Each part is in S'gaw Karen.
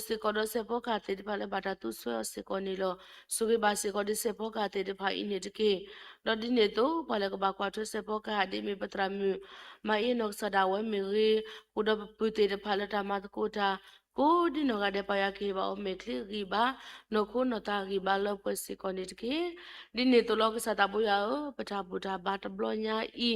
စ့ၢ်ကီးဒီးစဲးဖီကဟၣ်သ့ၣ်တဖၣ်လၢဘၣ်တၢ်သူဆှၢအီၤစ့ၢ်ကီးန့ၣ်လီၤ. ဆိၣ်ဂ့ၤဘၣ်စ့ၢ်ကီးဒ်စဲးဖီကဟၣ်သ့ၣ်တဖၣ်အံၤန့ၣ်တက့ၢ်. ဒီးဒ်န့ၣ်အသိး ပှၤလၢကဘၣ်ကွၢ်ထွဲစဲးဖီကဟၣ် ဒ်အမ့ၢ်ပသရၣ်မုၣ် မၤအ့နီၢ်ကစၢ်ဒၣ်ဝဲမ့ၢ်ဂ့ၤ, ဃုာ်ဒီးပပုၢ်သ့ၣ်တဖၣ်လၢတၢ်မၤသကိးတၢ် ကိးဒ်နီၢ်ဂၤဒဲး ပၢ်ယွၤကဟ့ၣ်ဘၣ်အီၤမဲာ်ချံဂံၢ်ဘါ, နီၢ်ခိနီၢ်သးဂံၢ်ဘါလၢပှဲၤစ့ၢ်ကီးန့ၣ်တက့ၢ်. ဒ်န့ၣ်အသိးလီၤ ကစၢ်သးဘိယွၤဧၢ, ပတၢ်ဘူၣ်တၢ်ဘါတဘျီညါအံၤ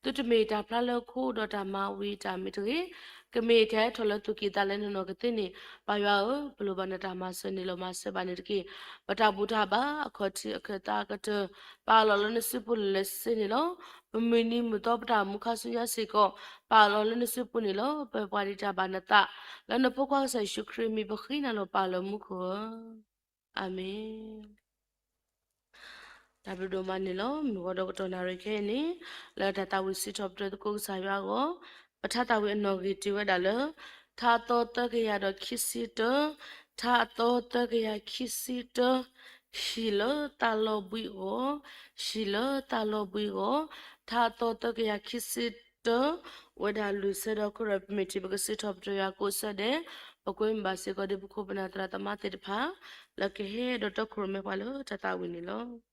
သုတမ့ၢ်တၢ်ဖျါလၢခိဒီးတၢ်မၤဝံၤတၢ်မ့ၢ်တဂ့ၤ, ကမ့ၢ်ထဲးထီၣ်လၢသူၣ်ကံၢ်သးလဲနနီၢ်ကသ့န့ၣ် ပၢ်ယွၤဧၢ, ပလိၣ်ဘၣ်နတၢ်မၤစၢၤန့ၣ်လီၤ. မၤစၢၤဘၣ်န့ၣ်တက့ၢ်. ပတၢ်ဘူၣ်တၢ်ဘါအခီၣ်ထံးအခၢၣ်သးအကတၢၢ် ပာ်လီၤလၢနစုပူၤလၢာ်လၢာ်ဆ့ဆ့န့ၣ်လီၤ. ပမုၢ်နံၤမုၢ်သီပတၢ်အိၣ်မူခါဆူညါစ့ၢ်ကီး ပာ်လီၤလၢနစုပူၤန့ၣ်လီၤ. ပပှၤဒံးတၢ်ဘၣ်နသး လၢနဖိခွါကစၢ်ယ့ၣ်ၡူးခရံာ်အမံၤ ပဃ့နၤလီၤ ပၢ်လၢမူခိၣ်ဧၢ. အၤမ့ၣ်. တၢ်ဘျုးဒိၣ်မးန့ၣ်လီၤ. မုၢ်ဂီၤဒီးကတီၢ်နၣ်ရံၣ်ခဲအံၤန့ၣ် လၢတၢ်သးဝံၣ်စံးထီၣ်ပတြၢၤသကိးကစၢ်ယွၤအဂီၢ်, ပထါသးဝံၣ်အနီၣ်ဂံၢ်တုၤဝဲဒၣ်လၢ ထါအသီသၢကယၤဒီးခံဆံတၢ, ထါအသီသၢကယၤခံဆံတၢ, ဟံၣ်လၢသးလီၤဘှံးအဂီၢ်, ဟံၣ်လၢသးလီၤဘှံးအဂီၢ်, ထါအသီသၢကယၤခံဆံတၢ, အိၣ်ဝဲဒၣ်လွံၢ်ဆၢဒီး ခိၣ်ရၢၢ် ပမ့ၢ်ထံၣ် ပကစံးထီၣ်ပတြၢၤယွၤကိးဆၢဒဲး, ပကွဲမုာ်ဘၣ်စ့ၢ်ကီးဒ်ပခိၣ်ပနၢ်သရၣ်သမါသ့ၣ်တဖၣ် လၢကဟဲဒီးတီခိၣ်ရိၣ်မဲပှၤလၢတၢ်သးဝံၣ်န့ၣ်လီၤ.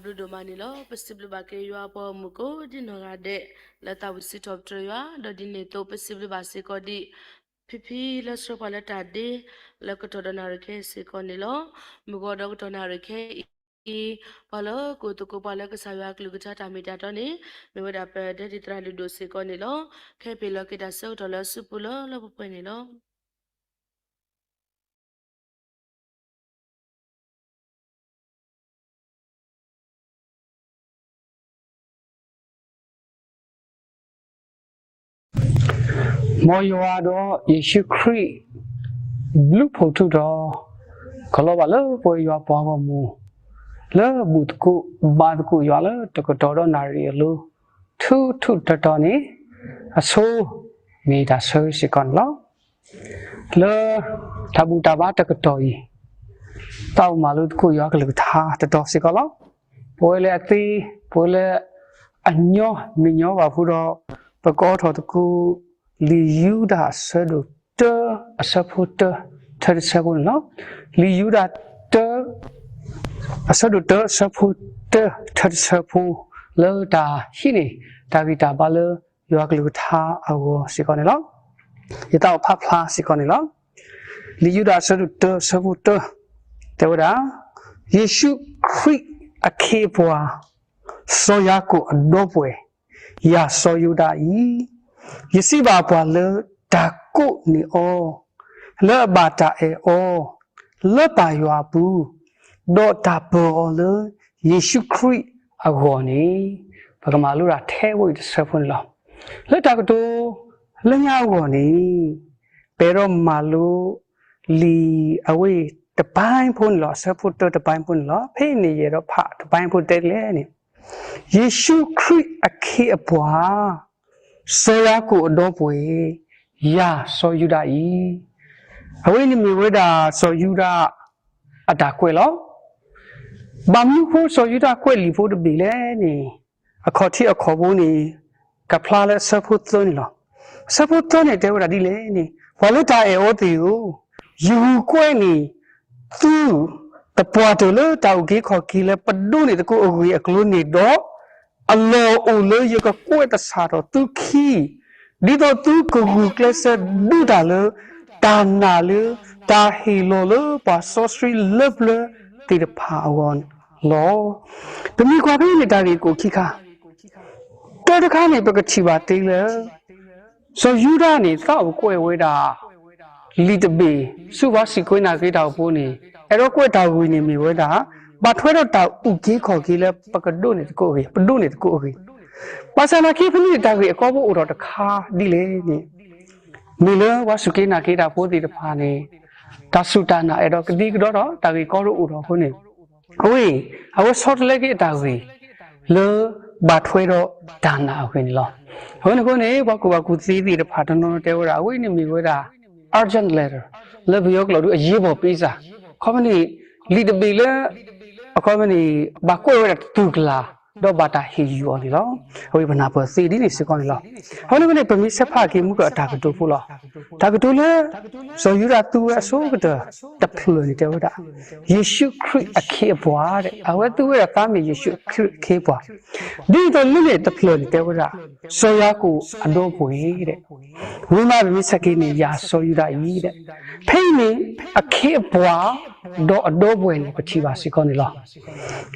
ဘျုးဒိၣ်မးန့ၣ်လီၤ. ပစံးဘျုးဘၣ်က့ၤယွၤပှၤဂီၢ်မုၢ်ကိးဒံနီၢ်ဂၤဒဲး လၢသးဝံၣ်စံးထီၣ်ပတြၢၤယွၤ, ဒီးဒ်န့ၣ်အသိး ပစံးဘျုးဘၣ်စ့ၢ်ကီးဒံး ဖံဖံလၢဆှၢပှၤလၢတၢ်ဒ့ လၢကတီၢ်ဒီးနၣ်ရံၣ်ခဲအံၤစ့ၢ်ကီးန့ၣ်လီၤ. မုၢ်ဂီၤဒီးကတီၢ်နၣ်ရံၣ်ခဲအံၤ ပှၤလၢကအိၣ်သကိးပှၤလၢကစၢ်ယွၤအကလုၢ်ကထါတၢ်မ့ၢ်တၢ်တီန့ၣ် မ့ၢ်ဝဲဒၣ်ပဒဲဒံးသရၣ်လုၢ်ဒိၣ်စ့ၢ်ကီးန့ၣ်လီၤ. ခဲအံၤပဟ့ၣ်လီၤက့ၤတၢ်ဆၢကတီၢ်လၢအစုပူၤလၢလၢပှဲၤပှဲၤန့ၣ်လီၤ. မ်ယွၤဒီးယ့ၣ်ၡူးခရံာ် ဘျုးဖှိၣ်ထူးထီၣ် ကလီၤဘၣ်လၢပဝဲယွၤပှၤဂီၢ်မုၢ် လၢဘူၣ်သကိးဘါသကိးယွၤလၢတကတီၢ်ဒီးနၣ်ရံၣ်အလိၤ ထူးထူးတီၤတီၤန့ၣ် အဆိ မ့ၢ်တၢ်ဆၢဂ့ၤစ့ၢ်ကီးန့ၣ်လီၤ. လၢတၢ်ဘူၣ်တၢ်ဘါတကတီၢ်အံၤ သးအိၣ်မၤလိသကိးယွၤကလုၢ်ကထါတတီၤစ့ၢ်ကီးလီၤ. ပဝဲလၢအသ့, ပဝဲလၢအညီမ့ၢ်ညီဘၣ်ဖိဒီး ပကအိးထီၣ်သကိး လံာ်ယူဒၤအဆၢဒိၣ်တၢ အဆၢဖိတၢ ထဲတဆၢဖိန့ၣ်လီၤ. လံာ်ယူဒၤတၢ အဆၢဒိၣ်တၢ အဆၢဖိတၢ ထဲတဆၢဖိ လၢတၢ်ဟံးန့ၢ် တၢ်ဂံၢ်တၢ်ဘါလၢယွၤကလုၢ်ကထါအဂီၢ်စ့ၢ်ကီးန့ၣ်လီၤ. ယသးအိၣ်ဖးဖျါစ့ၢ်ကီးန့ၣ်လီၤ. လံာ်ယူဒၤအဆၢဒိၣ်တၢ အဆၢဖိတၢ တဲဝဲဒၣ်, ယ့ၣ်ၡူးခရံာ်အခ့အပှၤ စီၤယၤကိာ်အဒီပုၢ်ဝဲၢ်, ယၤစီၤယူဒၤအံၤ, ယစံးဘၣ်ပှၤလၢတၢ်ကိးန့ၢ်အီၤ, လၢအဘၣ်တၢ်အဲၣ်အီၤ လၢပၢ်ယွၤအပူၤ, ဒီးတၢ်ပၢၤအီၤလၢယ့ၣ်ၡူးခရံာ်အဂီၢ်န့ၣ်, ပကမၤလိဒၣ်ထဲဝဲအံၤတဆၢဖိန့ၣ်လီၤ. လၢတၢ်ကတိၤလၢညါအဂီၢ်န့ၣ် ပအဲၣ်ဒိးမၤလိ လံာ်အဝဲအံၤတပိုင်းဖိန့ၣ်လီၤ. အဆၢဖိတၢတပိုင်းဖိန့ၣ်လီၤ. ဖဲအံၤန့ၣ် ယအဲၣ်ဒိးဖးတပိုင်းဖိတဲဒ်လဲၣ်န့ၣ်, ယ့ၣ်ၡူးခရံာ်အခ့အပှၤ စီၤယၤကိာ်အဒီပုၢ်ဝဲၢ်, ယၤစီၤယူဒၤအံၤ, အဝဲအံၤန့ၣ်မ့ၢ်ဝဲဒၣ်စီၤယူဒၤအတၢ်ကွဲးလီၤ. ဘၣ်မနုၤဃိစီၤယူဒၤကွဲးလံာ်ဖိတဘ့ၣ်လဲၣ်န့ၣ်, အခီၣ်ထံးအခီၣ်ဘိန့ၣ် ကဖျါလၢအဆၢဖိသၢန့ၣ်လီၤ. အဆၢဖိသၢန့ၣ်တဲဝဲဒၣ်ဒ်လဲၣ်န့ၣ်, ပှၤလၢတၢ်အဲၣ်အီၤသ့ၣ်ဧၢ, ယဂုာ်ကွဲးန့ၢ်သု သပှၢ်တၢၢ်လၢတၢ်အုၣ်က့ၤခီၣ်က့ၤလၢပဒိးန့ၢ်သကိးအဂ့ၢ်အကျိၤန့ၣ်ဒီး, အလီၢ်အိၣ်လၢယကကွဲးသဆၣ်ထီၣ်သုခံ, ဒ်သိးသုကဂုာ်ကျဲးစၢးဒုးတၢ်လၢ တၢ်နာ်လၢတၢ်ဟ့ၣ်လီၤလၢပှၤစီဆှံလၢပျၢၤသ့ၣ်တဖၣ်အဂီၢ်လီၤ. ပမ့ၢ်ကွၢ်ဖဲန့ၣ်တၢ်ဂ့ၢ်ကအိၣ်ခံခါ, တၢတခါန့ၣ် ပကထံၣ်ဘၣ်သ့လၢ စီၤယူဒၤန့ၣ် သးအိၣ်ကွဲးဝဲဒၣ် လံာ်တဘ့ၣ် ဆူပှၤစူၢ်က့ၤနာ်က့ၤတၢ်အဖိန့ၣ်, အဲၣ်ဒိးကွဲးတၢ်ဂ့ၢ်န့ၣ်မ့ၢ်ဝဲဒၣ် ဘၣ်ထွဲဒီးတၢ်အုၣ်က့ၤခီၣ်က့ၤလၢပကဒိးန့ၢ်သကိးအဂ့ၢ်, ပဒိးန့ၢ်သကိးအဂ့ၢ်. ဘၣ်ဆၣ်နာ်က့ဖဲန့ၣ်တၢ်ဂ့ၢ်အကီဖိအိၣ်ထီၣ်တခါဒ်လဲၣ်န့ၣ်, မ့ၢ်လၢပှၤစူၢ်က့ၤနာ်က့ၤတၢ်ဖိသ့ၣ်တဖၣ်န့ၣ် တၢ်စူၢ်တၢ်နာ်အဲၣ်ဒိးကဒံကဒီထီၣ် တၢ်ဂ့ၢ်ကီတအိၣ်ထီၣ်အဃိန့ၣ်, အဝဲအံၤ အဝဲဆီတလဲက့ၤအတၢ်ဂ့ၢ် လၢဘၣ်ထွဲဒီးတၢ်နာ်အဂ့ၢ်န့ၣ်လီၤ. အဃိန့ၣ်အဃိန့ၣ် ပှၤကူၣ်ဘၣ်ကူၣ်သ့သ့ၣ်တဖၣ်တနီၤတဲဝဲဒၣ် အဝဲအံၤန့ၣ်မ့ၢ်ဝဲဒၣ် urgent letter လၢပယီၤကျိာ်ဒုး အရေးပေါ်ပေးစာ, အခီပညီန့ၣ် လံာ်တဘ့ၣ်လၢ အခီပညီန့ၣ် ဘၣ်ကွဲးဝဲဒၣ်တတူၢ်ကလာ် ဒီးဘၣ်တၢ်ဟ့ၣ်ယုာ်အီၤန့ၣ်လီၤ. အဝဲပနၢ်ပၢၢ်သ့ဒ်န့ၣ်စ့ၢ်ကီးန့ၣ်လီၤ. အဃိန့ၣ်အဃိန့ၣ် ပမ့ၢ်ဆဲးဖးက့ၤမူကီၢ်အတၢ်ကတိၤဖိလီၤ. တၢ်ကတိၤလၢ စီၤယူဒၤသူဝဲအဆိကတၢၢ်တဖျၢၣ်န့ၣ်တဲဝဲဒၣ် ယ့ၣ်ၡူးခရံာ်အခ့အပှၤ, အဝဲသူဝဲဒၣ်သးမ့ၢ်ယ့ၣ်ၡူးခရံာ်အခ့အပှၤ, ဒ်သိးလၢန့ၣ်တဖျၢၣ်န့ၣ်တဲဝဲဒၣ် စီၤယၤကိာ်အဒီပုၢ်ဝဲၢ်, ဝံၤမးပမ့ၢ်ဆဲးက့ၤန့ၣ် ယၤစီၤယူဒၤအံၤ, ဖဲအံၤန့ၣ် အခ့အပှၤ ဒီးအဒီပုၢ်ဝဲၢ်န့ၣ် ပထံၣ်ဘၣ်စ့ၢ်ကီးန့ၣ်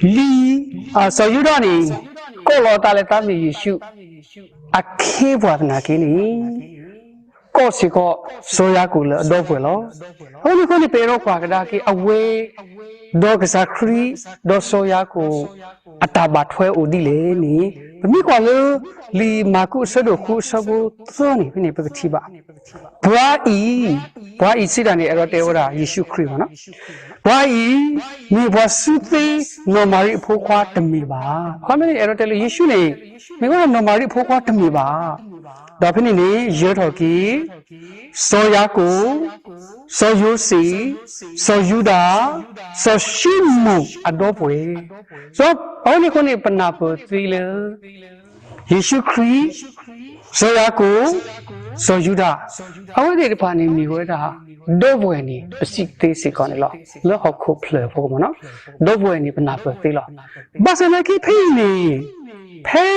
လီၤ. လံာ် စီၤယူဒၤန့ၣ် ကိးလီၤအသးလၢသးမ့ၢ်ယ့ၣ်ၡူး အခ့အပှၤသနာ်က့န့ၣ် ကိးစ့ၢ်ကီး စီၤယၤကိာ်လၢအဒီပုၢ်ဝဲၢ်လီၤ. အဃိန့ၣ်အဃိန့ၣ် ပအဲၣ်ဒိးကွၢ်ကဒါက့ၤ အဝဲ ဒီးကစၢ်ခရံာ် ဒီးစီၤယၤကိာ် အတၢ်ဘၣ်ထွဲအိၣ်ဒ်လဲၣ်န့ၣ် ပမ့ၢ်ကွၢ်လၢ လံာ်မၢ်ကူးအဆၢဒိၣ်ဃုအဆၢဖိသၢန့ၣ် ဖဲန့ၣ် ပကထံၣ်ဘၣ် ပှၤအံၤ, ပှၤအံၤစံးတၢ်န့ၣ် အဲၣ်ဒိးတဲဝဲဒၣ် ယ့ၣ်ၡူးခရံာ်ဘၣ်နီၤ, ပှၤအံၤ မ့ၢ်ပှၤစုသ့နီၢ်မၤရံအဖိခွါတမ့ၢ်ဘၣ်. အခီပညီန့ၣ် အဲၣ်ဒိးတဲလၢယ့ၣ်ၡူးန့ၣ် မ့ၢ်ဝဲဒၣ်နီၢ်မၤရံအဖိခွါတမ့ၢ်ဘၣ်. ဒီးဖဲန့ၣ်န့ၣ် ယၢၤထီၣ်က့ၤ စီၤယၤကိာ်, စီၤယိၤစ့း, စီၤယူဒၤ, စီၤၡံမိၣ်အဒီပုၢ်ဝဲၢ်. အဃိန့ၣ်အဃိန့ၣ် ပနၢ်ပၢၢ်သ့လၢ ယ့ၣ်ၡူးခရံာ်, စီၤယၤကိာ်, စီၤယူဒၤ, အဝဲသ့ၣ်တဖၣ်န့ၣ်မ့ၢ်ဝဲဒၣ် ဒီပုၢ်ဝဲၢ်န့ၣ် ပစံးသ့စ့ၢ်ကီးန့ၣ်လီၤ. လၢဟီၣ်ခိၣ်ဖျၢၣ်ဖိမ့ၢ်နီၤ, ဒီပုၢ်ဝဲၢ်န့ၣ် ပနၢ်ပၢၢ်သ့လီၤ. ဘၣ်ဆၣ်သနာ်က့ဖဲအံၤန့ၣ်, ဖဲ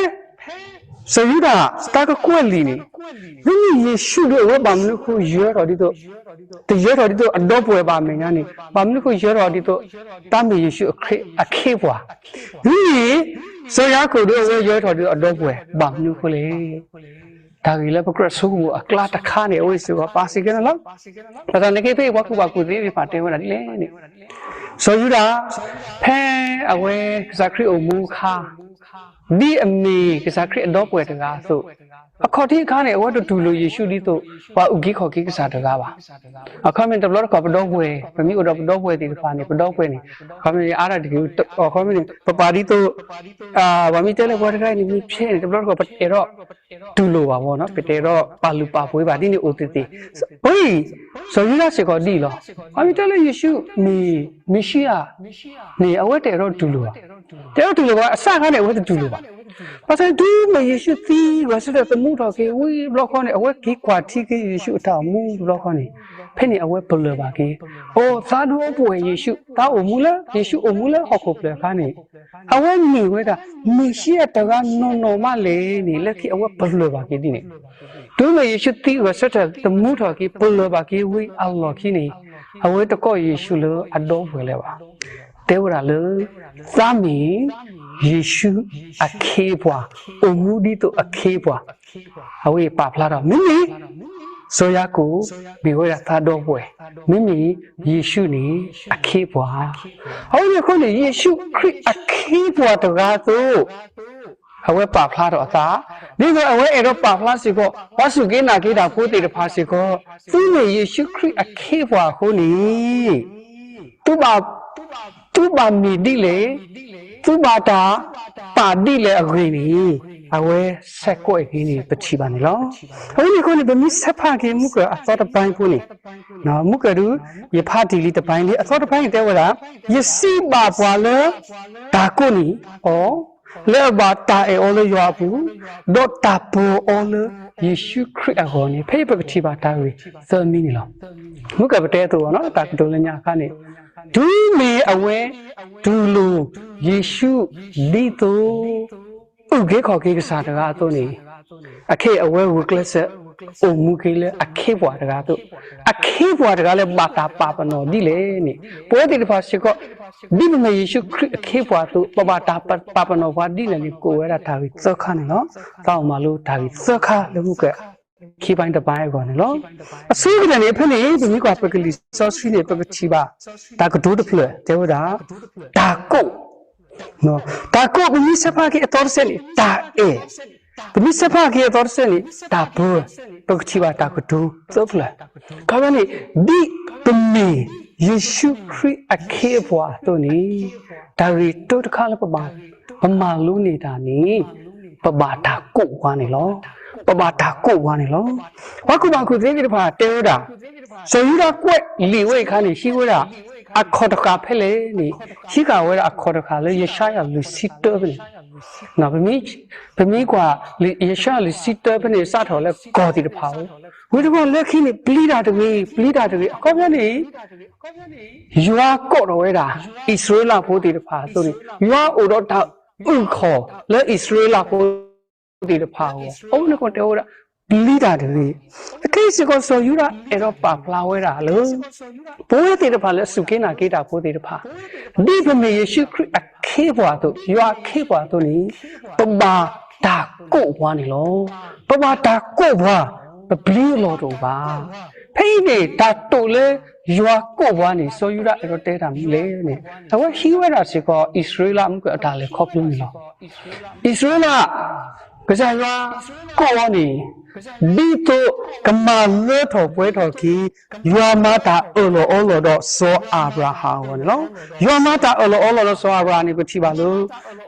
စီၤယူဒၤ တၢ်ကကွဲးလံာ်န့ၣ်, မ့မ့ၢ်ယ့ၣ်ၡူးဒီးအဝဲဘၣ်မနုၤအဃိယၢထီၣ်ဒ်သိး, တယၢထီၣ်ဒ်သိးအဒီပုၢ်ဝဲၢ်ဘၣ်အမဲာ်ညါန့ၣ် ဘၣ်မနုၤအဃိယၢထီၣ်ဒ်သိး တၢ်မ့ၢ်ယ့ၣ်ၡူးအခ့အပှၤ, မ့မ့ၢ် စီၤယၤကိာ်ဒီးအဝဲယၢထီၣ်ဒ်သိးအဒီပုၢ်ဝဲၢ် ဘၣ်မနုၤအဃိလဲၣ်. တၢ်ဂ့ၢ်လၢပကြၢးဆိကမိၣ်အကျါတခါန့ၣ် အဝဲစ့ၢ်ကီးပာ်စ့ၢ်ကီးန့ၣ်လီၤ. ဘၣ်ဆၣ်သနာ်က့ဖဲအံၤ ပှၤကူၣ်ဘၣ်ကူၣ်သ့သ့ၣ်တဖၣ်တဲဝဲဒၣ်ဒ်လဲၣ်န့ၣ်, စီၤယူဒၤ ဖဲအဝဲကစၢ်ခရံာ်အိၣ်မူအခါ ဒ်အမ့ၢ်ကစၢ်ခရံာ်အဒီပုၢ်ဝဲၢ်တဂၤအသိး, အခီၣ်ထံးအခါန့ၣ် အဝဲတတူၢ်လိာ်ယ့ၣ်ၡူးဒ်သိး ပှၤအုၣ်က့ၤခီၣ်က့ၤကစၢ်တဂၤဘၣ်. အခီပညီတဘျီတခီၣ်ပဒီပုၢ်ဝဲၢ်, ပမ့ၢ်အိၣ်ဒီးပဒီပုၢ်ဝဲၢ်သ့ၣ်တဖၣ်န့ၣ် ပဒီပုၢ်ဝဲၢ်န့ၣ် အခီပညီအါတက့ၢ်, အခီပညီန့ၣ် ပပာ်ဒ်သိး ပှၤမ့ၢ်တဲလၢပှၤတဂၤအံၤန့ၣ်မ့ၢ်ဖျဲးန့ၣ် တဘျီတခီၣ်ပတအဲၣ်ဒိးတူၢ်လိာ်ဘၣ်ဘၣ်နီၤ, ပတအဲၣ်ဒိးပာ်လုၢ်ပာ်ပှ့ၤဘၣ်ဒ်န့ၣ်အိၣ်သ့ၣ်သ့ၣ်. အံၤ စီၤယူဒၤစ့ၢ်ကီးဒ်အံၤလီၤ. ပှၤမ့ၢ်တဲလၢယ့ၣ်ၡူးမ့ၢ်မ့ၣ်ၡံအၤန့ၣ် အဝဲတအဲၣ်ဒိးတူၢ်လိာ်ဘၣ်. တအဲၣ်ဒိးတူၢ်လိာ်ဘၣ် အစၢ်ခါန့ၣ် အဝဲတတူၢ်လိာ်ဘၣ်. ဘၣ်ဆၣ်တုၤမ့ၢ်ယ့ၣ်ၡူးသံဂဲၤဆၢထၢၣ်သမူထီၣ်က့ၤဝံၤတဘျီဃီန့ၣ် အဝဲက့ၤကွၢ်ထံက့ၤယ့ၣ်ၡူးအတၢ်အိၣ်မူတဘျီဃီန့ၣ်, ဖဲန့ၣ်အဝဲပလၢၢ်ဘၣ်က့ၤ, အိ သးဒီပုၢ်ဝဲၢ်ယ့ၣ်ၡူး တၢ်အိၣ်မူလၢ ယ့ၣ်ၡူးအိၣ်မူလၢဟီၣ်ခိၣ်ဖျၢၣ်အခါန့ၣ် အဝဲမ့ၢ်ဝဲဒၣ် မ့ၣ်ၡံအၤတဂၤနီၢ်နီၢ်မးလဲၣ်န့ၣ် လၢခံအဝဲပလၢၢ်ဘၣ်က့ၤဒ်န့ၣ်, တုၤမ့ၢ်ယ့ၣ်ၡူးသံဂဲၤဆၢထၢၣ်သမူထီၣ်က့ၤ ပလၢၢ်ဘၣ်က့ၤဝံၤအလီၢ်ခံန့ၣ်, အဝဲတကိးယ့ၣ်ၡူးလၢအဒီပုၢ်ဝဲၢ်လၢၤဘၣ်. တဲဝဲဒၣ်လၢ သးမ့ၢ် ယ့ၣ်ၡူးအခ့အပှၤ, အိၣ်မူဒ်သိးအခ့အပှၤ, အဝဲပာ်ဖျါထီၣ် မ့မ့ၢ် စီၤယၤကိာ် မ့ၢ်ဝဲဒၣ်သးဒီပုၢ်ဝဲၢ်, မ့မ့ၢ်ယ့ၣ်ၡူးန့ၣ်အခ့အပှၤ, အဝဲန့ၣ်အဃိန့ၣ် ယ့ၣ်ၡူးခရံာ်အခ့အပှၤတဂၤအသိး အဝဲပာ်ဖျါထီၣ်အသး, ဒ်သိးအဝဲအဲၣ်ဒိးပာ်ဖျါစ့ၢ်ကီး ပှၤစူၢ်က့ၤနာ်က့ၤတၢ်ဖိသ့ၣ်တဖၣ်စ့ၢ်ကီး, သုမ့ၢ်ယ့ၣ်ၡူးခရံာ်အခ့အပှၤအဃိန့ၣ် သုဘၣ်, သုဘၣ်မ့ၢ်ဒ်လဲၣ်, သုဘၣ်တၢ်ပာ်ဒ်လဲၣ်အဂ့ၢ်န့ၣ်, အဝဲဆဲးကွဲးက့ၤန့ၣ် ပထံၣ်ဘၣ်န့ၣ်လီၤ. အဝဲန့ၣ်အဃိန့ၣ် ပမ့ၢ်ဆဲးဖးက့ၤမုၢ်ကၢၢ်အသီတပိုင်းဖိန့ၣ်, မုၢ်ကၢၢ်ဒုး ယဖးတံၢ်လံတပိုင်းလံ အသီတပိုင်းန့ၣ်တဲဝဲဒၣ်, ယစံးဘၣ်ပှၤလၢ တၢ်ကိးန့ၢ်အီၤ, လၢအဘၣ်တၢ်အဲၣ်အီၤလၢယွၤအပူၤ, ဒီးတၢ်ပၢၤအီၤလၢယ့ၣ်ၡူးခရံာ်အဂီၢ်န့ၣ်, ဖဲအံၤပကထံၣ်ဘၣ်တၢ်ဂ့ၢ်သၢမံၤန့ၣ်လီၤ. မုၢ်ကၢၢ်ပတဲအသိးအီၤနီၤ တၢ်ကတိၤလၢညါအခါန့ၣ်, တုၤမ့ၢ်အဝဲ တူၢ်လိာ်ယ့ၣ်ၡူးဒ်သိး အုၣ်က့ၤခီၣ်က့ၤကစၢ်တဂၤအသိးန့ၣ်, အခဲအံၤအဝဲဂုာ်ကျဲးစၢး အိၣ်မူက့ၤလၢအခ့အပှၤတဂၤအသိး, အခ့အပှၤတဂၤလၢဘၣ်တၢ်ပာ်ပနီၣ်ဒ်လဲၣ်န့ၣ်, ပဝဲသ့ၣ်တဖၣ်စ့ၢ်ကီး ဒ်ပမ့ၢ်ယ့ၣ်ၡူးခရံာ်အခ့အပှၤအသိး ပဘၣ်တၢ်ပာ်ပနီၣ်ပှၤဒ်လဲၣ်န့ၣ် ကိးဝဲဒၣ်တၢ်ဂ့ၢ်သၢခါန့ၣ်လီၤ. သးအိၣ်မၤလိတၢ်ဂ့ၢ်သၢခါလၢမုၢ်ကၢၢ် ခံပိုင်းတပိုင်းအဂီၢ်န့ၣ်လီၤ. အဆိကတၢၢ်န့ၣ် ဖဲန့ၣ် ပမ့ၢ်ကွၢ်ပကလံာ်စီဆှံန့ၣ် ပကထံၣ်ဘၣ် တၢ်ကတိၤတဖျၢၣ် တဲဝဲဒၣ် တၢ်ကိး, တၢ်ကိး ပမ့ၢ်ဆဲးဖးက့ၤအသီတစဲးန့ၣ် တၢ်အဲၣ်, ပမ့ၢ်ဆဲးဖးက့ၤအသီတစဲးန့ၣ် တၢ်ပၢ, ပကထံၣ်ဘၣ်တၢ်ကတိၤသၢဖျၢၣ်. ခီဖျိန့ၣ် ဒ်ပမ့ၢ်ယ့ၣ်ၡူးခရံာ်အခ့အပှၤအသိးန့ၣ်, တၢ်ဂ့ၢ်တၢတခါလၢ ပမၤလိန့ၢ်တၢ်န့ၣ် ပဘၣ်တၢ်ကိးဝဲန့ၣ်လီၤ. ပဘၣ်တၢ်ကိးဝဲန့ၣ်လီၤ. ပှၤကူၣ်ဘၣ်ကူၣ်သ့သ့ၣ်တဖၣ်တဲဝဲဒၣ်, စီၤယူဒၤကွဲးလံာ်ဝဲအံၤအခါန့ၣ် ဟံးဝဲဒၣ် အခီၣ်တဃာ်ဖဲလဲၣ်န့ၣ်, ဟံးဃာ်ဝဲဒၣ်အခီၣ်တဃာ်လၢယၡါယၤလွံၢ်ဆံတၢဖဲန့ၣ်, ပမ့ၢ်ကွၢ် ယၡါယၤလွံၢ်ဆံတၢဖဲန့ၣ် စးထီၣ်လၢကီၢ်သ့ၣ်တဖၣ်အအိၣ်, ဝံၤတဘျီလၢခံန့ၣ် ပျံၤတၢ်တဂ့ၤ ပျံၤတၢ်တဂ့ၤ အခီပညီန့ၣ် ယွၤကိးထီၣ်ဝဲဒၣ် အံၣ်စရ့လးဖိသ့ၣ်တဖၣ်အသိးန့ၣ် ယွၤအိၣ်ဒီးတၢ်အုၣ်ခီၣ်လၢအံၣ်စရ့လးဖိသ့ၣ်တဖၣ်အဂီၢ်, အဝဲန့ၣ်ကီးတဲဝဲဒၣ် ပျံၤတၢ်တဂ့ၤ. အခဲအံၤစ့ၢ်ကီး စီၤယူဒၤအဲၣ်ဒိးပာ်ဖျါဝဲဒၣ်လၢ ပဝဲသ့ၣ်တဖၣ်လၢအစူၢ်က့ၤနာ်က့ၤတၢ်ဖိသ့ၣ်တဖၣ်, ဒ်ပမ့ၢ်ယ့ၣ်ၡူးခရံာ်အခ့အပှၤအသိး ယွၤအခ့အပှၤအသိးန့ၣ် ပဘၣ်တၢ်ကိးပှၤန့ၣ်လီၤ. ပဘၣ်တၢ်ကိးပှၤ, ပပျံၤအလီၢ်တအိၣ်ဘၣ်. ဖဲအံၤန့ၣ် တၢ်တိာ်လၢယွၤကိးပှၤန့ၣ် စီၤယူဒၤအဲၣ်ဒိးတဲတၢ်မနုၤလဲၣ်န့ၣ် အဝဲဟံးဝဲဒၣ်စ့ၢ်ကီး အံၣ်စရ့လးမုၢ်ကၢၢ်အတၢ်လဲၤခီဖျိန့ၣ်လီၤ. အံၣ်စရ့လး ကစၢ်ယွၤကိးအီၤန့ၣ် ဒ်သိးကမၤလၢထီၣ်ပှဲၤထီၣ်က့ၤ ယွၤမၤတၢ်အၢၣ်လီၤအီလီၤဒီးစီၤအၤဘြၤဟၣ်အဂီၢ်န့ၣ်လီၤ. ယွၤမၤတၢ်အၢၣ်လီၤအီလီၤဒီးစီၤအၤဘြၤဟၣ်န့ၣ် ပထံၣ်ဘၣ်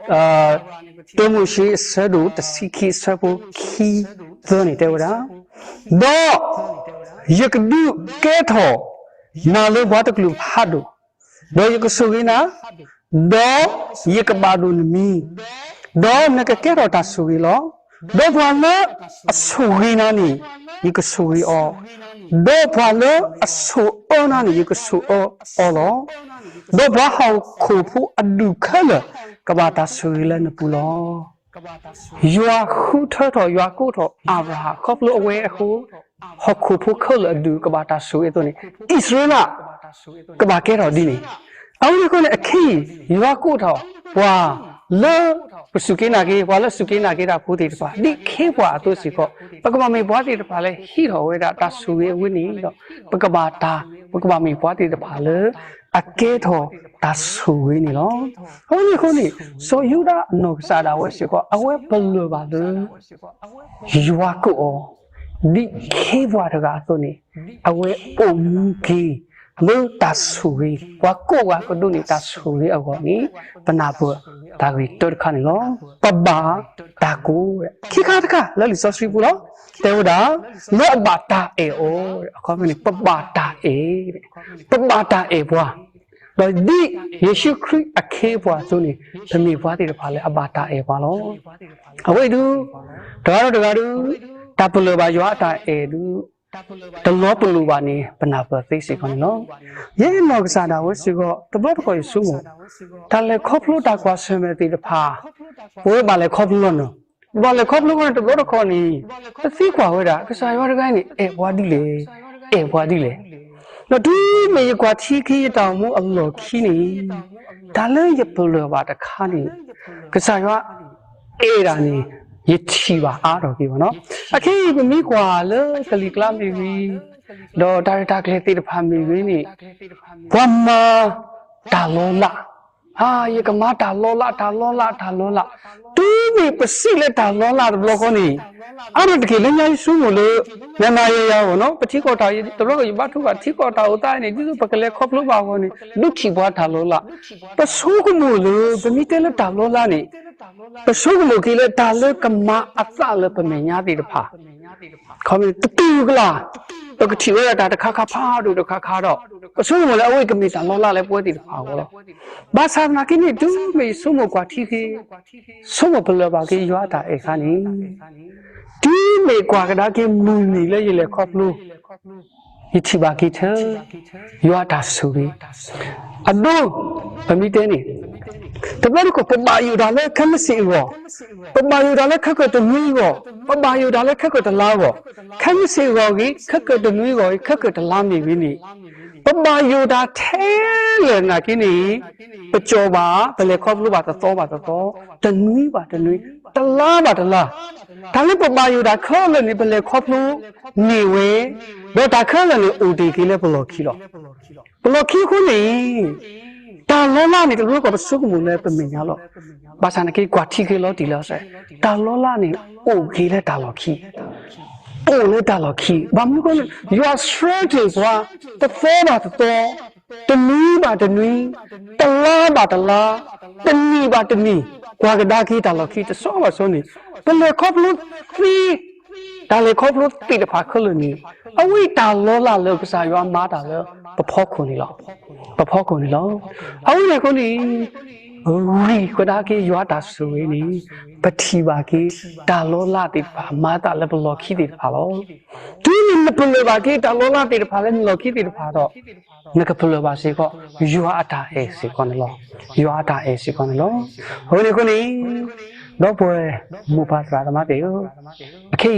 လၢ တၢမိၤၡ့အဆၢဒိၣ်တဆံခံအဆၢဖိခံသၢန့ၣ်တဲဝဲဒၣ်, ဒီး ယကဒုးကဲထီၣ်နၤလၢပှၤတကလုာ်ဖးဒိၣ်, ဒီးယကဆိၣ်ဂ့ၤနၤ, ဒီးယကဘၣ်ဒိၣ်နမံၤ, ဒီးနကကဲထီၣ်တၢ်ဆိၣ်ဂ့ၤလီၤ. ဒီးပှၤလၢအဆိၣ်ဂ့ၤနၤန့ၣ် ယကဆိၣ်ဂ့ၤအီၤ, ဒီးပှၤလၢအဆိၣ်အၢနၤန့ၣ် ယကဆိၣ်အၢအီၤလီၤ. ဒီးပှၤဟီၣ်ခိၣ်ဖိအဒူၣ်ခဲလၢာ် ကဘၣ်တၢ်ဆိၣ်ဂ့ၤလၢနပူၤလီၤ. ယွၤဃုထၢထီၣ် ယွၤကိးထီၣ်အၤဘြၤဟၣ် ခီဖျိအဝဲအဃိ ဟီၣ်ခိၣ်ဖိခဲလၢာ်အဒူၣ်ကဘၣ်တၢ်ဆိၣ်ဂ့ၤအသိးန့ၣ် အံၣ်စရ့လး ကဘၣ်ကဲထီၣ်ဒ်န့ၣ်. အဝဲန့ၣ်အဃိန့ၣ် အခဲအံၤ ယွၤကိးထီၣ် ပှၤလၢပစူၢ်က့ၤနာ်က့ၤ ပှၤလၢစူၢ်က့ၤနာ်က့ၤတၢ်ဖိသ့ၣ်တဖၣ် ဒ်ခ့ပှၤအသိးစ့ၢ်ကီး ပကဘၣ်မ့ၢ်ပှၤသ့ၣ်တဖၣ်လၢဟံးထီၣ်ဝဲဒၣ်တၢ်ဆိၣ်ဂ့ၤအဝဲန့ၣ်ဒီး ပကဘၣ်တၢ် ပကဘၣ်မ့ၢ်ပှၤသ့ၣ်တဖၣ်လၢ အကဲထီၣ်တၢ်ဆိၣ်ဂ့ၤန့ၣ်လီၤ. အဝဲန့ၣ်အဃိန့ၣ် စီၤယူဒၤအနီၢ်ကစၢ်ဒၣ်ဝဲစ့ၢ်ကီး အဝဲပလၢၢ်ဘၣ်လၢ ယွၤကိးအီၤ ဒ်ခ့ပှၤတဂၤအသိးန့ၣ် အဝဲအိၣ်မူက့ၤ လၢတၢ်ဆိၣ်ဂ့ၤ ပှၤကိးဂၤကဒိးန့ၢ်တၢ်ဆိၣ်ဂ့ၤအဂီၢ်န့ၣ် ပနၢ်ပၢၢ်တၢ်ဂ့ၢ်တၢတခါန့ၣ်လီၤ. ပဘၣ်တၢ်ကိး ခံခါတခါလၢလံာ်စီဆှံပူၤလီၤ. တဲဝဲဒၣ် လၢအဘၣ်တၢ်အဲၣ်အီၤ အခီပညီန့ၣ် ပဘၣ်တၢ်အဲၣ် ပဘၣ်တၢ်အဲၣ်ပှၤ ဒီးဒ်ယ့ၣ်ၡူးခရံာ်အခ့အပှၤအသိးန့ၣ် ပမ့ၢ်ပှၤသ့ၣ်တဖၣ်လၢအဘၣ်တၢ်အဲၣ်ပှၤလီၤ. အဝဲအံၤဒု တဂၤဒီးတဂၤဒု တၢ်ပလၢၢ်ဘၣ်ယွၤအတၢ်အဲၣ်ဒု တလီၤပလိာ်ဘၣ်န့ၣ် ပနၢ်ပၢၢ်သ့စ့ၢ်ကီးန့ၣ်လီၤ. ယဲနီၢ်ကစၢ်ဒၣ်ဝဲစ့ၢ်ကီး တဘျီတခီၣ်ယဆိကမိၣ် တၢ်လဲၤခီဖျိတၢ်ကွၢ်ဆၢၣ်မဲာ်သ့ၣ်တဖၣ် ပဝဲဘၣ်လဲၤခီဖျိလီၤနီၤ. ဘၣ်လဲၤခီဖျိဃီန့ၣ် တဘျီတခီၣ်န့ၣ် ပသံကွၢ်ဝဲဒၣ် ကစၢ်ယွၤတဂၤန့ၣ် အဲၣ်ပှၤဒ်လဲၣ်, အဲၣ်ပှၤဒ်လဲၣ်. ဒီးတုၤမ့ၢ်ယကွၢ်ထံက့ၤယတၢ်အိၣ်မူအလီၢ်ခံန့ၣ် တၢ်လၢယပလၢၢ်ဘၣ်တခါန့ၣ် ကစၢ်ယွၤအဲၣ်ဒၣ်န့ၣ် ယထံၣ်ဘၣ်အါထီၣ်က့ၤဘၣ်နီၤ. အခဲအံၤပမ့ၢ်ကွၢ်လၢကလံၤကျါမ့ၢ်ဂ့ၤ, ဒီးတၢ်ရဲၣ်တၢ်ကျဲၤသ့ၣ်တဖၣ်မ့ၢ်ဂ့ၤန့ၣ် ပှၤမၤတၢ်လီလး, အါ ယကမၤတၢ်လီလး တၢ်လီလး တၢ်လီလး, တုၤမ့ၢ်ပစံးလၢတၢ်လီလးတဘျီဃီန့ၣ် အါတက့ၢ်လၢညါယဆိကမိၣ်လၢ နၤနၤယၤယၤအဂီၢ်နီၤ ပထံကီၢ်တၢ် တဘျီဃီယဘါထုကဖၣ်ထံကီၢ်တၢ်အိၣ်သးန့ၣ် ဒ်သိးပကလဲၤခီဖျိဘၣ်အဂီၢ်န့ၣ် ဒုးထံၣ်ပှၤတၢ်လီလး, ပဆိကမိၣ်လၢ ပမ့ၢ်တဲလၢတၢ်လီလးန့ၣ် ပဆိကမိၣ်က့ၤလၢတၢ်လၢကမၤအသးလၢပမဲာ်ညါသ့ၣ်တဖၣ် ခီမ့ၢ်တတူၢ်ကလာ် ပကထံၣ်ဝဲဒၣ်တၢ်တခါခါဖးဒိၣ်တခါခါဒီး ပဆိကမိၣ်လၢအဝဲကမ့ၢ်တၢ်လီလးလၢပဝဲသ့ၣ်တဖၣ်အဂီၢ်လီၤ. ဘၣ်ဆၣ်သနာ်က့န့ၣ် တုၤမ့ၢ်ယဆိကမိၣ်ကွၢ်ထံက့ၤ ဆိကမိၣ်ပလၢၢ်ဘၣ်က့ၤယွၤအတၢ်အဲၣ်အခါန့ၣ် တုၤမ့ၢ်ကွၢ်ကဒါက့ၤမုၢ်နံၤလၢယလဲၤခီဖျိ ယထံၣ်ဘၣ်က့ၤထဲ ယွၤအတၢ်ဆိၣ်ဂ့ၤ အဒိ ပမ့ၢ်တဲန့ၣ် တဘျီတခီၣ် ပဘၣ်ယိၣ်တၢ်လၢခဲမုၢ်ဆ့ၣ်အဂီၢ်, ပဘၣ်ယိၣ်တၢ်လၢခဲကိာ်တနွံအဂီၢ်, ပဘၣ်ယိၣ်တၢ်လၢခဲကိာ်တလါအဂီၢ်, ခဲမုၢ်ဆ့ၣ်အဂီၢ်ဂ့ၤ, ခဲကိာ်တလါမ့ၢ်ဂ့ၤန့ၣ် ပဘၣ်ယိၣ်တၢ်ထဲလၢာ်နာ်က့န့ၣ် ပကၠီၣ်ဘၣ် ပလဲၤခီဖျိဘၣ်တသီဘၣ်တသီ, တနွံဘၣ်တနွံ, တလါဘၣ်တလါ, တၢ်လၢပဘၣ်ယိၣ်တၢ်ခဲလၢာ်န့ၣ် ပလဲၤခီဖျိန့ၢ်ဝဲ, ဒီးတၢ်ခဲလၢာ်န့ၣ် အိၣ်တ့ၢ်က့ၤလၢပလီၢ်ခံလီၤ. ပလီၢ်ခံအဃိန့ၣ် တၢ်လီလးန့ၣ် တဘျီတခီၣ်ပဆိကမိၣ်လၢပမဲာ်ညါလီၤ. ဘၣ်ဆၣ်နာ်က့ကွၢ်ထံက့ၤလီၤတံၢ်လီၤဆဲး, တၢ်လီလးန့ၣ် အိၣ်က့ၤလၢတၢ်လီၢ်ခံ, အိၣ်လၢတၢ်လီၢ်ခံ, ဘၣ်မနုၤအဃိန့ၣ် ယွၤဆှၢတ့ၢ်ပှၤ တသီဘၣ်တသီ, တနွံဘၣ်တနွံ, တလါဘၣ်တလါ, တနံၣ်ဘၣ်တနံၣ်, ကွၢ်ကဒါက့ၤတၢ်လီၢ်ခံတဆီဘၣ်ဆီန့ၣ် ပလဲၤခီဖျိသ့ တၢ်လဲၤခီဖျိသ့ၣ်တဖၣ်ခဲလၢာ်န့ၣ် အဝဲတၢ်လီလးလၢကစၢ်ယွၤမၤတၢ်လၢပဖီခိၣ်န့ၣ်လီၤ. ပဖီခိၣ်န့ၣ်လီၤ. အဝဲန့ၣ်အဃိန့ၣ် ဂံၢ်ကဒါက့ၤယွၤတၢ်ဆိၣ်ဂ့ၤန့ၣ် ပထံၣ်ဘၣ်က့ၤ တၢ်လီလးသ့ၣ်တဖၣ် မၤသးလၢပလီၢ်ခံသ့ၣ်တဖၣ်လီၤ. တုၤမ့ၢ်နပလၢၢ်ဘၣ်က့ၤ တၢ်လီလးသ့ၣ်တဖၣ်လၢနလီၢ်ခံသ့ၣ်တဖၣ်ဒီး နကပလၢၢ်ဘၣ်စ့ၢ်ကီး ယွၤအတၢ်အဲၣ်စ့ၢ်ကီးန့ၣ်လီၤ. ယွၤအတၢ်အဲၣ်စ့ၢ်ကီးန့ၣ်လီၤ. အဃိန့ၣ်အဃိန့ၣ် ဒီပုၢ်ဝဲၢ်မိၢ်ပၢ်သရၣ်သမါသ့ၣ်ဧၢ, အခဲ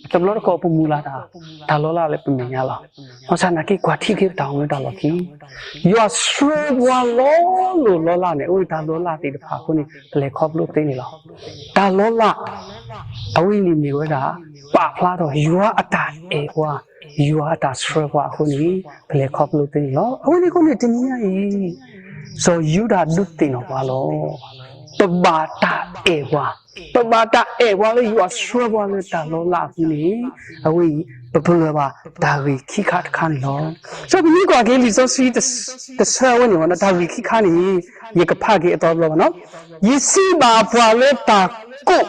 အံၤ တဘျီတခီၣ်ပမုၢ်လၢ်တၢ် တၢ်လီလးလၢပမဲာ်ညါလီၤ. ဘၣ်ဆၣ်နာ်က့ကွၢ်ထံက့ၤပတၢ်အိၣ်မူတၢ်လီၢ်ခံ, ယွၤဆှၢပှၤလီၤလိၢ်လီလးန့ၣ် အဝဲတၢ်လီလးသ့ၣ်တဖၣ်အဃိန့ၣ် ပလဲၤခီဖျိသ့န့ၣ်လီၤ. တၢ်လီလး အဝဲန့ၣ်မ့ၢ်ဝဲဒၣ် ပာ်ဖျါထီၣ်ယွၤအတၢ်အဲၣ်ပှၤ, ယွၤအတၢ်ဆှၢပှၤအဃိန့ၣ် ပလဲၤခီဖျိသ့န့ၣ်လီၤ. အဝဲန့ၣ်အဃိန့ၣ် တနံၤညါအံၤ စီၤယူဒၤဒုးသ့ၣ်နီၣ်ပှၤလီၤ. ပဘၣ်တၢ်အဲၣ်ပှၤ, ပဘၣ်တၢ်အဲၣ်ပှၤလၢယွၤဆှၢပှၤလၢတၢ်လီလးအဃိန့ၣ် အဝဲအံၤ ပပလၢၢ်ဘၣ်တၢ်ဂ့ၢ်ခံခါတခါန့ၣ်လီၤ. စီၤပမ့ၢ်ကွၢ်က့ၤလံာ်စီဆှံတဆၢအဝဲန့ၣ်ဝဲ တၢ်ဂ့ၢ်ခံခါန့ၣ် ယကဖးက့ၤအသီတဘျီဘၣ်နီၤ. ယစံးဘၣ်ပှၤလၢတၢ်ကိး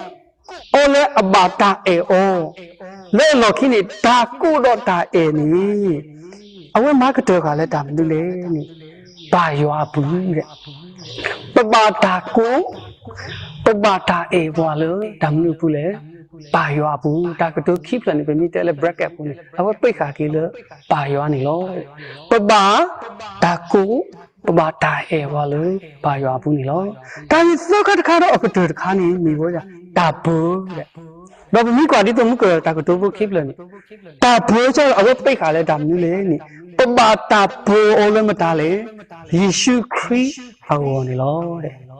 အီၤလၢအဘၣ်တၢ်အဲၣ်အီၤ, လၢအလီၢ်ခံန့ၣ် တၢ်ကိးဒီးတၢ်အဲၣ်န့ၣ် အဝဲမၤကတၢၢ်ဃာ်လၢတၢ်မနုၤလဲၣ်န့ၣ် ပၢ်ယွၤအပူၤ, ပဘၣ်တၢ်ကိး, ပဘၣ်တၢ်အဲၣ်ပှၤလၢတၢ်မနုၤအပူၤလဲၣ်. ပၢ်ယွၤအပူၤ, တၢ်ကတိၤခံဖျၢၣ်န့ၣ် ပမ့ၢ်တဲလၢ bracket အပူၤန့ၣ် အဝဲပိတ်ဃာ်က့ၤလၢပၢ်ယွၤန့ၣ်လီၤ. ပဘၣ်တၢ်ကိး, ပဘၣ်တၢ်အဲၣ်ပှၤလၢပၢ်ယွၤအပူၤန့ၣ်လီၤ. တၢ်ဂ့ၢ်သၢခါတခါဒီးအကတၢၢ်တခါန့ၣ် မ့ၢ်ဝဲဒၣ်တၢ်ပၢၤ, ဒီးပမ့ၢ်ကွၢ်ဒ်သိးမုၢ်ကၢၢ်တၢ်ကတိၤဖိခံဖျၢၣ်န့ၣ် တၢ်ပၢၤကီလီၤ အဝဲပိတ်ဃာ်လၢတၢ်မနုၤလဲၣ်န့ၣ်, ပဘၣ်တၢ်ပၢၤအီၤလၢမတၤလဲၣ်, ယ့ၣ်ၡူးခရံာ်အဂီၢ်န့ၣ်လီၤ.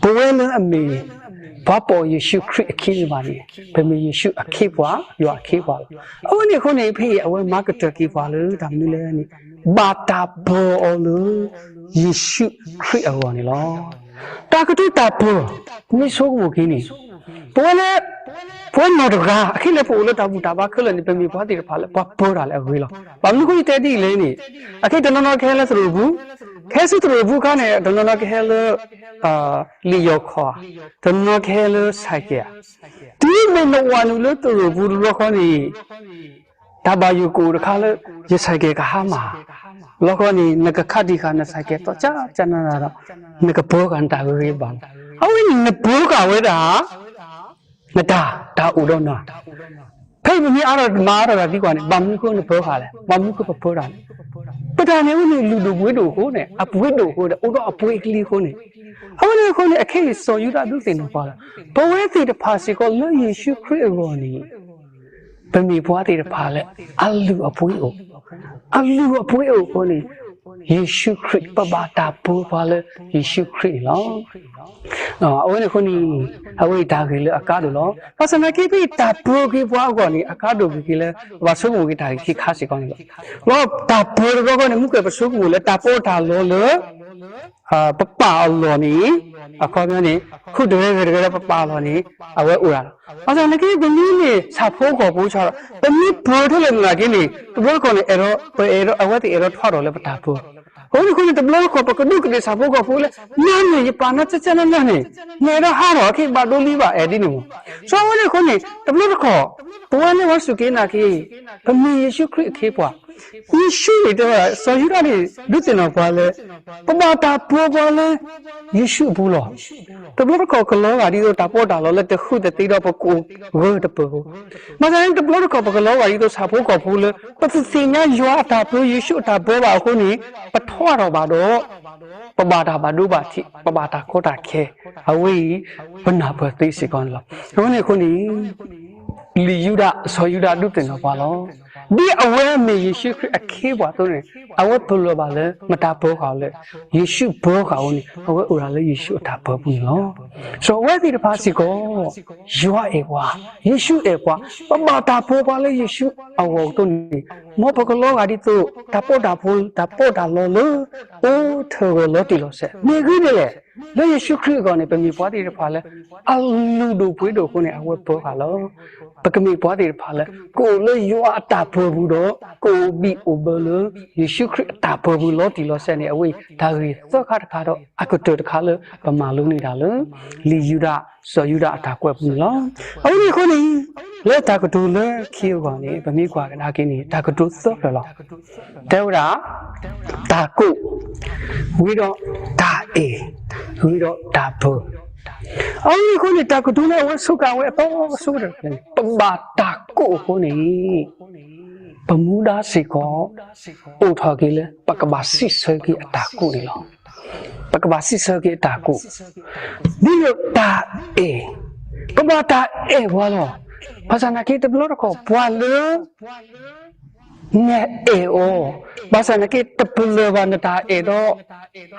ပဝဲလၢအမ့ၢ် ပှၤပိာ်ယ့ၣ်ၡူးခရံာ်အခံဘၣ်န့ၣ် ပမ့ၢ်ယ့ၣ်ၡူးအခ့အပှၤ, ယွၤအခ့အပှၤလီၤ. အဝဲန့ၣ်အဃိန့ၣ် ဖဲအံၤအဝဲမၤကတၢၢ်က့ၤပှၤလၢတၢ်မနုၤလဲၣ်န့ၣ်, ဘၣ်တၢ်ပၢၤအီၤလၢ ယ့ၣ်ၡူးခရံာ်အဂီၢ်န့ၣ်လီၤ. တၢ်ကတိၤတၢ်ပၢၤ, မ့ၢ်ဆိကမိၣ်က့ၤန့ၣ်, ပဝဲလၢ ပဝဲနီၢ်တဂၤ အခဲလၢာ်ပအိၣ်လၢတၢ်ဘူၣ်တၢ်ဘါခဲလၢာ်န့ၣ် ပမ့ၢ်ပှၤသ့ၣ်တဖၣ်လၢပှၤပၢၤတၢ်လၢအဂ့ၤလီၤ. ဘၣ်မနုၤအဃိယတဲဒ်အံၤလဲၣ်န့ၣ်, အခဲတနီၤနီၤကဟဲလၢသရိာ်ပူၤ, ကဟဲဆူသရိာ်ပူၤအခါန့ၣ် တနီၤနီၤကဟဲလၢ လံာ်ယီၢ်ခီၣ်ဧါ, တနီၤနီၤကဟဲလၢ ဆိုင်ကယ် ဧါ, တုၤမ့ၢ်နဝၤနုာ်လၢသရိာ်ပူၤတဘျီဃီန့ၣ် တၢ်ဘၣ်ယိၣ်ကအိၣ်တခါလၢ ယ ဆိုင်ကယ် ကဟါမၢ်, လီၤဃီန့ၣ် နကခးတံၢ်ဃာ်န ဆိုင်ကယ် သီၣ်ကၢကၢနးနးဒီး နကပၢၤဃာ်နတၢ်ဂ့ၤဂ့ၤဘၣ်ဘၣ်. အဝဲန့ၣ်နပၢၤဃာ်ဝဲဒၣ် နတၢ် တၢ်အိၣ်ဒီးနၤ, ဖဲအံၤပမ့ၢ်အါထီၣ်မၤအါထီၣ်တၢ်သံကွၢ်န့ၣ် ဘၣ်မနုၤအဃိနပၢၤဃာ်လဲၣ်, ဘၣ်မနုၤအဃိပပၢၤတၢ်လဲၣ်. ပတၢ်န့ၣ်အဝဲန့ၣ်လုၢ်ဒိၣ်ပှ့ၤဒိၣ်အဃိန့ၣ် အပှ့ၤဒိၣ်အဃိဒီး အိၣ်ဒီးအပှ့ၤကလံၤအဃိန့ၣ်, အဝဲန့ၣ်အဃိန့ၣ် အခဲအံၤစီၤယူဒၤဒုးသ့ၣ်နီၣ်ပှၤလီၤ. ပဝဲသ့ၣ်တဖၣ်စ့ၢ်ကီးလၢယ့ၣ်ၡူးခရံာ်အဂီၢ်န့ၣ် ပမ့ၢ်ပှၤသ့ၣ်တဖၣ်လၢအလုၢ်အပှ့ၤအိၣ်, အလုၢ်အပှ့ၤအိၣ်အဃိန့ၣ် ယ့ၣ်ၡူးခရံာ် ပဘၣ်တၢ်ပၢၤပှၤလၢယ့ၣ်ၡူးခရံာ်န့ၣ်လီၤ. အဝဲန့ၣ်အဃိန့ၣ် အဝဲအံၤတၢ်ဂ့ၢ်လၢအကါဒိၣ်လီၤ. ဘၣ်ဆၣ်သနာ်က့ဖဲအံၤတၢ်ပၢၤက့ၤပှၤအဂီၢ်န့ၣ် အကါဒိၣ်ကွံာ်က့ၤလၢ ပဘၣ်ဆိကမိၣ်က့ၤတၢ်ဂ့ၢ်ခံခါစ့ၢ်ကီးန့ၣ်လီၤ. လီၤတၢ်ပၢၤတဘျီဃီန့ၣ် မုၢ်ကၢၢ်ပဆိကမိၣ်လၢတၢ်ပီးတၢ်လီလၢ ပပၢ်အလီၢ်န့ၣ် အခီပညီန့ၣ် ဃုာ်တဂၤဂဲၤတဂၤဒီးပပၢ်အလီၢ်န့ၣ် အဝဲအိၣ်ဒၣ်လီၤ. ဘၣ်ဆၣ်သနာ်က့ ပမ့ၢ်န့ၣ် ဆၣ်ဖိကီၢ်ဖိဆၣ်ဒီး ပမ့ၢ်ပၢၤထဲလဲၣ်သနာ်က့န့ၣ် တဘျီတခီၣ်န့ၣ် အဲၣ်ဒိး ပအဲၣ်ဒိး အဝဲသ့ၣ်အဲၣ်ဒိးထီၣ်ထီၣ်လၢပတၢ်ပၢၤ အဃိန့ၣ်အဃိန့ၣ် တဘျီတခီၣ် ပကဒူးကဒ့ၣ်ဆၣ်ဖိကီၢ်ဖိလၢ နၤန့ၣ် ယပၢ်နၤကၠၢကၠၢနးနးန့ၣ် နအဲၣ်ဒိးဟးထီၣ် အခဲအံၤဘၣ်ဒိလံဘၣ် အဲၣ်ဒ်န့ၣ်မး. ဆိအဝဲန့ၣ်အဃိန့ၣ် တဘျီတခီၣ် ပဝဲလၢပှၤစူၢ်က့ၤနာ်က့ၤ ပမ့ၢ်ယ့ၣ်ၡူးခရံာ်အခ့အပှၤ ယ့ၣ်ၡူးန့ၣ်တဲဝဲ စီၤယူဒၤန့ၣ် ဒုးသ့ၣ်နီၣ်ပှၤလၢ ပဘၣ်တၢ်ပၢၤပှၤလၢ ယ့ၣ်ၡူးအပူၤလီၤ. တဘျီတခီၣ်ကလီၤဂာ်ဒ်သိးတၢ်ပီးတၢ်လီလၢတဃုသသ့ဒီး ပကအိၣ်ဂၢၢ်တပၢၤဖိ ဘၣ်ဆၣ်န့ၣ် တဘျီတခီၣ်ပကလီၤဂာ်ဒ်သိးဆၣ်ဖိကီၢ်ဖိလၢ ပတသ့ၣ်ညါယွၤအတၢ်ပၢၤ ယ့ၣ်ၡူးအတၢ်ပၢၤဘၣ်အဃိန့ၣ် ပထီၣ်ထီၣ်ဘၣ်ဒီး ပဘၣ်တၢ်ဘၣ်ဒိဘၣ်ထံး ပဘၣ်တၢ်ကီတၢ်ခဲ အဝဲအံၤ ပနၢ်ပၢၢ်သ့စ့ၢ်ကီးန့ၣ်လီၤ. အဝဲန့ၣ်အဃိန့ၣ် လံာ်ယူဒၤ စီၤယူဒၤဒုးသ့ၣ်နီၣ်ပှၤလီၤ. ဒ်အဝဲမ့ၢ်ယ့ၣ်ၡူးခရံာ်အခ့အပှၤအသိးန့ၣ် အဝဲပလၢၢ်ဘၣ်လၢ မတၤပၢၤဃာ်အီၤလဲၣ်, ယ့ၣ်ၡူးပၢၤဃာ်အီၤန့ၣ် အဝဲအိၣ်ဒၣ်လၢယ့ၣ်ၡူးအတၢ်ပၢၤပူၤန့ၣ်လီၤ. စီၤဝဲသ့ၣ်တဖၣ်စ့ၢ်ကီး ယွၤအဲၣ်ပှၤ, ယ့ၣ်ၡူးအဲၣ်ပှၤ, ပဘၣ်တၢ်ပၢၤပှၤလၢယ့ၣ်ၡူးအဂီၢ်အသိးန့ၣ် မ်ပကလီၤဂာ်ဒ်သိး တၢ်ပီးတၢ်ဖိ တၢ်ပီးတၢ်လီလၢ အိၣ်ထၢၣ်ဂီၤလီၤတံၢ်လီၤဆဲး မ့ၢ်ဂ့ၢ်ဒ်လဲၣ်. လၢယ့ၣ်ၡူးခရံာ်အဂီၢ်န့ၣ် ပမ့ၢ်ပှၤသ့ၣ်တဖၣ်လၢ အလုၢ်ဒိၣ်ပှ့ၤဒိၣ်အဃိန့ၣ် အဝဲပၢၤဃာ်လီၤ. ပကမ့ၢ်ပှၤသ့ၣ်တဖၣ်လၢ ကအိၣ်လၢယွၤအတၢ်ပၢၤပူၤဒီး ကအိၣ်ဘံၣ်အိၣ်ဘၢလၢ ယ့ၣ်ၡူးခရံာ်အတၢ်ပၢၤပူၤလီၤတံၢ်လီၤဆဲးန့ၣ် အဝဲအံၤတၢ်ဂ့ၢ်သၢခါတခါဒီး အကတၢၢ်တခါလၢ ပမၤလိန့ၢ်တၢ်လၢ လံာ်ယူဒၤ စီၤယူဒၤအတၢ်ကွဲးပူၤန့ၣ်လီၤ. အဝဲန့ၣ်အဃိန့ၣ် လၢတၢ်ကတိၤလၢခံအဂီၢ်န့ၣ် ပမ့ၢ်ကွၢ်ကဒါက့ၤန့ၣ် တၢ်ကတိၤသၢဖျၢၣ်လီၤ. တဲဝဲဒၣ် တၢ်ကိး, ဝံၤဒီးတၢ်အဲၣ်, ဝံၤဒီးတၢ်ပၢၤ. အဝဲန့ၣ်အဃိန့ၣ် တၢ်ကတိၤလၢအဝဲဆိကမိၣ်ဝဲအသီဆိကတၢၢ်န့ၣ် ပဘၣ်တၢ်ကိးအဃိန့ၣ် ပမူဒါစ့ၢ်ကီး အိၣ်ထီၣ်က့ၤလၢ ပကဘၣ်စံးဆၢက့ၤအတၢ်ကိးန့ၣ်လီၤ. ပကဘၣ်စံးဆၢက့ၤအတၢ်ကိး, ဒ်သိးတၢ်အဲၣ်, ပဘၣ်တၢ်အဲၣ်ပှၤလီၤ. ဘၣ်ဆၣ်သနာ်က့တဘျီတခီၣ် ပှၤလၢ နအဲၣ်အီၤ, ဘၣ်ဆၣ်သနာ်က့တပလၢၢ်ဘၣ်နတၢ်အဲၣ်ဒီး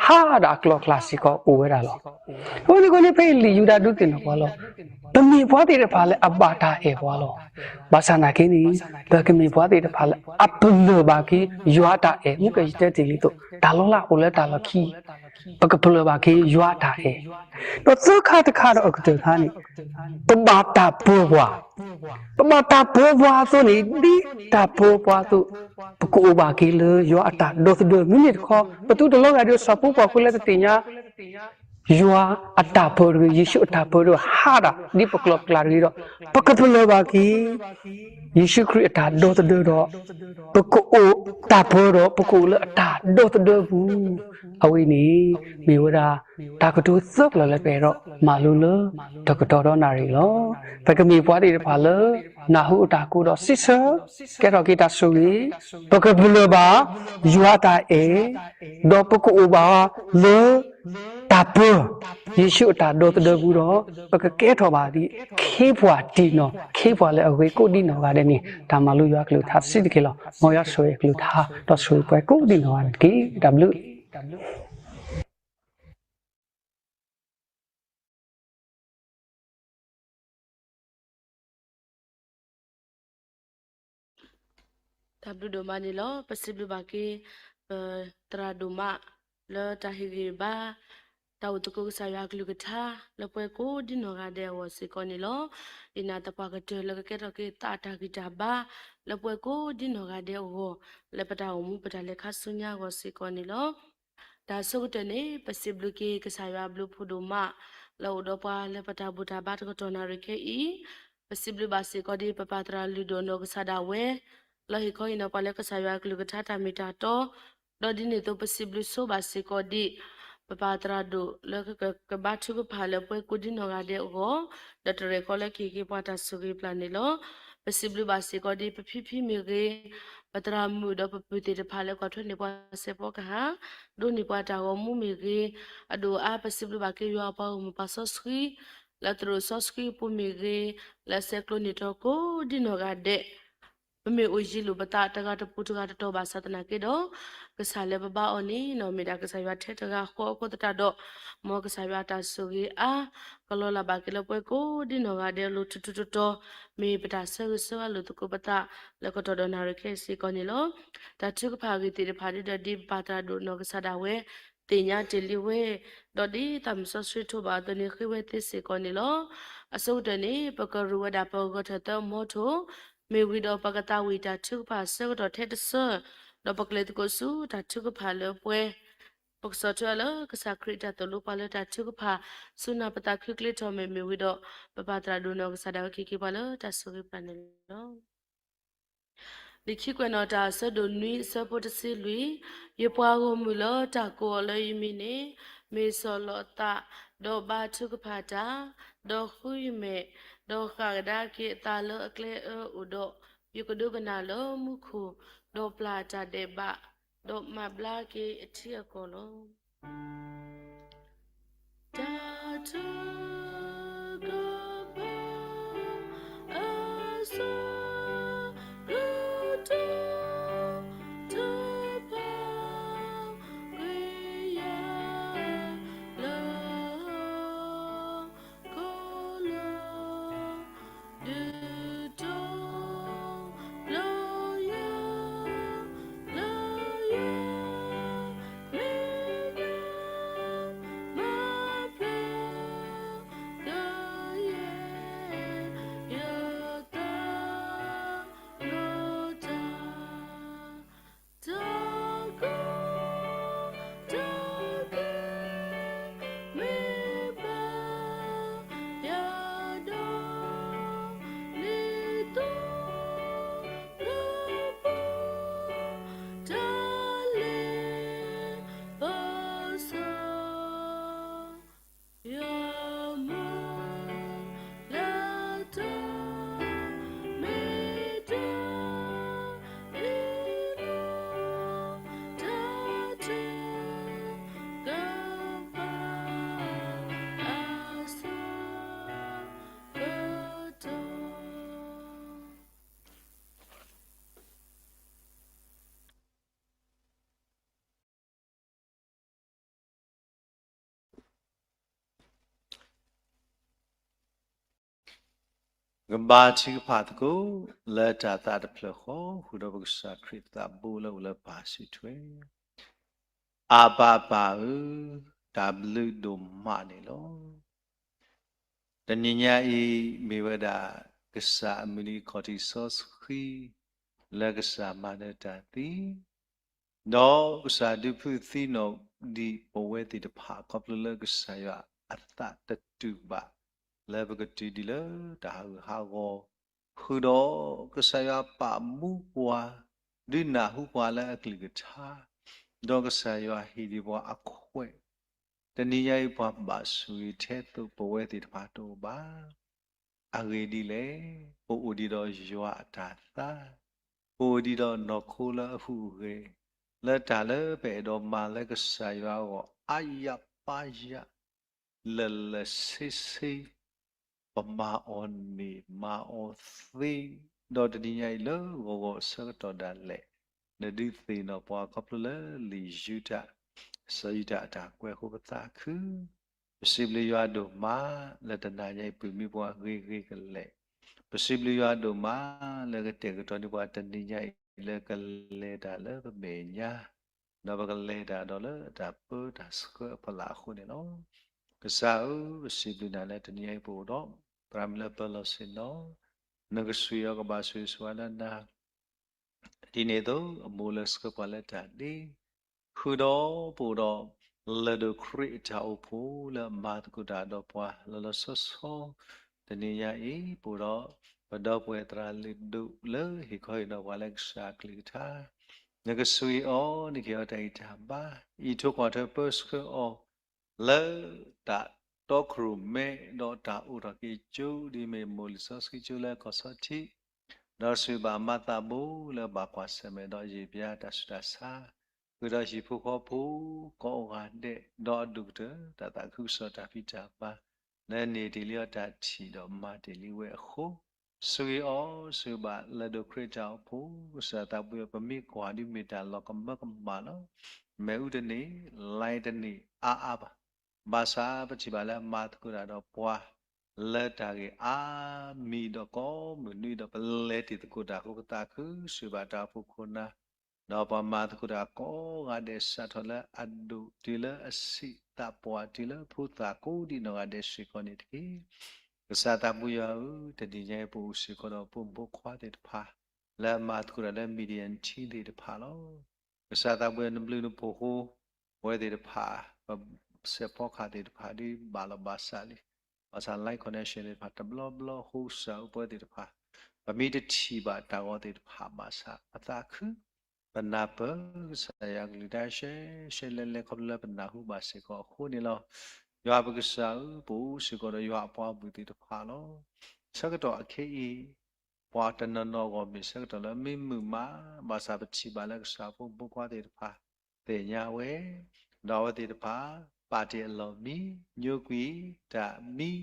ဟးဒၣ်အကျိၤအကျဲစ့ၢ်ကီးအိၣ်ဝဲဒၣ်လီၤ. အဃိန့ၣ်အဃိန့ၣ် ဖဲအံၤလံာ်ယူဒၤဒုးသ့ၣ်နီၣ်ပှၤလီၤ. ပမ့ၢ်ပှၤသ့ၣ်တဖၣ်လၢအဘၣ်တၢ်အဲၣ်ပှၤလီၤ. ဘၣ်ဆၣ်သနာ်က့န့ၣ် ပကမ့ၢ်ပှၤသ့ၣ်တဖၣ်လၢအပလၢၢ်ဘၣ်က့ၤ ယွၤအတၢ်အဲၣ်, မုၢ်ကယတဲတ့ၢ်လံသိး တၢ်လီၤလးအိၣ်လၢတၢ်လီၢ်ခံ ပကပလၢၢ်ဘၣ်က့ၤယွၤအတၢ်အဲၣ်, ဒီးသၢခါတခါဒီးအကတၢၢ်ခါန့ၣ် ပဘၣ်တၢ်ပၢၤပှၤ, ပဘၣ်တၢ်ပၢၤပှၤအသိးန့ၣ် ဒ်တၢ်ပၢၤပှၤအသိး ပကအိၣ်ဘၣ်က့ၤလၢယွၤအတၢ်ဒီသဒၢ မ့မ့ၢ်တခီ ပသုတလီၤဂာ်ဒီးဆၣ်ဖိကီၢ်ဖိလၢတသ့ၣ်ညါ ယွၤအတၢ်ပၢတဂ့ၤ, ယ့ၣ်ၡူးအတၢ်ပၢတဂ့ၤ, ဟးဒၣ်ဒ်ပကျိာ်ပကျါတဂ့ၤဒီး, ပကပလၢၢ်ဘၣ်က့ၤ ယ့ၣ်ၡူးခရံာ်အတၢ်ဒီသဒၢဒီး, ပကအိၣ်တၢ်ပၢဒီး ပကအိၣ်လၢအတၢ်ဒီသဒၢပူၤ. အဝဲန့ၣ် မ့ၢ်ဝဲဒၣ် တၢ်ကတိၤသၢပျၢၤလၢပအဲၣ်ဒိးမၤလိလၢ တကတီၢ်ဒီနၣ်ရံၣ်လီၤ. ပကမ့ၢ်ပှၤသ့ၣ်တဖၣ်လၢ နၢ်ဟူအတၢ်ကိးဒီးစံးဆၢ ကဲထီၣ်က့ၤတၢ်ဆိၣ်ဂ့ၤ, ပကပလၢၢ်ဘၣ် ယွၤအတၢ်အဲၣ်, ဒီးပကအိၣ်ဘၣ်လၢ တၢ်ပၢ ယ့ၣ်ၡူးအတၢ်ဒီသဒၢပူၤဒီး, ပကကဲထီၣ်ဘၣ်ဒ်ခ့ပှၤတံၢ်နီၢ်, ခ့ပှၤလၢအဂ့ၤကိးဒ်နီၢ်ဂၤဒဲးန့ၣ် တၢ်မၤလိယွၤအကလုၢ်ကထါတစဲးတက့ၢ်လီၤ. မ်ယွၤဆိၣ်ဂ့ၤအကလုၢ်ကထါ ဒီးဆိၣ်ဂ့ၤပှၤကိးဒ်နီၢ်ဂၤဒဲးတက့ၢ်. တၢ်ဘျုး တၢ်ဘျုးဒိၣ်မးန့ၣ်လီၤ. ပစံးဘျုးဘၣ်က့ၤ ပသရၣ်ဒိၣ်မး လၢတၢ်ဟ့ၣ်ဂံၢ်ဘါ တၢ်အိၣ်သကိးကစၢ်ယွၤအကလုၢ်ကထါ လၢပှၤကိးဒ်နီၢ်ဂၤဒဲးအဂီၢ်စ့ၢ်ကီးန့ၣ်လီၤ. ဒ်နၤသပှၢ်ကတၢၢ်လၢကကဲထီၣ်က့ၤသးအတၢ်ဂံၢ်တၢ်ဘါ လၢပှၤကိးဒ်နီၢ်ဂၤဒဲးအဂီၢ် လၢပတၢ်အိၣ်မူပတၢ်လဲၤခါဆူညါအဂီၢ်စ့ၢ်ကီးန့ၣ်လီၤ. တၢ်ဆိကတၢၢ်န့ၣ် ပစံးဘျုးက့ၤကစၢ်ယွၤအဘျုးဖးဒိၣ်မး လၢအအိၣ်ဒီးပှၤလၢပတၢ်ဘူၣ်တၢ်ဘါတကတီၢ်နၣ်ရံၣ်ခဲအံၤ, ပစံးဘျုးဘၣ်စ့ၢ်ကီးဒ်ပပၢ်သရၣ်လုၢ်ဒိၣ်နီၢ်ကစၢ်ဒၣ်ဝဲ လၢဟ့ၣ်ခီဟ့ၣ်နီၤပှၤလၢကစၢ်ယွၤအကလုၢ်ကထါတၢ်မ့ၢ်တၢ်တီ, ဒီးဒ်န့ၣ်အသိးပစံးဘျုးဆိဘၣ်စ့ၢ်ကီးဒ် ပပၢ်သရၣ်ဒိၣ်လၢကကဘါထုကဖၣ်လၢပှၤကိးဒ်နီၢ်ဂၤဒဲးအဂီၢ်, ဒီးတရဲၣ်ဃီလၢကဟ့ၣ်က့ၤပှၤတၢ်ဆိၣ်ဂ့ၤပျၢ်န့ၣ်လီၤ. ပစံးဘျုးဘၣ်စ့ၢ်ကီးဒ်ပဖံဖံမ့ၢ်ဂ့ၤ, ပသရၣ်မုၣ်ဒီးပပုၢ်သ့ၣ်တဖၣ်လၢကွၢ်ထွဲန့ၢ်ပှၤစဲးဖီကဟၣ်, ဒိးန့ၢ်ပှၤတၢ်ဂီၤမူမ့ၢ်ဂ့ၤ, အဒိၣ်အါပစံးဘျုးဘၣ်က့ၤယွၤအပှၤဂီၢ်မုၢ်ပှၤစီဆှံ လၢသရိာ်စီဆှံအပူၤမ့ၢ်ဂ့ၤ, လၢဆဲးကျိးန့ၢ်တၢ်ကိးဒ်နီၢ်ဂၤဒဲး ပမ့ၢ်အိၣ်ယံၤလိာ်ပသးတဂၤတပူၤတဂၤတတီၤဘၣ်ဆၣ်သနာ်က့ဒီး, ကစၢ်လၢပဘါအီၤန့ၣ်နီၢ်မ့ၢ်ဒၣ်ကစၢ်ယွၤထဲတဂၤဃီအဃိသတးဒီး, မ်ကစၢ်ယွၤအတၢ်ဆိၣ်ဂ့ၤအါ ကလီၤလးဘၣ်က့ၤလၢပှၤကိးဒ်နီၢ်ဂၤဒဲးအလိၤထူးထူးတီၤတီၤ, မ့ၢ်ပတၢ်ဆၢဂ့ၤဆၢဝါလိာ်သကိးပသး လၢကတီၢ်ဒီးနၣ်ရံၣ်ခဲအံၤစ့ၢ်ကီးန့ၣ်လီၤ. တၢ်ထုကဖၣ်အဂ့ၢ်သ့ၣ်တဖၣ်ဒ်ဒီးဒ်ပပၢ်သရၣ်ဒိၣ်နီၢ်ကစၢ်ဒၣ်ဝဲ သ့ၣ်ညါတ့ၢ်လံဝဲ, ဒီးဒ်သးမုၣ်စီဆှံထိးဘၣ်အသိးန့ၣ်ဃ့ဝဲသ့စ့ၢ်ကီးန့ၣ်လီၤ. အဆိကတၢၢ်န့ၣ် ပကရူးဝဲဒၣ်ပဂီၢ်ထၢၣ်သၢမီထိၣ်, မ့ၢ်ဝံၤဒီးပကသးဝံၣ်တၢ်ထုကဖၣ်ဆၢကတီၢ်ထဲတဆၢ, ဒီးပကလဲၤသကိးဆူတၢ်ထုကဖၣ်လၢပှဲၤ, ပကဆီၣ်ထွဲအီၤလၢကစၢ်ခရံာ်အတၢ်သိၣ်လိပှၤလၢတၢ်ထုကဖၣ် ဆူနၢ်ပသးခုကျ့ထီၣ်မဲာ်မ့ၢ်ဝံၤဒီး, ပပၢ်သရၣ်ဒိၣ်နီၢ်ကစၢ်ဒၣ်ဝဲကဟ့ၣ်က့ၤပှၤလၢတၢ်ဆိၣ်ဂ့ၤပျၢ်န့ၣ်လီၤ. လံာ်ခံကွဲးနီၣ်တၢ်အဆၢဒိၣ်နွံအဆၢဖိတဆံလွံၢ်, ယပှၤဂီၢ်မုၢ်လၢတၢ်ကိးအီၤလၢယမံၤန့ၣ်, မ့ၢ်ဆီၣ်လီၤအသး, ဒီးဘါထုကဖၣ်တၢ်, ဒီးဃုယမဲာ်, ဒီးဃၣ်ကဒါက့ၤအသးလၢအကျဲအၢအိၣ်ဒီး, ယကဒိကနၣ်လၢမူခိၣ်, ဒီးပျၢ်တၢ်ဒဲးဘး, ဒီးမၤဘျါက့ၤအထံအကီၢ်လီၤ. တၢ်ထုကဖၣ်အဆၢကတီၢ် ထုကဖၣ်ကွံာ်ယၤလၢ ခီလီၤ ဒုးတီၤလၢယၤ, လၢယၤ မ့ၢ်ဒၣ် မၤပျၢၤ ဒီးယဲ ယသးလီၤတၢ် တၢ်ကီတၢ်ခဲ မ့ၢ်ဘၣ်ယၤဒီး လံာ်သိလၢပှၤ တၢ်လ့ပစီ ယမူလၢတၢ်မ့ၢ်တၢ်အ့ၣ်လိာ် တၢ်ထုကဖၣ်အဆၢကတီၢ်. ကဘါထုကဖၣ်သကိး လၢတၢ်သးတဖျၢၣ်ဃီ ဃုာ်ဒီးပကစၢ်ခရံာ်သးဘိလၢအိၣ်လၢပၢ်စုထွဲ, အဘၤပၢ်ဧၢ, တၢ်ဘျုးဒိၣ်မးန့ၣ်လီၤ. တနံၤညါအံၤ မ့ၢ်ဝဲဒၣ် ကစၢ်အမုၢ်နံၤခီၣ်ထံးစီဆှံ လၢကစၢ်မၤနၢၤတၢ်သံ ဒီးကစၢ်ဒုးဖုးသံနီၣ် ဒ်ပဝဲသ့ၣ်တဖၣ်ခီဖျိလၢကစၢ်ယွၤအသးတတူာ်ဘၣ် လၢပကတုၤဒ်လၢတၢ်ဟးဂူာ်ဟးဂီၤ ဃုာ်ဒီးကစၢ်ယွၤပာ်မူပှၤ ဒုးနၢ်ဟူပှၤလၢအကလုၢ်ကထါ ဒီးကစၢ်ယွၤဟ့ၣ်ဒံးပှၤအခွဲး တနံၤညါအံၤ ပှၤဘၣ်ဆိၣ်ဂ့ၤထဲသိးပဝဲသ့ၣ်တဖၣ်တအိၣ်ဘၣ်. အဂ့ၢ်ဒ်လဲၣ်, ပအိၣ်ဒံးဒီးယွၤအတၢ်သါ, ပအိၣ်ဒံးဒီးနီၢ်ခိလၢအဟူးအဂဲၤ, လၢတၢ်လၢပအဲၣ်ဒိးမၤလၢကစၢ်ယွၤအဂီၢ် အါယၤပါယၤ လၢာ်လၢာ်ဆ့ဆ့ ပမၤအီၤန့ၣ်မၤအီၤသ့, ဒီးတနံၤညါအံၤလၢဂီၤဂီၤအဆၢကတီၢ်ဒၣ်လဲာ် နဒုးသ့ၣ်နီၣ်ပှၤခီဖျိလၢလံာ်ယူဒၤ စီၤယူဒၤအတၢ်ကွဲးအဃိ ပသးခု, ပစံးဘျုးယွၤဒိၣ်မး လၢတနၤညါအံၤ ပုၢ်မံပှၤဂ့ၤဂ့ၤကလဲာ်, ပစံးဘျုးယွၤဒိၣ်မး လၢကတဲာ်ကတီၤန့ၢ်ပှၤတနံၤညါအံၤ လၢကလဲၤတၢ်လၢပမဲာ်ညါ ဒီးပကလဲၤတၢ်ဒီးလၢတၢ်ပၢတၢ်ဆှၢအဖီလာ်အဃိန့ၣ်လီၤ. ကစၢ်ဧၢ, ပစံးဘျုးနၤလၢတနံၤညါအံၤပအိၣ်ဒီး သရၣ်မုၣ်လၢပၢၤလီၢ်ဆ့ၣ်နီၤ, နကဆှံအီၤကဘၣ်ဆိၣ်ဂ့ၤဆိၣ်ဝါလၢနၤ ဒ်န့ၣ်အသိး အမိၢ်လၢဆှၢပှၤလၢတၢ်ဒ့, ဃုာ်ဒီးပအိၣ်ဒီး လၢၢ်ဒိၣ်ခရံာ်အတၢ်အိၣ်ဖှိၣ် လၢအမၤသကိးတၢ်ဒီးပှၤလီၤလီၤဆီဆီ, တနံၤညါအံၤ ပအိၣ်ဒီး ပဒီပုၢ်ဝဲၢ်သရၣ်လုၢ်ဒိၣ်လၢဟ့ၣ်ခီဟ့ၣ်နီၤပှၤလၢကစၢ်အကလုၢ်ကထါ, နကဆှံအီၤ နကဟ့ၣ်အီၤတၢ်ဂံၢ်တၢ်ဘါ, အံးထွဲကွၢ်ထွဲပၢဆှၢအီၤ လၢတၢ်တီခိၣ်ရိၣ်မဲ ဒီးတၢ်အိးထီၣ်က့ၤကၠိ ဒ်မ့ၢ်မိၢ်လံာ်စီဆှံကၠိလၢကီၢ်ဆီထံး, ဒီးစံးဘၣ်မၤသးဘိလၢဘၣ်ကွၢ်ဆၢၣ်မဲာ်ဒီးယံာ်ပျါတၢ်ဆူးတၢ်ဆါ, ဃုာ်ဒီးဟံၣ်ဖိဃီဖိကိးဂၤဒဲး ဒီးအဒူၣ်ကတၢၢ် တၢ်သးခုကစီၣ်တၢ်ဖံးတၢ်မၤ လၢန့ၢ်တ့ၢ်လံအီၤတၢ်ထံၣ်ဒီးမၤတ့ၢ်လံဝဲအဃိ, ဆှံအီၤ ဆှံဘၣ်လၢၢ်ဒိၣ်ခရံာ်တၢ်အိၣ်ဖှိၣ် ကစၢ်သးဘိယွၤ ပမ့ၢ်ကွၢ်ဒ်မ့ၢ်တၢ်လီၤကမၢကမၣ်လီၤ. မ့ၣ်အူတန့ၢ်, လါတန့ၢ်အါအါဘၣ်. ဘၣ်ဆၣ်ပထံၣ်ဘၣ်လၢအမၤသကိးတၢ်ဒီးပှၤ လၢတၢ်ဂ့ၢ်အါမံၤဒီးကိးမုၢ်နွံဒီး ပလဲၤတ့ၢ်သကိးတၢ်အဃိ ပသးခုဆှံဘၣ်တၢ်အိၣ်ဖှိၣ်ခိၣ်နၢ်, ဒီးပှၤမၤသကိးတၢ်ကိးဂၤဒဲး စးထီၣ်လၢအဒိၣ်တုၤလၢအဆံးသးပှၢ်တုၤလၢဖိသၣ်ကိးဒံးနီၢ်ဂၤဒဲးစ့ၢ်ကီးန့ၣ်တက့ၢ်. ကစၢ်သးဘိယွၤဧၢ, တနံၤညါအံၤပအိၣ်စ့ၢ်ကီးဒီးဖိမုၣ်ဖိခွါသ့ၣ်တဖၣ် လၢအမၤသကိးတၢ်လၢ Media Team သ့ၣ်တဖၣ်လီၤ. ကစၢ်သးဘိယွၤ နဘျုးနဖှိၣ်အဃိ ပဝဲသ့ၣ်တဖၣ် ပစဲးဖီကဟၣ်သ့ၣ်တဖၣ်ဒ်ဘၣ်လီၤဘၣ်စးလံ, ဘၣ်ဆၣ် live connection သ့ၣ်တဖၣ်တဘျီဘျီအဃိ ကစၢ်ဧၢ ပဝဲသ့ၣ်တဖၣ် ပမ့ၢ်တထံၣ်ဘၣ်တၢ်ဂီၤသ့ၣ်တဖၣ်ဘၣ်ဆၣ် ပသးခု ပနၢ်ပၢၢ်ကစၢ်ယွၤကလုၢ်ကထါရှဲရှဲလဲၣ်လဲၣ် ခီဖျိလၢပနၢ်ဟူဘၣ်စ့ၢ်ကီးအဃိန့ၣ်လီၤ. ယွၤပကစၢ်ဧၢ, ပအိၣ်စ့ၢ်ကီးဒီးယွၤအပှၤဘျုးသ့ၣ်တဖၣ်လီၤ. ဆၢကတီၢ်အခဲအံၤ ပှၤတနီၤနီၤအဂီၢ်မ့ၢ်ဆၢကတီၢ်လၢမ့ၢ်မုာ်မး, ဘၣ်ဆၣ်ပထံၣ်ဘၣ်လၢကစၢ်ဖိမုၣ်ဖိခွါသ့ၣ်တဖၣ် သ့ၣ်ညါဝဲ, ဒီးအဝဲသ့ၣ်တဖၣ် ပာ်တ့ၢ်အလီၢ်မံ, ညိကွံာ်တၢ်မံဒီး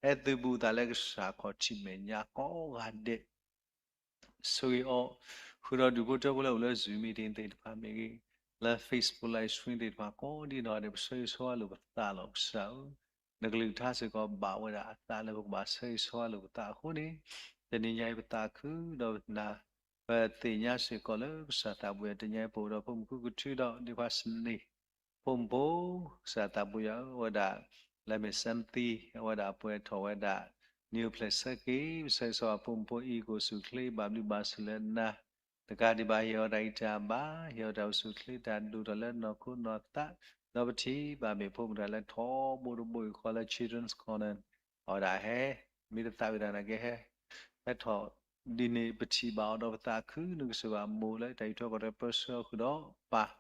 ဟဲသုးဘူးသးလၢကစၢ်ခီၣ်ထံးမဲာ်ညါကိးဂၤဒဲး ဆိၣ်ဂ့ၤအီၤ, ဃုာ်ဒီးဒူၣ်ဖိထၢဖိလၢအိၣ်လၢ Zoom meeting သ့ၣ်တဖၣ်မ့ၢ်ဂ့ၤ, လၢ Facebook live stream သ့ၣ်တဖၣ်ကိးဒံးနီၢ်ဂၤဒဲး ပဆၢဂ့ၤဆၢဝါလိာ်ပသးလီၤကစၢ်ဧၢ, နကလုၢ်ကထါစ့ၢ်ကီးဘၣ်ဝဲဒၣ်အသးလၢပကဘၣ်ဆၢဂ့ၤဆၢဝါလိာ်ပသးအဃိန့ၣ်, တနံၤညါအံၤပသးခုဒီးပနၢ် ပသ့ၣ်ညါစ့ၢ်ကီးလၢကစၢ်သးဘိယွၤ တနံၤညါအံၤပအိၣ်ဒီးဖိမုၣ်ခုကထုဒီး ဒ့ခွါစန့ၣ် ဖိမုၣ်ဖိ, ကစၢ်သးဘိယွၤဧၢ, အဝဲဒၣ် လၢမ့ၢ် Sam Thee အဝဲဒၣ်ပှဲၤထီၣ်ဝဲဒၣ် နံၣ်အိၣ်ဖျဲၣ်ဆၢက့ၤ, ပဆၢဂ့ၤဆၢဝါဖိမုၣ်ဖိအံၤ ကအိၣ်ဆူၣ်အိၣ်ချ့ ဘၣ်ဘျုးဘၣ်ဆိၣ်လၢနၤ, တကးဒံးဘၣ် ဟ့ၣ်အီၤတၢ်ဂံၢ်တၢ်ဘါ, ဟ့ၣ်အီၤတၢ်အိၣ်ဆူၣ်အိၣ်ချ့ တၢ်ဒိၣ်ထီၣ်လၢနီၢ်ခိနီၢ်သး, ဒီးပထံၣ်ဘၣ်မ့ၢ်ဖိမုၣ်တဂၤလၢထီဘိတဘိယူၢ်ဃီလၢ Children's Corner အဝဲဒၣ်ဟဲ, မ့ၢ်တသးဝံၣ်တၢ်နာ်က့ဟဲ, ဟဲထီၣ်ဒ်န့ၣ် ပထံၣ်ဘၣ်အီၤဒီးပသးခု, နကစၢ်ဘၣ်မိၢ်လၢတၢ်အံးထွဲကွၢ်ထွဲပၢဆှၢအီၤဃုာ်ဒီးပၢ်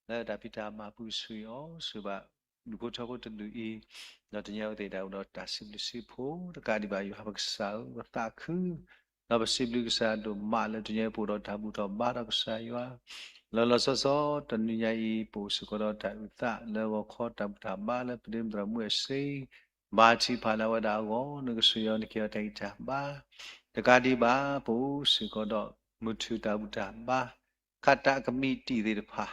လၢတၢ်ဖံးတၢ်မၤပူၤ ဆိၣ်ဂ့ၤအီၤ, ဆိၣ်ဂ့ၤဘၣ်ဒူၣ်ဖိထၢဖိတဒူၣ်အံၤ, ဒီးတနံၤညါအံၤပသ့ၣ်တၢ်အိၣ်ဒီးတၢ်စံးဘျုးစံးဖှိၣ်, တကးဒံးဘၣ်ယွၤပကစၢ်ဧၢ, ပသးခု ဒီးပစံးဘျုးကစၢ်ဒိၣ်မးလၢတနံၤညါအံၤပအိၣ်ဒီးတၢ်ဘူၣ်ထီၣ်ဘါထီၣ်ကစၢ်ယွၤ, လီၤလီၤဆီဆီ တနံၤညါအံၤ ပအိၣ်စ့ၢ်ကီးဒီးတၢ်အုၣ်သးလၢဂီၤခီ တၢ်ဘူၣ်တၢ်ဘါလၢပဒ့မုၣ်သရၣ်မုၣ်အစု, ဘါထုကဖၣ်လၢအဝဲဒၣ်အဂီၢ် နကဆိၣ်ဂ့ၤအီၤ နကဟ့ၣ်အီၤတၢ်ဂံၢ်တၢ်ဘါ, တကးဒံးဘၣ် ပအိၣ်စ့ၢ်ကီးဒီး မုၢ်ထူၣ်တၢ်ဘူၣ်တၢ်ဘါ ခးတၢ်ကမံးတံာ်သ့ၣ်တဖၣ်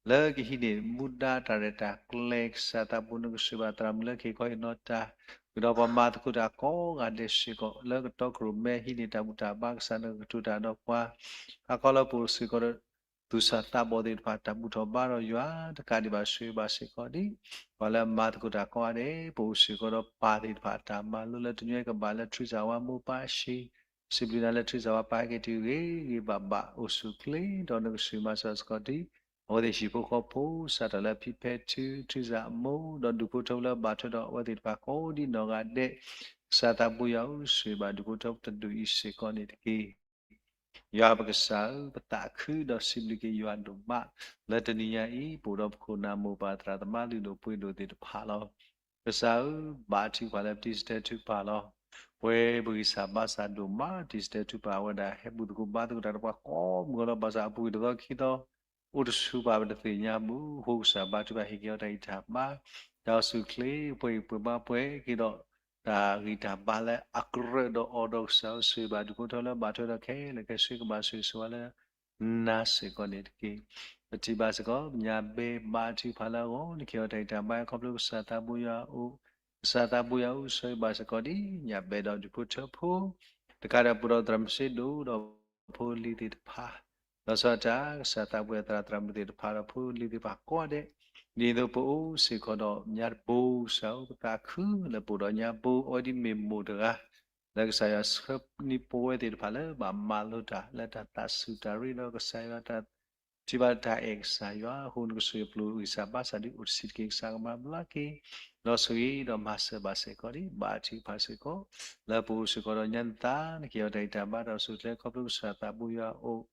လၢကဟံးန့ၢ်မူဒါတၢ်ရဲၣ်တၢ်ကျဲၤ ကစၢ်သးဘိ နကဆိၣ်ဂ့ၤဘၣ်သရၣ်မုၣ်လၢကဟ့ၣ်ခီဟ့ၣ်နီၤတၢ်, ဃုာ်ဒီးပှၤမၤသကိးတၢ်ကိးဂၤဒဲးစ့ၢ်ကီး လၢကတီခိၣ်ရိၣ်မဲဟံးန့ၢ်တၢ်ဘူၣ်တၢ်ဘါ ကစၢ်နကကတိၤတၢ်ဒီးပှၤ, ဟါခီလၢပအိၣ်စ့ၢ်ကီးဒီး သူၣ်စၢ်သးဘီၣ်သ့ၣ်တဖၣ် တၢ်ဘူၣ်ထီၣ်ဘါထီၣ်ယွၤ တကးဒံးဘၣ်ဆိၣ်ဂ့ၤဘၣ်စ့ၢ်ကီးဒ် ပှၤလၢအမၤသကိးတၢ်ကိးဂၤဒဲး, ပအိၣ်စ့ၢ်ကီးဒီးပၢ်သ့ၣ်တဖၣ်တၢ်မၤလိလၢတနွံကဘၣ်လၢထူစၢ်ဝါမိၢ်ပၢ်အဟံၣ်, စံးဘျုးနၤလၢထူစၢ်ဝါပၢ်ဟဲက့ၤတုၤဂ့ၤဂ့ၤဘၣ်ဘၣ်အိၣ်ဆူၣ်အိၣ်ချ့, ဒီးနကဆိၣ်ဂ့ၤမၤစၢၤစ့ၢ်ကီးဒ် အဝဲသ့ၣ်ဟံၣ်ဖိဃီဖိ စးထီၣ်လၢဖံဖဲထု ထုစၢ်အမိၢ် ဒီးဒူၣ်ဖိထၢဖိလၢဘၣ်ထွဲဒီးအဝဲသ့ၣ်တဖၣ်ကိးဒံနီၢ်ဂၤဒဲး, ကစၢ်သးဘိယွၤအိၣ်ဆိၣ်ဂ့ၤဘၣ်ဒူၣ်ဖိထၢဖိတဒူၣ်အံၤစ့ၢ်ကီးန့ၣ်တက့ၢ်. ယွၤပကစၢ်ဧၢ, ပသးခုဒီးစံးဘျုးက့ၤယွၤဒိၣ်မး, လၢတနံၤညါအံၤ ပအိၣ်ဒီးပခိၣ်နၢ်မိၢ်ပၢ်သရၣ်သမါလုၢ်ဒိၣ်ပှ့ၤဒိၣ်သ့ၣ်တဖၣ်လီၤ. ကစၢ်ဧၢ, ဘါထုကဖၣ်လၢပတံၤစတဲထုကဖၣ်လီၤ. ပဝဲပဂံၢ်စၢ်ဘါစၢ်ဒိၣ်မး တံၤစတဲထုကဖၣ်ဝဲဒၣ် ဟဲဘူၣ်သကိးဘါသကိးတၢ်တပှၤကိးမုၢ်ဂီၤလီၤ. ဘၣ်ဆၣ်အပူၤကွံာ်တသီခံသီ အိၣ်တဆူၣ်ဘၣ်ပတသ့ၣ်ညါဘၣ်. အဃိကစၢ်ဘါထုကဖၣ်ဟ့ၣ်က့ၤအီၤတၢ်ဂံၢ်တၢ်ဘါ, တၢ်အိၣ်ဆူၣ်အိၣ်ချ့ ပှဲၤဂံၢ်ပှဲၤဘါပှဲၤက့ၤဒီး တၢ်ဂံၢ်တၢ်ဘါလၢအကြၢးဒီးအီၤဒီး ကစၢ်အိၣ်ဆိၣ်ဂ့ၤဘၣ်ဒူၣ်ဖိထၢဖိလၢဘၣ်ထွဲဒီးခဲလၢာ်ခဲဆ့ ကဘၣ်ဆိၣ်ဂ့ၤဆိၣ်ဝါလၢ နၤစ့ၢ်ကီးန့ၣ်တက့ၢ်. ပထံၣ်ဘၣ်စ့ၢ်ကီး ပညါဘဲဘါထုကဖၣ်လၢအဂီၢ် နကဟ့ၣ်အီၤတၢ်ဂံၢ်တၢ်ဘါအခီဖျိကစၢ်သးဘိယွၤအိၣ်, ကစၢ်သးဘိယွၤအိၣ်ဆိၣ်ဂ့ၤဘၣ်စ့ၢ်ကီးဒ်ညါဘဲဒီးဒူၣ်ဖိထၢဖိ တကးဒီးပအိၣ်ဒီးသရၣ်မုၣ်စ့ဒိၣ်ဒီးဖိလံၤသ့ၣ်တဖၣ်, လီၤဆီဒၣ်တၢ်ကစၢ်သးဘိယွၤသရၣ်သရၣ်မုၣ်သ့ၣ်တဖၣ်ဒီးဖိလံၤသ့ၣ်တဖၣ်ကိးဂၤဒဲး, ဒ်သိးပအိၣ်စ့ၢ်ကီးဒီးညါတဘိ ကစၢ်ဧၢ ပသးခုလၢပအိၣ်ဒီးညါဘိ အဝဲဒ်မ့ၢ်မိၢ်တဂၤ လၢကစၢ်ယွၤဆှၢန့ၢ်ပဝဲသ့ၣ်တဖၣ်လၢဘၣ်မၤလိတၢ်လၢတၢ်သးစူၤတၢ်ရ့ဒီးကစၢ်ယွၤ တၢ်ထံၣ်ဘၣ်တၢ်အဲၣ်ကစၢ်ယွၤအဃိ နကဆိၣ်ဂ့ၤပျိၢ်ဂံၢ်စၢ်ဘါစၢ်ဒ်အိၣ်တဆံးတက့ၢ်. ကစၢ်ကမၤဘျါက့ၤ ဒီးဆိၣ်ဂ့ၤဒီးမၤစၢၤဘၣ်စ့ၢ်ကီးဒ်ဘါထုကဖၣ်စ့ၢ်ကီး လၢပအိၣ်စ့ၢ်ကီးဒီးညါနသး နကဟ့ၣ်အီၤတၢ်ဂံၢ်တၢ်ဘါတၢ်အိၣ်ဆူၣ်အိၣ်ချ့ခီဖျိကစၢ်သးဘိယွၤအိၣ်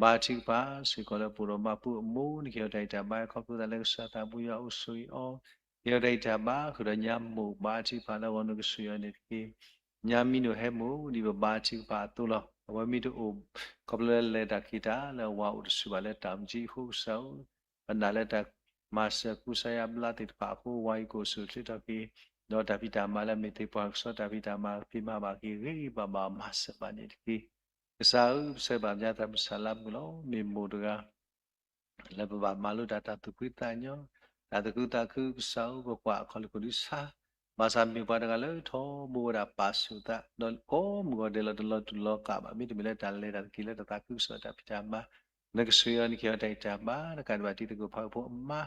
ဘါထုကဖၣ်စ့ၢ်ကီးလၢပအိၣ်ဒီးမၤပူၤအမိၢ် နကဟ့ၣ်အီၤတၢ်ဂံၢ်တၢ်ဘါခီဖျိသးလၢကစၢ်သးဘိယွၤအိၣ်ဆိၣ်ဂ့ၤအီၤ ကဟ့ၣ်အီၤတၢ်ဂံၢ်တၢ်ဘါဃုာ်ဒီးညါမိၢ် ဘါထုကဖၣ်လၢအဂီၢ် နကဆိၣ်ဂ့ၤအီၤန့ၣ်တက့ၢ်. ညါမံၤနိၣ်ဟဲမိၢ် ဒ်ပဘါထုကဖၣ်အသိးလီၤ. အဝဲမ့ၢ်တအိၣ် ခီဖျိလၢလဲၤတၢ်က့ၤတၢ်လၢအဝၤအိၣ်တဆူၣ်ဘၣ်လၢတၢ်အိၣ်မူကံအဃိ ကစၢ်ဧၢ ပနာ်လၢတၢ်မၤစၢၤကူစါယါဘျါသ့ၣ်တဖၣ်အဃိ ဝၤအံၤကအိၣ်ဆူၣ်အိၣ်ချ့ထီၣ်က့ၤ ဒီးတၢ်ဖံးတၢ်မၤလၢအမ့ၢ်သ့ၣ်ပှၤကစီတၢ်ဖံးတၢ်မၤ ဖံးမၤဘၣ်က့ၤဂ့ၤဂ့ၤဘၣ်ဘၣ် မၤစၢၤဘၣ်န့ၣ်တက့ၢ်. ကစၢ်ဧၢ ပဆၢဘၣ်ပညါသရၣ်မုၣ်ဆၣ်လါမုၣ်လီၤ. မ့ၢ်မိၢ်တဂၤ လၢပဘၣ်မၤလိတၢ် တၢ်သူၣ်ဖှံသးညီ, တၢ်သူၣ်ခုသးခု ကစၢ်ဧၢ ပကွၢ်အခီၣ်လ့ၢ်ခိၣ်ဒုးဆါ, ဘၣ်ဆၣ်မ့ၢ်ပှၤတဂၤလၢထီဘိဝဲဒၣ်ပာ်ဆူၣ်သး ဒီးကိးမုၢ်ဂီၤဒဲးလီၤတလီၤတူာ်လီၤကာ်ဘၣ် မ့တမ့ၢ်လၢတၢ်လဲၤတၢ်က့ၤလၢတၢ်သးခုကစီၣ်တၢ်ဖံးတၢ်မၤ, နကဆိၣ်ဂ့ၤအီၤ နကဟ့ၣ်အီၤတၢ်ဂံၢ်တၢ်ဘါ တကးဒံးဘၣ်တံၤသကိးဖးဖိအမါ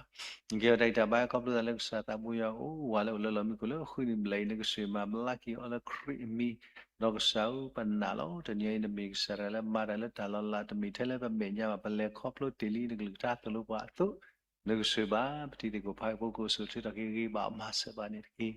နကဟ့ၣ်အီၤတၢ်ဂံၢ်တၢ်ဘါခီဖျိသးလၢကစၢ်သးဘိယွၤအိၣ် ဝၤလၢအိၣ်လၢလီၢ်မံခိၣ်လၢဃုနံၣ်ဘျဲၣ်အံၤ နကဆိၣ်ဂ့ၤမၤဘျါက့ၤအီၤလၢခရံာ်အမံၤ, ဒီးကစၢ်ဧၢ ပနာ်လီၤ. တနံၤအံၤ နမ့ၢ်ကစၢ်တဂၤလၢမၤတၢ်လၢတၢ်လီၤလး တမ့ၢ်ထဲလၢပမဲာ်ညါဘၣ် ပလဲၤခီဖျိတ့ၢ်လံနကလုၢ်ကထါသိၣ်လိပှၤအသိး, နကဆိၣ်ဂ့ၤဘၣ် ပတံၤသကိးဖးဖိကအိၣ်ဆူၣ်အိၣ်ချ့ထီၣ်က့ၤဂ့ၤဂ့ၤဘၣ် မၤစၢၤဘၣ်န့ၣ်တက့ၢ်.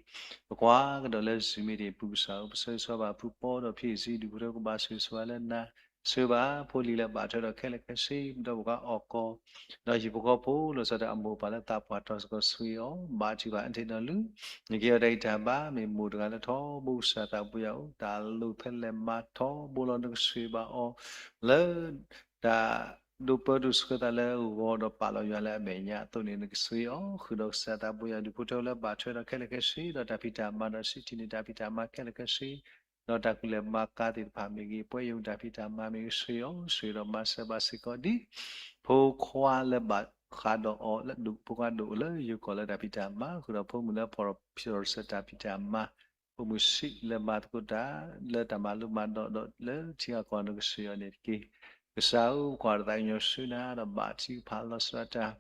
ပကွၢ်ကဒီးလၢ Zoom meeting အပူၤ ကစၢ်ဧၢ ပဆၢဂ့ၤဆၢဝါဘၣ်ဖုပီဒီးဖံအ့ၣ်စံ ဒူၣ်ဖိထၢဖိကဘၣ်ဆိၣ်ဂ့ၤဆိၣ်ဝါလၢနၤ, ဆိၣ်ဂ့ၤဘၣ်ဖိလံၤလၢဘၣ်ထွဲဒီးခဲလၢာ်ခဲဆ့ ဒီးပှၤအီၣ်ကီၢ် ဒီးဟံၣ်ဖိဃီဖိ လီၤဆီဒၣ်တၢ်အမိၢ်အပၢ်လၢသးပှၢ်ထီၣ်စ့ၢ်ကီး ဆိၣ်ဂ့ၤအီၤ ဘါထုကဖၣ် အထ့ၣ်နီၣ်လူၤ နကဟ့ၣ်အီၤတၢ်ဂံၢ်တၢ်ဘါ မ့ၢ်မိၢ်တဂၤလၢထီဘိကစၢ်သးဘိယွၤအိၣ် တၢ်လိၣ်ဖဲလဲၣ်မၤထီဘိလီၤ နကဆိၣ်ဂ့ၤဘၣ်အီၤ လၢ တၢ်ဒိးပၢဒိးဆှၢသးလၢဂီၤဒီးပာ်လီၤယွၤလၢအမဲာ်ညါအသိးန့ၣ် နကဆိၣ်ဂ့ၤအီၤ ဃုာ်ဒီးကစၢ်သးဘိယွၤဒူၣ်ဖိထၢလၢဘၣ်ထွဲဒီးခဲလၢာ်ခဲဆ့ ဒီးတၢ်ဖံးတၢ်မၤဒီးစံးထံၣ်န့ၢ်တၢ်ဖံးတၢ်မၤခဲလၢာ်ခဲဆ့ ဒီးတၢ်ကူၣ်လဲၤမၤကၤသ့ၣ်တဖၣ်မ့ၢ်ဂ့ၤ ပှဲၤယိာ်တၢ်ဖံးတၢ်မၤမ့ၢ်ဂ့ၤ ဆိၣ်ဂ့ၤအီၤ ဆိၣ်ဂ့ၤဒီးမၤစၢၤဘၣ်စ့ၢ်ကီးဒ် ဖိခွါလၢဘၣ်ဃးဒီးအီၤလၢဒိၣ် ဖိခွါဒိၣ်အိၣ်လၢယိၤကီၢ်လၢတၢ်ဖံးတၢ်မၤ ဃုာ်ဒီးဖိမုၣ်လၢဖီၣ်ဖျိးစၢၤတၢ်ဖံးတၢ်မၤ ဖိမုၣ်ဆံးလၢမၤသကိးတၢ် လၢတၢ်မၤလိမၤဒိးဒီးလၢထံဂၤကီၢ်ဂၤ နကဆိၣ်ဂ့ၤအီၤန့ၣ်တက့ၢ်. ကစၢ်ဧၢ ပကွၢ်တသးကညီၤဆူနၤဒီးဘါထုကဖၣ်လီၤဆီဒၣ်တၢ်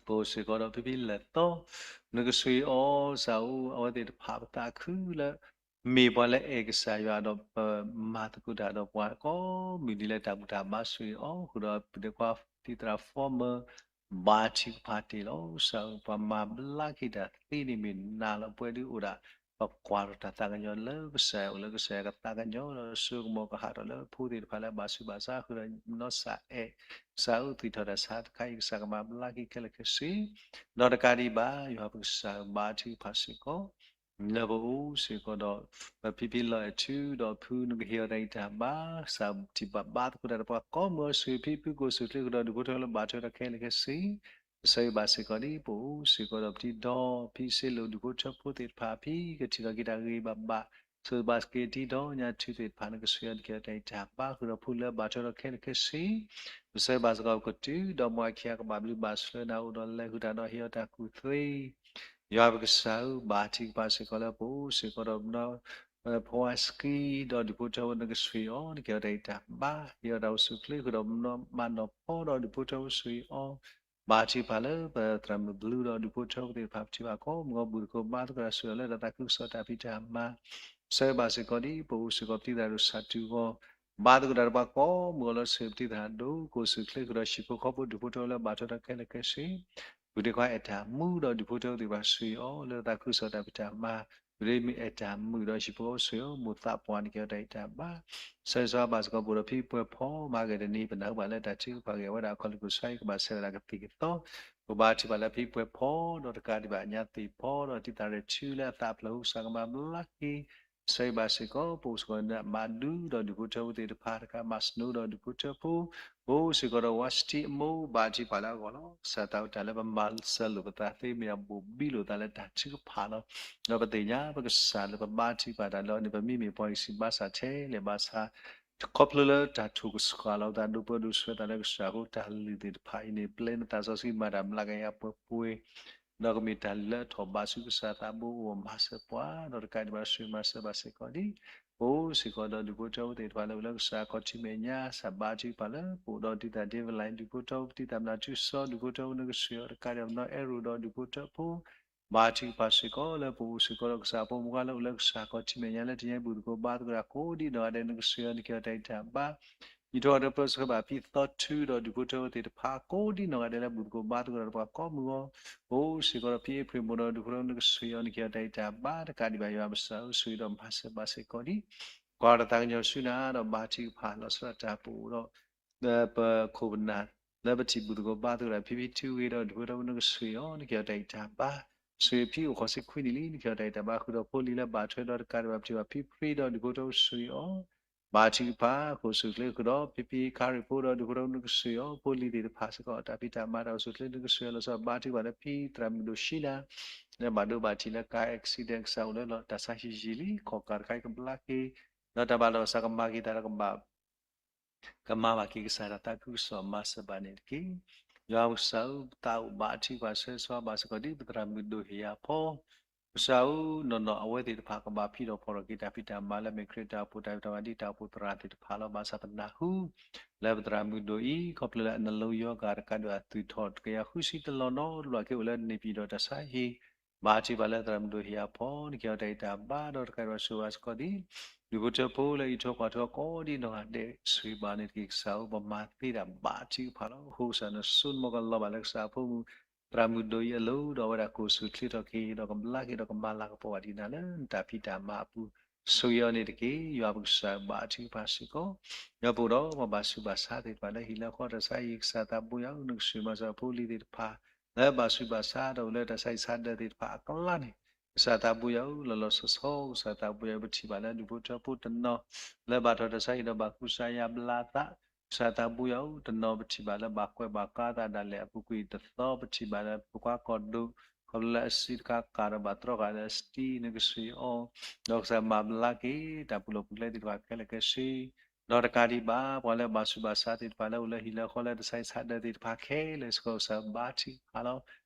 ပအိၣ်စ့ၢ်ကီးဒီးဖံဖံလၢာ်သီ နကဆိၣ်ဂ့ၤအီၤ ကစၢ်ဧၢ အဝဲသ့ၣ်တဖၣ်ပသးခုလၢ မ့ၢ်ပှၤလၢအဲၣ်ကစၢ်ယွၤဒီး ပမၤသကိးတၢ်ဒီးပှၤကိးမုၢ်နံၤလၢတၢ်ဘူၣ်တၢ်ဘါ ဆိၣ်ဂ့ၤအီၤ ဃုာ်ဒီးပဒဲခွါသံသရၣ် former ဘါထုကဖၣ်တ့ၢ်လီၤ. ကစၢ်ဧၢ ပှၤမၤဘျါက့ၤတၢ်သ့န့ၣ်မ့ၢ်နၤလီၤ. ပဝဲဒၣ်အိၣ်ဒၣ် ပကွၢ်ထီၣ်တၢ်သးကညီၤလၢကစၢ်ယွၤအိၣ်လၢကစၢ်ယွၤကသးကညီၤဒီး စိကမီၤကဟးထီၣ်လၢဖိသ့ၣ်တဖၣ်လၢအဘၣ်ဆူးဘၣ်ဆါ ဃုာ်ဒီးနီၢ်စၢ်အဲၣ် ကစၢ်ဧၢ သွံၣ်ထီၣ်တၢ်ဆါတခါအံၤ ကစၢ်ကမၤဘျါက့ၤခဲလၢာ်ခဲဆ့ ဒီးတကးဒံးဘၣ် ယွၤပကစၢ်ဧၢ ဘါထုကဖၣ်စ့ၢ်ကီး လၢပအိၣ်စ့ၢ်ကီးဒီး ပဖံဖံလီၤအဲၣ်ထုဒီးဖု နကဟ့ၣ်အီၤတၢ်ဂံၢ်တၢ်ဘါ ကစၢ်ထံၣ်ဘၣ်ဘါသကိးတၢ်ဒီးပှၤကိးမုၢ်ဂီၤ ဆိၣ်ဂ့ၤဖံဖုကအိၣ်ဆူၣ်အိၣ်ချ့ဃုာ်ဒီးဒူၣ်ဖိထၢဖိလၢဘၣ်ထွဲဒီးခဲလၢာ်ခဲဆ့ ပဆၢဂ့ၤဘၣ်စ့ၢ်ကီးဒ်ပအိၣ်စ့ၢ်ကီးဒီးပတံၤဒီး ဖံစ့လိာ်ဒူၣ်ဖိထၢဖိသ့ၣ်တဖၣ် ဖံကထံၣ်ထီၣ်က့ၤတၢ်ဂ့ၤဂ့ၤဘၣ်ဘၣ် ဆိၣ်ဂ့ၤဘၣ်စ့ၢ်ကီးတံၤဒီးညါထုသ့ၣ်တဖၣ် နကဆိၣ်ဂ့ၤအီၤ နကဟ့ၣ်အီၤတၢ်ဂံၢ်တၢ်ဘါ ဃုာ်ဒီးဖိလၢဘၣ်ထွဲဒီးခဲလၢာ်ခဲဆ့ ပဆၢဂ့ၤဘၣ်စ့ၢ်ကီးပကတုၤ ဒီးမ်အခံဂၤကဘၣ်ဘျုးဘၣ်ဆှၢနၤ အိၣ်ဒီးလဲၤဃုာ်တၢ်ဒီးဟ့ၣ်အီၤတၢ်ကူၣ်သ့ ယွၤပကစၢ်ဧၢ ဘါထုကဖၣ်စ့ၢ်ကီးလၢပအိၣ်စ့ၢ်ကီးဒီး ဖဝါစကံ ဒီးဒူၣ်ဖိထၢဖိ နကဆိၣ်ဂ့ၤအီၤ နကဟ့ၣ်အီၤတၢ်ဂံၢ်တၢ်ဘါ ဟ့ၣ်အီၤတၢ်အိၣ်ဆူၣ်အိၣ်ချ့ ဃုာ်ဒီးမၤနီၢ်ဖီဒီးဒူၣ်ဖိထၢဖိ ဆိၣ်ဂ့ၤအီၤ ဘါထုကဖၣ်လၢပသရၣ်မုၣ်ဘျုးဒီးဒူၣ်ဖိထၢဖိသ့ၣ်တဖၣ် ပထံၣ်ဘၣ်ကိးမုၢ်ဂီၤ ဘူၣ်သကိးဘါသကိးတၢ် ဆိၣ်ဂ့ၤအီၤလၢတၢ်သးခုကစီၣ်တၢ်ဖံးတၢ်မၤ ဆၢဂ့ၤဘၣ်စ့ၢ်ကီးဒ်ပအိၣ်စ့ၢ်ကီးပတံၤသရၣ်ဒိၣ်စၢ်တူၢ်ဂီၤ ဘါသကိးတၢ်ဒီးပှၤကိးမုၢ်ဂီၤလၢဆှၢပတံၢ်သရၣ်ဒိၣ် ကိးဆူၣ်ချ့ဃုာ်ဒီးဟံၣ်ဖိဃီဖိဒူၣ်ဖိထၢဖိလၢဘၣ်ထွဲဒီးခဲလၢာ်ခဲဆ့ ပူၤဒ့ခွါအဲၣ်တၢ်မူဒီးဒူၣ်ဖိထၢဖိသ့ၣ်တဖၣ်ဆှၢအီၤ လၢသးခုကစီၣ်တၢ်ဖံးတၢ်မၤ ပူၤဒ့မ့ၢ်အဲၣ်တၢ်မုာ်ဒီးဟံၣ်ဖိဃီဖိဆှၢအီၤ မိၢ်သးပှၢ်န့ၣ်က့ၤအီၤတၢ်အံးတၢ်ဘါ ဆၢဂ့ၤဆၢဝါဘၣ်စ့ၢ်ကီးပအိၣ်ဒီးဖံပှဲၤဖီ မၤက့ၤတနံၤ ပနၢ်ဟူဘၣ်လၢတၢ်ထုကဖၣ်ဂ့ၤဝဲဒၣ်အခီၣ်လ့ၢ်ကိၣ်ဆါအံၤ ကဘၣ်ဆဲးဝဲဒၣ်ကသံၣ်ကသီ ပဘါထုကဖၣ်လၢဖံပှဲၤဖီဒီးတကးဒံးဘၣ်အညါသ့ၣ်ဖီဒီးတံၢ်သးရဲၣ်ထူလၢအသးအဖျၢၣ်ဟူကစၢ်ကမၤဘျါက့ၤ ဆၢဂ့ၤဘၣ်စ့ၢ်ကီး ပအိၣ်စ့ၢ်ကီးဒီးနးမးဒုဒီးဒူၣ်ဖိထၢဖိသ့ၣ်တဖၣ်တကးဘၣ် snow ဒီးဒူၣ်ဖိထၢဖိ ပအိၣ်စ့ၢ်ကီးဒီး Washington အမိၢ် ဘါထုကဖၣ်လၢအဂီၢ်လီၤ. ကစၢ်သးဝံၣ်တၢ်လၢပမၤစၢၤလိာ်ပသးသ့မ့ၢ်ဒၣ်ဘိၣ်ဘံလိာ်သးလၢတၢ်ထုကဖၣ်လီၤ. ဒီးပသ့ၣ်ညါပကစၢ်လၢပဘါထုကဖၣ်တၢ်လၢအီၤန့ၣ် ပမ့မ့ၢ်ပှၤအံၤစံးဘၣ်ဆၣ်ထဲလဲၣ်ဘၣ်ဆၣ် ခီဖျိလၢတၢ်ထိၣ်ကဆှီလီၤပသးဒိၣ်ပၢဒိၣ်ဆှၢသးလၢကစၢ်အဃိ တၢ်လုၢ်သ့ၣ်တဖၣ်အံၤန့ၣ် ပျဲနသးစီဆှံမၤတၢ်ဘျါက့ၤယၤပှဲၤပှဲၤ ဒီးကမ့ၢ်တၢ်လုၢ်လၢအထီၣ်ဘးဆူကစၢ်သးဘိအအိၣ်မၤစၢၤပှၤ ဒီးတကးဒံးဘၣ်ဆှၢမၤစၢၤဘၣ်စ့ၢ်ကီးဒ် ပအိၣ်စ့ၢ်ကီးဒီးဒူၣ်ဖိထၢဖိသ့ၣ်တဖၣ်လၢအိၣ်လၢကစၢ်ခီၣ်ထံးမဲာ်ညါ ကစၢ်ဘါထုကဖၣ်လၢပအိၣ်ဒီးတံၢ်သးဒ့ဝဲလၢဒူၣ်ဖိထၢဖိ ပတံၢ်သးမနုၤထူစီ ဒူၣ်ဖိထၢဖိနကဆှၢအီၤ တကးဒံးဘၣ်နီၢ်အဲၣ်ရိၣ်ဒီးဒူၣ်ဖိထၢဖိ ဘါထုကဖၣ်စ့ၢ်ကီးလၢပအိၣ်စ့ၢ်ကီးဒီးကစၢ်ဖိမုၣ်ဖိလၢအိၣ်လၢကစၢ်ခီၣ်ထံးမဲာ်ညါလၢတနံၤအံၤဘူၣ်သကိးဘါသကိးတၢ်ကိးဒ်နီၢ်ဂၤဒဲး နကဆှၢအီၤ နက့ၤအီၤတၢ်အံးတၢ်ဘါ ယံာ်ထီၣ်ဒီးပၢဆှၢဘၣ်ဖံသီထူဒီးဒူၣ်ဖိထၢဖိသ့ၣ်တဖၣ် ကိးဒ်နီၢ်ဂၤဒဲးလၢဘူၣ်သကိးဘါသကိးတၢ်ဒီးပှၤကိးမုၢ်ဂီၤ ပအိၣ်စ့ၢ်ကီးဒီးဖံအ့ဖြ့ၣ်မိၢ်ဒီးဒူၣ်ဖိထၢဖိနကဆှၢအီၤ နက့ၤအီၤတၢ်အံးတၢ်ဘါ တကးဒံးဘၣ်ယွၤပကစၢ်ဧၢ ဆှၢဒီးမၤစၢၤဘၣ်စ့ၢ်ကီးဒ် ကွၢ်တၢ်သးကညီၤဆူနၤဒီးဘါထုကဖၣ်လီၤဆီဒၣ်တၢ်ပအိၣ်ဒီး လၢပခိၣ်ပနၢ် လၢပထံၣ်ဘူၣ်သကိးဘါသကိးတၢ်ဖံဖံထူဂ့ၤဒီးဒူၣ်ဖိထၢဖိနကဆှၢအီၤ နက့ၤအီၤတၢ်အံးတၢ်ဘါ ဆှၢဖံအိၣ်ဃီၤဆံခွံနံၣ်လံ နက့ၤအီၤတၢ်အံးတၢ်ဘါဃုာ်ဒီးဖိလံၤလၢဘၣ်ထွဲဒီးတကးဒံးဘၣ်ပထံၣ်ဘၣ်ဖံဖရံဒီးဒူၣ်ဖိထၢဖိဆှၢအီၤ ဘါထုကဖၣ် ကိးဆူၣ်ချ့ဃုာ်ဒီးဖံဖံခါရံၣ်ဖိဒီးဒူၣ်ဖိထၢဖိနကဆှၢအီၤ ဖိလံၤသ့ၣ်တဖၣ်စ့ၢ်ကီး တၢ်ဖံးတၢ်မၤတၢ်အိၣ်ဆူၣ်ချ့နကဆှၢအီၤလီၤဆီ ဘါထုကဖၣ်လၢဖံသရၣ်မုၣ်ဒိၣ်ၡံနၤ လၢဘၣ်ဒိဘၣ်ထံးလၢကါ accident ကစၢ်အိၣ်လၢလီၢ်တၢ်ဆါဟံၣ်ယံာ်လံ ခီၣ်ကၢ်တခါအံၤကဘျါက့ၤ ဒီးတၢ်ဘၣ်လီၢ်ကစၢ်ကမၤက့ၤတၢ်ဒီးကဘၣ် ကမၤဘၣ်က့ၤကစၢ်တၢ်သးခုကစီၣ်မၤစၢၤဘၣ်န့ၣ်တက့ၢ်. ယွၤပကစၢ်ဧၢ ပသးအိၣ်ဘါထုကဖၣ်ဆၢဂ့ၤဆၢဝါဘၣ်စ့ၢ်ကီးဒ်ပသရၣ်မုၣ်ဒိၣ်ဟ့ၣ်ယၤဖီ ကစၢ်ဧၢ နီၢ်နီၢ်အဝဲသ့ၣ်တဖၣ်ကဘၣ်ဖံးထီၣ်ဖီၣ်ထီၣ်က့ၤတၢ်ဖံးတၢ်မၤလၢအမ့ၢ်ခရံာ်တၢ်အိၣ်ဖှိၣ်တၢ်ဖံးတၢ်မၤဒ်တၢ်အိၣ်ဖှိၣ်သရၣ်သ့ၣ်တဖၣ်လီၤ. ဘၣ်ဆၣ်ပနၢ်ဟူ လၢပသရၣ်မုၣ်ဒိၣ်အံၤ ခီဖျိလၢအနလီယီဂာ်တကးဒံးအသွံၣ်ထီၣ်တကယၤဃုဆံတလီၢ်နီတဘျီက့ၤအိၣ်လၢန့ၣ်ပံၤဒီးတၢ်ဆါဟံၣ် ဘါထုကဖၣ်လၢသရၣ်မုၣ်ဒိၣ်ဟ့ၣ်ယၤဖီ နက့ၤအီၤတၢ်အံးတၢ်ဘါဒီးတကးဒံးဘၣ်ဆှၢဘၣ်စ့ၢ်ကီးဒ် ဒူၣ်ဖိထၢဖိလၢအံးထွဲကွၢ်ထွဲကိးဒ်နီၢ်ဂၤဒဲး ဆှၢဘၣ်န့ၣ်တက့ၢ်. ကစၢ်ဧၢ ပမၤသ့တၢ်ဘါထုကဖၣ်လီၤ. အဃိကစၢ်နစိနမီၢ်ကလီၤဘၣ်လၢကစၢ်အဖိမုၣ် သရၣ်မုၣ်ဒိၣ်အံၤအလိၤ ဒီးအဝဲဒၣ်ကိးဆူၣ်ချ့ထီၣ်က့ၤ ဒီးကဘျါက့ၤဒီးကမၤလၤကပီၤဘၣ်ဒံးနၤလၢနတၢ်ဖံးတၢ်မၤအပူၤ ဆှၢအီၤန့ၣ်တက့ၢ်. ယွၤပကစၢ်ဘါထုကဖၣ်စ့ၢ်ကီး ဒီးပအိၣ်ဒီးပှၤဘၣ်ဆူးဘၣ်ဆါသ့ၣ်တဖၣ်လၢဟံၣ်လၢဃီတၢ်ဆါဟံၣ် ကစၢ်သးဘိယွၤဧၢ နကဆှၢမၤစၢၤဖိလံၤသ့ၣ်တဖၣ် လၢဘၣ်ဆူးဘၣ်ဆါဒီးအိၣ်လၢတၢ်ဆါဟံၣ်ဆါဒၢးသ့ၣ်တဖၣ်အကျါန့ၣ် ကစၢ်သးဘိယွၤဧၢ လီၤလီၤဆီဆီ ကစၢ်သးဘိယွၤ ပထံၣ်ဘၣ်လၢဒူၣ်ဖိထၢဖိတနီၤ လၢဘၣ်ထီၣ်တၢ်ဆါဟံၣ်ဒီးဘၣ်ကူစါယါဘျါသး ကစၢ်သးဘိယွၤဧၢ တနီၤပထံၣ်ဘၣ်လၢဘၣ်ကွဲးဘၣ်ကါသးဒၣ်လဲာ်အပူၤကွံာ်တသီ ပထံၣ်ဘၣ်လၢပကွၢ်ကီၢ်ဒိၣ် ခီဖျိလၢအစံးတခါကးဒီးဘၣ်တြီဃာ်လၢအစတံ နကဆှၢအီၤ ဒီးကစၢ်မၤဘျါက့ၤ တၢ်ပူၤလီၢ်ပူၤကျဲသ့ၣ်တဖၣ်ခဲလၢာ်ခဲဆ့ ဒီးတကးဒံးဘၣ် ပှၤလၢဘၣ်ဆူးဘၣ်ဆါသ့ၣ်တဖၣ်လၢအိၣ်လၢဟံၣ်လၢဃီလၢတၢ်ဆါဟံၣ်ဆါဒၢးသ့ၣ်တဖၣ်ခဲလၢာ်စ့ၢ်ကီး ကစၢ်ဘါထုကဖၣ်လီၤ.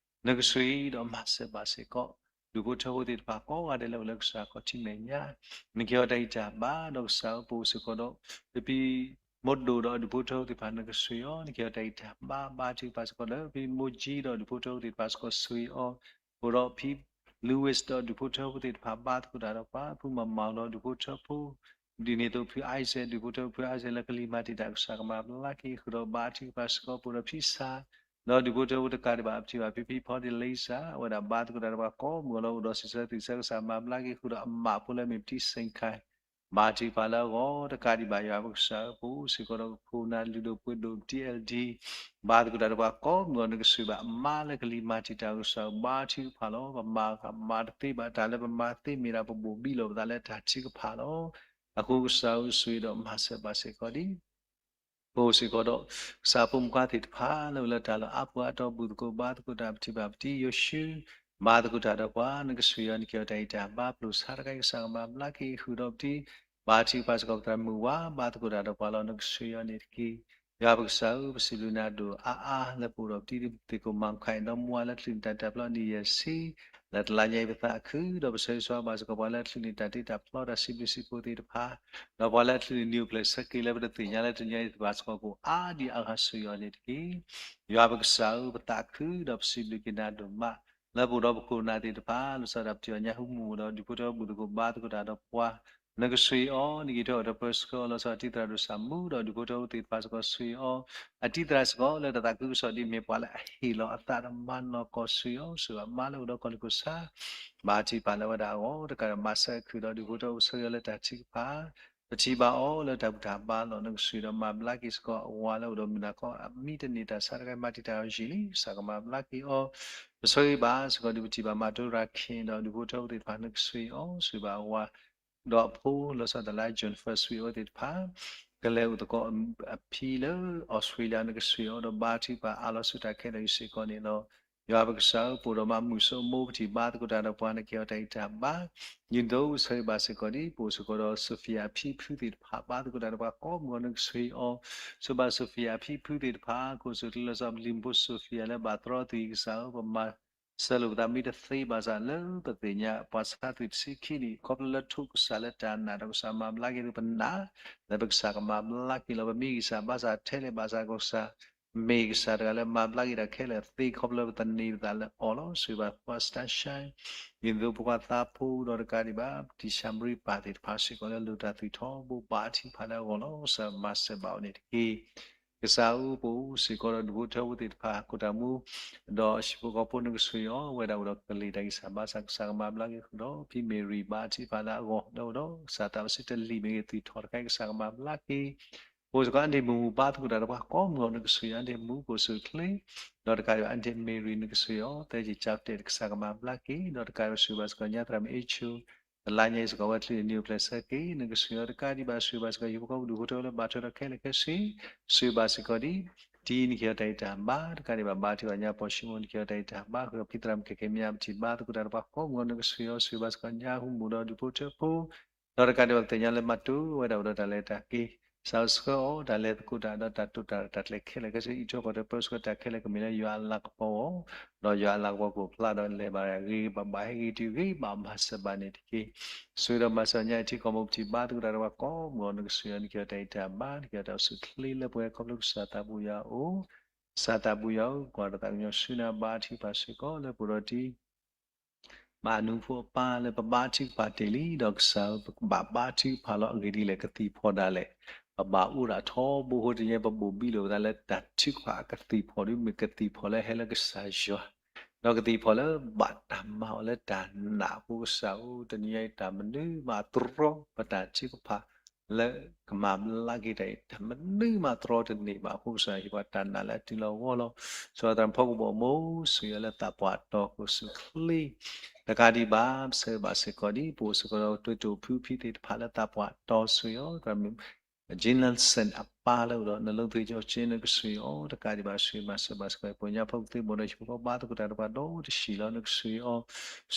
နကဆှၢဒီးမၤစၢၤဘၣ်စ့ၢ်ကီး ဒူၣ်ဖိထၢဖိသ့ၣ်တဖၣ်ကိးဂၤဒဲးလၢအိၣ်လၢကစၢ်ခီၣ်ထံးမဲာ်ညါ နက့ၤအီၤတၢ်အံးတၢ်ဘါ ဒီးကစၢ်ဧၢ ပအိၣ်စ့ၢ်ကီးဒီး ပဖံ မိၢ်ဒိၣ်ဒီးဒူၣ်ဖိထၢဖိသ့ၣ်တဖၣ်နကဆှၢအီၤ နက့ၤအီၤတၢ်အံးတၢ်ဘါ ဘါထုကဖၣ်စ့ၢ်ကီးလၢ ဖံမိၢ်ကၠံဒီးဒူၣ်ဖိထၢဖိသ့ၣ်တဖၣ်စ့ၢ်ကီးဆှၢအီၤ အိၣ်ဒီးဖံ Louis ဒီးဒူၣ်ဖိထၢဖိသ့ၣ်တဖၣ်ဘါသကိးတၢ်ဒီးပှၤ ဖုမၤမၤဒီးဒူၣ်ဖိထၢဖိ ဒ်န့ၣ်အသိးဖု Isaac ဒူၣ်ဖိထၢဖိဖု Isaac လၢကလံၤမၤတံာ်တာ် ကစၢ်ကမၤဘျါက့ၤဃုာ်ဒီးဘါထုကဖၣ်စ့ၢ်ကီး ပအိၣ်ဒီးဖံစၢ် ဒီးဒူၣ်ဖိထၢဖိတကးဒံးဘၣ် ပထံၣ်ဘၣ်ဖံဖံဖီဒ့လံစၢ် အဝဲဒၣ်ဘါသကိးတၢ်ဒီးပှၤကိးမုၢ်ဂီၤလၢအိၣ်ဒီးစံးဆၢသံဆၢ ကစၢ်မၤဘျါက့ၤဃုာ်ဒီးအမးဖိလၢအမ့ၢ်ပတံစ့ၣ်ခါ ဘါထုကဖၣ်လၢအဂီၢ် တကးဒံးဘၣ်ယွၤပကစၢ်ဧၢ ပအိၣ်စ့ၢ်ကီးဒီးပခိၣ်နၢ်လုၢ်ဒိၣ်ပှ့ၤဒိၣ် T L D ဘါသကိးတၢ်ဒီးပှၤကိးမုၢ်ဂီၤ နကဆှၢဘၣ်အမါလၢကလံၤမၤတံာ်တာ် ကစၢ်ဘါထုကဖၣ်လီၤ. ပမၤကမၤတသ့ဘၣ်တၢ်လၢပမၤသ့မ့ၢ်ဒၣ်ပဘိၣ်ဘံလိာ်ပသးလၢတၢ်ထုကဖၣ်လီၤ. အဃိကစၢ်ဧၢ ဆှၢဒီးမၤစၢၤဘၣ်စ့ၢ်ကီးဒ် ပအိၣ်စ့ၢ်ကီးဒီး ကစၢ်ဖိမုၣ်ခွါသ့ၣ်တဖၣ်လၢအိၣ်လၢတၢ်လီၢ်အါပူၤအါတီၤ ဘူၣ်သကိးဘါသကိးတၢ် ပထံၣ်ဘၣ်ပတံယိၤၡူ ဘါသကိးတၢ်ဒီးပှၤ နကဆှၢအီၤ နက့ၤအီၤတၢ်အံးတၢ်ဘါ ပျိာ်ဆါတခါအံၤ ကစၢ်ကမၤဘျါက့ၤဃုာ်ဒီးပတံ ဘါထုကဖၣ်စ့ၢ်ကီးပသရၣ်မုၣ်ဝါ ဘါသကိးတၢ်ဒီးပှၤလီၤ နကဆှၢအီၤန့ၣ်တက့ၢ်. ယွၤပကစၢ်ဧၢ ပစံးဘျုးနၤဒိၣ်အါအါ လၢပအိၣ်ဒီးပတံၤသကိးမၤခးအံၤ ဒီမါဝၤလၢချုးန့ၢ်တၢ်တၢ်ပျီနံၣ်ယဲၢ်ဆံ လၢတလါညါအံၤပသးခု ဒီးပဆၢဂ့ၤဆၢဝါဘၣ်စ့ၢ်ကီးပှၤလၢချုးန့ၢ်တၢ်တ့တၢ်ဖျီတၢ်စံးဘျုးစံးဖှိၣ်သ့ၣ်တဖၣ် ဒီးပှၤလၢချုးန့ၢ်နံၣ်အိၣ်ဖျဲၣ်ဆၢက့ၤလၢပတသ့ၣ်ညါလၢတနံၤအံၤသ့ၣ်တဖၣ်စ့ၢ်ကီး ကိးအါဒံးအါဂၤဆှၢအီၤန့ၣ်တက့ၢ်. ယွၤပကစၢ်ဧၢ ပသးခု ဒီးပစံးဘျုးက့ၤနၤဒိၣ်မး လၢပအိၣ်ဒီးပခိၣ်ပနၢ်သ့ၣ်တဖၣ် လီၤဆီဒၣ်ပတံၤအီၤညါဟူမူဒီး ဒူၣ်ဖိထၢဖိဘူၣ်သကိးဘါသကိးတၢ်ဒီးပှၤ နကဆှၢအီၤ, နက့ၤထီၣ်အီၤဒီးပၢဆှၢအီၤလီၤဆီဒၣ်တၢ်တံၢ်သရၣ်ဒိၣ်ဆၣ်မူဒီးဒူၣ်ဖိထၢဖိသ့ၣ်တဖၣ်စ့ၢ်ကီးဆှၢအီၤ, အတံၢ်သရၣ်စ့ၢ်ကီးလၢတၢ်သးခုကစီၣ်ဒ်အမ့ၢ်ပှၤလၢအဟ့ၣ်လီၤအသးဒီးမၤနီၢ်ကီၢ် ဆှၢအီၤ, ဆှၢအမါလၢအိၣ်ဒီးကီၢ်လံၢ်ခိၣ်ဆၣ် ဘါထုကဖၣ်လၢအဝဲဒၣ်အဂီၢ်, တကးဒီးမၤစၢၤအခုၣ်ဒီးဒူၣ်ဖိထၢဖိဆှၢအီၤလၢတၢ်ထုကဖၣ်, ပထံၣ်ဘၣ်အီၤလၢတၢ်ဘူၣ်တၢ်ဘါလီၤ. နကဆှၢဒီးမၤဘျါက့ၤစ့ၢ်ကီးအဝၤလၢအိၣ်ဒီးမုၢ်နၤခီအမံတန့ၢ်တၢ်ဆါတခါ မၤတံာ်တာ်အီၤယံာ်လံ, ကစၢ်ကမၤဘျါက့ၤအီၤ, ပဆှၢဂံၢ်ဘါစ့ၢ်ကီးဒ်ပထံၣ်ဘၣ်မၤတိရၤခ့ၣ်ဒီးဒူၣ်ဖိထၢဖိသ့ၣ်တဖၣ် နကဆှၢအီၤ, ဆှၢဘၣ်အဝၤ ဒီးအဖိလီၤဆီဒၣ်တၢ်လၢ June first week အဝဲသ့ၣ်တဖၣ် ကလဲၤအိၣ်သကိးအဖံလၢ Australia နကဆှၢအီၤဒီးဘါထုကဖၣ်အါလီၤဆူတၢ်ခဲလၢာ်အံၤစ့ၢ်ကီးန့ၣ်လီၤ. ယွၤပကစၢ်ဧၢ, ပအိၣ်ဒီးမးမုၢ်စိမိၢ် ပထံၣ်ဘါသကိးတၢ်ဒီးပှၤ နကဟ့ၣ်အီၤတၢ်ဂံၢ်တၢ်ဘါ, ယံၤဒိၣ်ဆှၢဂံၢ်ဘါစ့ၢ်ကီးဒ် ပအိၣ်စ့ၢ်ကီးဒီး Sophia အဖံဖုသ့ၣ်တဖၣ် ဘါသကိးတၢ်ဒီးပှၤကိးမုၢ်ဂီၤ နကဆှၢအီၤ, ဆှၢဘၣ် Sophia အဖံဖုသ့ၣ်တဖၣ် ကအိၣ်ဆူၣ်ချ့လၢစီၤပလံၤမူဖိ Sophia လၢဘၣ်တြီအသွံၣ် ကစၢ်ဧၢ, ပမၤ ဆၢလိာ်ပသးမ့ၢ်တသ့ဘၣ်ဆၣ် လၢပသ့ၣ်ညါပှၤဆါသွံၣ်တဆံခံနံၣ် ခီဖျိလၢထိးကစၢ်လၢတၢ်နာ်ဒီးကစၢ်မၤဘျါက့ၤသုပနာ်, လၢပကစၢ်ကမၤဘျါက့ၤလီၤ. ပမ့ၢ်ဂံၢ်စၢ်ဘါစၢ်ထဲလဲၣ်ဘၣ်ဆၣ် ကစၢ်မ့ၢ်ကစၢ်တဂၤလၢမၤဘျါက့ၤတၢ်ခဲလၢာ်သ့ ခီဖျိလၢပသန့ၤပသးလၢအီၤလီၤ. ဆှၢဘၣ်ပှၤ Station ယံၤဒိၣ်ဖိခွါသးဖိဒီးတကးဒံးဘၣ် ပတံၢ်ဆၣ်မရံပၢ်သ့ၣ်တဖၣ်စ့ၢ်ကီးလၢလိၣ်တၢ်သွံၣ်ထီဘိ ဘါထုကဖၣ်လၢအဂီၢ်လီၤ. ကစၢ်မၤစၢၤဘၣ်အီၤန့ၣ်တက့ၢ်. ကစၢ်ဧၢ, ပအိၣ်စ့ၢ်ကီးဒီးဒူၣ်ဖိထၢဖိသ့ၣ်တဖၣ် ခိၣ်တၢ်မူ ဒီးဟံၣ်ဖိဃီဖိ နကဆှၢအီၤ, အဝဲဒၣ်အိၣ်ဒီးကလံၤတၢ်ဂံၢ်စၢ်ဘါစၢ် ကစၢ်ကမၤဘျါက့ၤဃုာ်ဒီး ဖံမ့ၢ်ရံၣ် ဘါထုကဖၣ်လၢအဂီၢ်လၢအိၣ်ဒီး ကစၢ်သးစီဆှံတလံာ်မ့ၢ်ဂ့ၤ သွံၣ်ထီတခါအံၤ ကစၢ်ကမၤဘျါက့ၤ ပအိၣ်စ့ၢ်ကီး အဒ့ၣ်မုၣ်မူဘါသကိးတၢ်ဒီးပှၤကိးမုၢ်ဂီၤ နကဆှၢအီၤ အဒ့ၣ်မူ ကအိၣ်ဆူၣ်ချ့ ဒီးတကးဒံးဘၣ် အဒ့ၣ်မ့ၢ်ရံၣ် နကဆှၢအီၤ သဲက့ၤ ကၠါတဲာ် ကစၢ်ကမၤဘျါက့ၤ ဒီးတကးဒံးဘၣ် ဆှၢဘၣ်စ့ၢ်ကီး ညါသရၣ်မုၣ်အ့ၣ်ဆူၣ် တလါညါအံၤစ့ၢ်ကီး အဝဲချုးန့ၢ်နံၣ်အိၣ်ဖျဲၣ်ဆၢက့ၤ နကဆှၢအီၤ တကးဒံးဘၣ် ဆှၢဘၣ်စ့ၢ်ကီး ဟံၣ်ဖိဃီဖိဒူၣ်ဖိထၢဖိလၢဘၣ်ထွဲဒီးခဲလၢာ်ခဲဆ့ ဆှၢဘၣ်စ့ၢ်ကီးဒ် တံၤ နကဟ့ၣ်အီၤတၢ်ဂံၢ်တၢ်ဘါ တကးဒံးဘၣ် ဘါထုကဖၣ်ညါ ပှၤၡမူ နကဟ့ၣ်အီၤတၢ်ဂံၢ်တၢ်ဘါ ဃုာ်ဒီးဖံသရၣ်မုၣ်ခဲက့ၤမ့ၢ် ပထံၣ်ဘါသကိးတၢ်ဒီးပှၤကိးမုၢ်ဂီၤ နကဆှၢအီၤ ဆှၢဘၣ်စ့ၢ်ကီး ညါဟူမူဒီးဒူၣ်ဖိထၢဖိ ဒီးတကးဒံးဘၣ် ပသ့ၣ်ညါလၢမၤတိၢ်ဝဲဒၣ်အိၣ်ဒီးတၢ်လဲၤတၢ်က့ၤ ကစၢ်ဆှၢအီၤ တၢ်လဲၤသကိးတၢ်ဒီးတၢ်တိာ်တၢ်ရဲၣ်တၢ်ကျဲၤခဲလၢာ်ခဲဆ့ အံးထွဲကွၢ်ထွဲပၢဆှၢတၢ်ခဲလၢာ်ကမ့ၢ်လၢယွၤအလၤကပီၤအဂီၢ် ဒီးယွၤအလၤကပီၤကဖျါဒီးလဲၤဘၣ်ဂ့ၤ ဘၣ်ဘၣ်ဟဲဂ့ၤတုၤဂ့ၤ ဘၣ်မၤစၢၤဘၣ်န့ၣ်တက့ၢ်. ဆှၢဒီးမၤစၢၤညါအံၤထံကီၢ်မူ ပထံၣ်ဘါသကိးတၢ်ဒီးပှၤကိးမုၢ်ဂီၤ နကဆှၢအီၤ နကဟ့ၣ်အီၤတၢ်ဂံၢ်တၢ်ဘါ နကဟ့ၣ်အီၤတၢ်အိၣ်ဆူၣ်ချ့လၢပှဲၤခီဖျိကစၢ်သးပူၤယွၤအအိၣ် ကစၢ်သးပူၤယွၤဧၢ ကွၢ်တၢ်သးကညီၤဆူနၤ ဘါထုကဖၣ်စ့ၢ်ကီးလၢပအိၣ်ဒီးတံၤ ဘၣ်နူဖိအပၢ်လၢပဘါထုကဖၣ်တ့ၢ်လံ ဒီးကစၢ်ဧၢ ပကဘၣ်ဘါထုကဖၣ်လီၤ အဂ့ၢ်ဒ်လဲၣ် ကသံၣ်ဖီဒၣ်လဲာ် ပဘၣ်အိၣ်ဒၣ်ထီဘိအဃိ တနံၤအံၤ ပဘိၣ်ဘံလိာ်ပသးလၢတၢ်ထုကဖၣ်အကသံၣ်ဖီဒ်မ့ၢ်ကသံၣ်ဖီလၢဟဲလၢကစၢ်ယွၤ ဒီးကသံၣ်ဖီလၢဘၣ်တၢ်မၤအီၤလၢတၢ်နာ်အဃိ ကစၢ်ဧၢ တနံၤအံၤ တၢ်မနုၤမးတြီပတၢ်ထုကဖၣ် လၢကမၤဘျါက့ၤတၢ်အံၤ တၢ်မနုၤမးတြီတန့ၢ်ဘၣ်အဃိ ကစၢ်ဟ့ၣ်ပှၤတၢ်နာ်လၢအတုၤလီၤအဂီၢ်လီၤ. စီၤသရၣ်ဖီကဘီၣ်မိၢ် ဆှၢအီၤလၢသးပှၢ်တီၤ ကအိၣ်ဆူၣ်ချ့ တကးဒံးဘၣ် ပဆှၢဘၣ်စ့ၢ်ကီးဒ် ပအိၣ်စ့ၢ်ကီးဒီးတိၢ်တိၢ်ဖုဖံသ့ၣ်တဖၣ်လၢသးပှၢ်တီၤ ဆှၢအီၤ သရၣ်မုၣ် Jean Nelson အပၢ်လၢအိၣ်ဒီး နလိသ့ကၠီက့ နကဆှၢအီၤ တကးဒံးဘၣ် ဆှၢမၤစၢၤဘၣ်စ့ၢ်ကီး ပညါဖီကသ့ဘီဒီး ဟံၣ်ဖိဃီဖိဘါသကိးတၢ်ဒီးပှၤဒီတဆံးလီၤ နကဆှၢအီၤ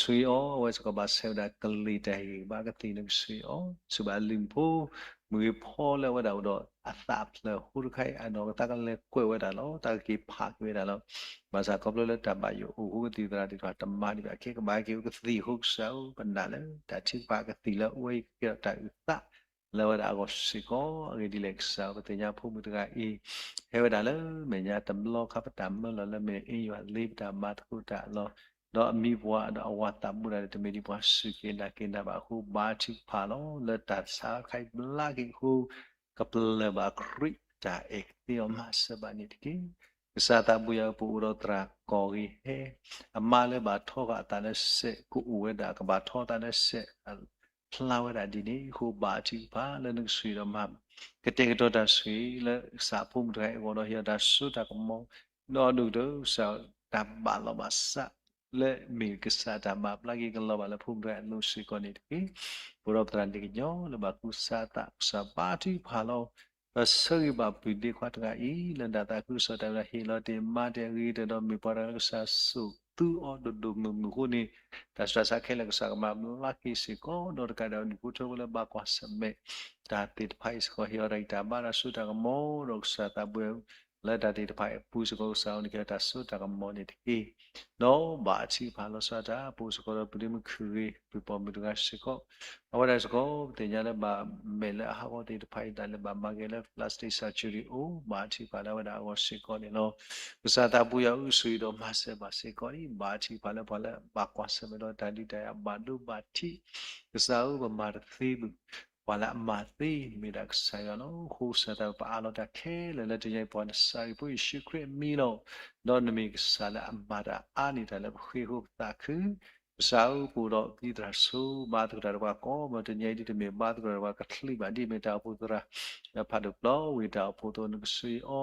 ဆှၢအီၤ အဝဲစ့ၢ်ကီးဘၣ်ဆဲးဝဲဒၣ်ကလံၤတၢ်ဟ့ၣ်ဂံၢ်ဟ့ၣ်ဘါကသံၣ် နကဆှၢအီၤ ဆှၢဘၣ်အလုၢ်ဖိ မုၢ်ဂ့ၤဖီလၢအဝဲဒၣ်အိၣ်ဒီးအသးအဖျၢၣ်အဃိတခါအံၤ အနီၢ်ကစၢ်ကလဲၤကွဲးဝဲဒၣ်လီၤ တၢ်ကက့ၤဖးက့ၤဝဲဒၣ်လီၤ ဘၣ်ဆၣ်ခီဖျိလၢတၢ်ဘၣ်ယိၣ်အိၣ်အဃိ ကသံၣ်သရၣ်သ့ၣ်တဖၣ်တမၤဒံးဘၣ် ကဲကဘၣ်ဟဲက့ၤအိၣ်ကသံၣ်အဃိ ကစၢ်ဧၢ ပနာ်လၢတၢ်ထုကဖၣ်အကသံၣ်လၢအဝဲအံၤ ကကဲထီၣ်တၢ်အုၣ်သး လၢအဝဲဒၣ်အဂီၢ်စ့ၢ်ကီး အဂ့ၢ်ဒ်လဲၣ် ကစၢ်ဧၢ ပသ့ၣ်ညါဖိမုၣ်တဂၤအံၤ ဟဲဝဲဒၣ်လၢမဲာ်ညါတဘျီခါ ပတၢ်မၢလီၤလၢမဲာ်အ့ယွၤလ့ ပတၢ်မၤသကိးတၢ်လီၤ ဒီးအမံၤပှၢ်ဒီးအဝၤသးဘူးဒၣ်န့ၣ် တမ့ၢ်ဒ်ပှၤစူၢ်က့ၤနာ်က့ၤနၤဘၣ်အဃိ ဘါထုကဖၣ်လီၤ လၢတၢ်ဆါခါအံၤဘျါက့ၤအဃိ ကပျၢ်ဘၣ်ခရံာ်တၢ်အဲၣ်ကသ့အီၤ မၤစၢၤဘၣ်န့ၣ်တက့ၢ်. ကစၢ်သးပူၤယွၤဧၢ ပအိၣ်ဒီးသရၣ်ကီၢ်ဂ့ၤဟဲ အမါလၢဘၣ်ထီဃာ်အသးလၢစဲး ကအိၣ်ဝဲဒၣ် ကဘၣ်ထီသးလၢစဲး ဖျါဝဲဒၣ်ဒ်န့ၣ်အဃိ ဘါထုကဖၣ်လၢနကဆှၢဒီးမၤ ကတဲာ်ကတီၤတၢ်ဆှၢလၢကစၢ်ဖိမုၣ်တဂၤအံၤအဂီၢ်ဒီး ဟ့ၣ်အီၤတၢ်စိတၢ်ကမီၤ ဒီးဒိၣ်ကတၢၢ်ကစၢ် တၢ်ဘၣ်လီၤဘၣ်စး လၢမ့ၢ်ကစၢ်တၢ်မၤဘျါက့ၤကလီၤဘၣ်လၢဖိမုၣ်တဂၤအလိၤစ့ၢ်ကီးန့ၣ်တက့ၢ်. ပအိၣ်ဒီးပသရၣ်န့ၣ်ကညီလၢဘၣ်ကူစါအသး ကစၢ်ဘါထုကဖၣ်လီၤ. ပဆၢဂ့ၤဘၣ်ပုၢ်ဒ့ခွါတဂၤအံၤ လၢဒၣ်သးခုကစီၣ်တၢ်ဝဲဒၣ်ဟ့ၣ်လီၤတ့ၢ်မါတ့ၢ်အဂ့ၤကတၢၢ်ဒီး မ့ၢ်ပှၤတဂၤလၢကစၢ်စိာ်သူအီၤဒိၣ်ဒိၣ်မုၢ်မုၢ်အဃိန့ၣ် တၢ်စှၤဆါခဲလၢာ်ကစၢ်ကမၤဘျါက့ၤစ့ၢ်ကီး ဒီးတကးဒံးဘၣ်ဒူၣ်ဖိထၢဖိလၢဘၣ်ကွၢ်ဆၢၣ်မဲာ် တၢ်သ့ၣ်တဖၣ်အံၤစ့ၢ်ကီး ဟ့ၣ်အီၤတၢ်ဂံၢ်တၢ်ဘါတၢ်စိတၢ်ကမီၤ ဒီးကစၢ်သးပူၤ လၢတၢ်သ့ၣ်တဖၣ်အံၤအပူၤစ့ၢ်ကီး ကစၢ်ဧၢ နကဟ့ၣ်တၢ်စိတၢ်ကမီၤန့ၣ်တက့ၢ်. ဒီးဘါထုကဖၣ်လီၤဆီဒၣ်တၢ် ပအိၣ်စ့ၢ်ကီးဒီးပုၢ်ဒ့မုၣ်ခုၣ်ဂ့ၤ ပုၢ်ပိာ်မုၣ်တဂၤစ့ၢ်ကီး အဝဲဒၣ်စ့ၢ်ကီး ပသ့ၣ်ညါလၢဘၣ်မဲာ်လၢအဟးဂီၤသ့ၣ်တဖၣ်အံၤ တၢ်လၢဘၣ်မၤက့ၤလၢ plastic surgery အိၣ် ဘါထုကဖၣ်လၢအဝဲဒၣ်အဂီၢ်စ့ၢ်ကီးန့ၣ်လီၤ. ကစၢ်သးပူၤယွၤဧၢ ဆှၢဒီးမၤစၢၤဘၣ်စ့ၢ်ကီးန့ၣ် ဘါထုကဖၣ်လၢပှၤလၢဘၣ်ကွၢ်ဆၢၣ်မဲာ်ဒီးတၢ်ဒုးတၢ်ယၤဘၣ်ဒိဘၣ်ထံး ကစၢ်ဧၢ ပမၤတသ့ဘၣ် ပှၤလၢအမၤသ့မ့ၢ်ဒၣ်ကစၢ်ယွၤလီၤ. အဃိကစၢ်သးဝဲပအးလီၤတၢ်ခဲလၢာ်လၢတနံၤအံၤ ပှၤနစၤရ့းဖိယ့ၣ်ၡူးခရံာ်အမံၤလီၤ. ဒီးနမ့ၢ်ကစၢ်လၢအမၤတၢ်အါန့ၢ်တၢ်လၢပဃ့ဟိပသးခု, ကစၢ်ဧၢ ပအိၣ်ဒီးပတံၤသရၣ်ဆိ ဘါသကိးတၢ်ဒီးပှၤကိးမုၢ် တနံၤအံၤဒ်တမ့ၢ်ဘါသကိးတၢ်ဒီးပှၤကချံးဘၣ် ဒ်မ့ၢ်တၢ်အိၣ်ဖှိၣ်သရၣ် လၢဖးဒိၣ်ပျီဝံၤတၢ်အိၣ်ဖှိၣ်အသိး နကဆှံအီၤ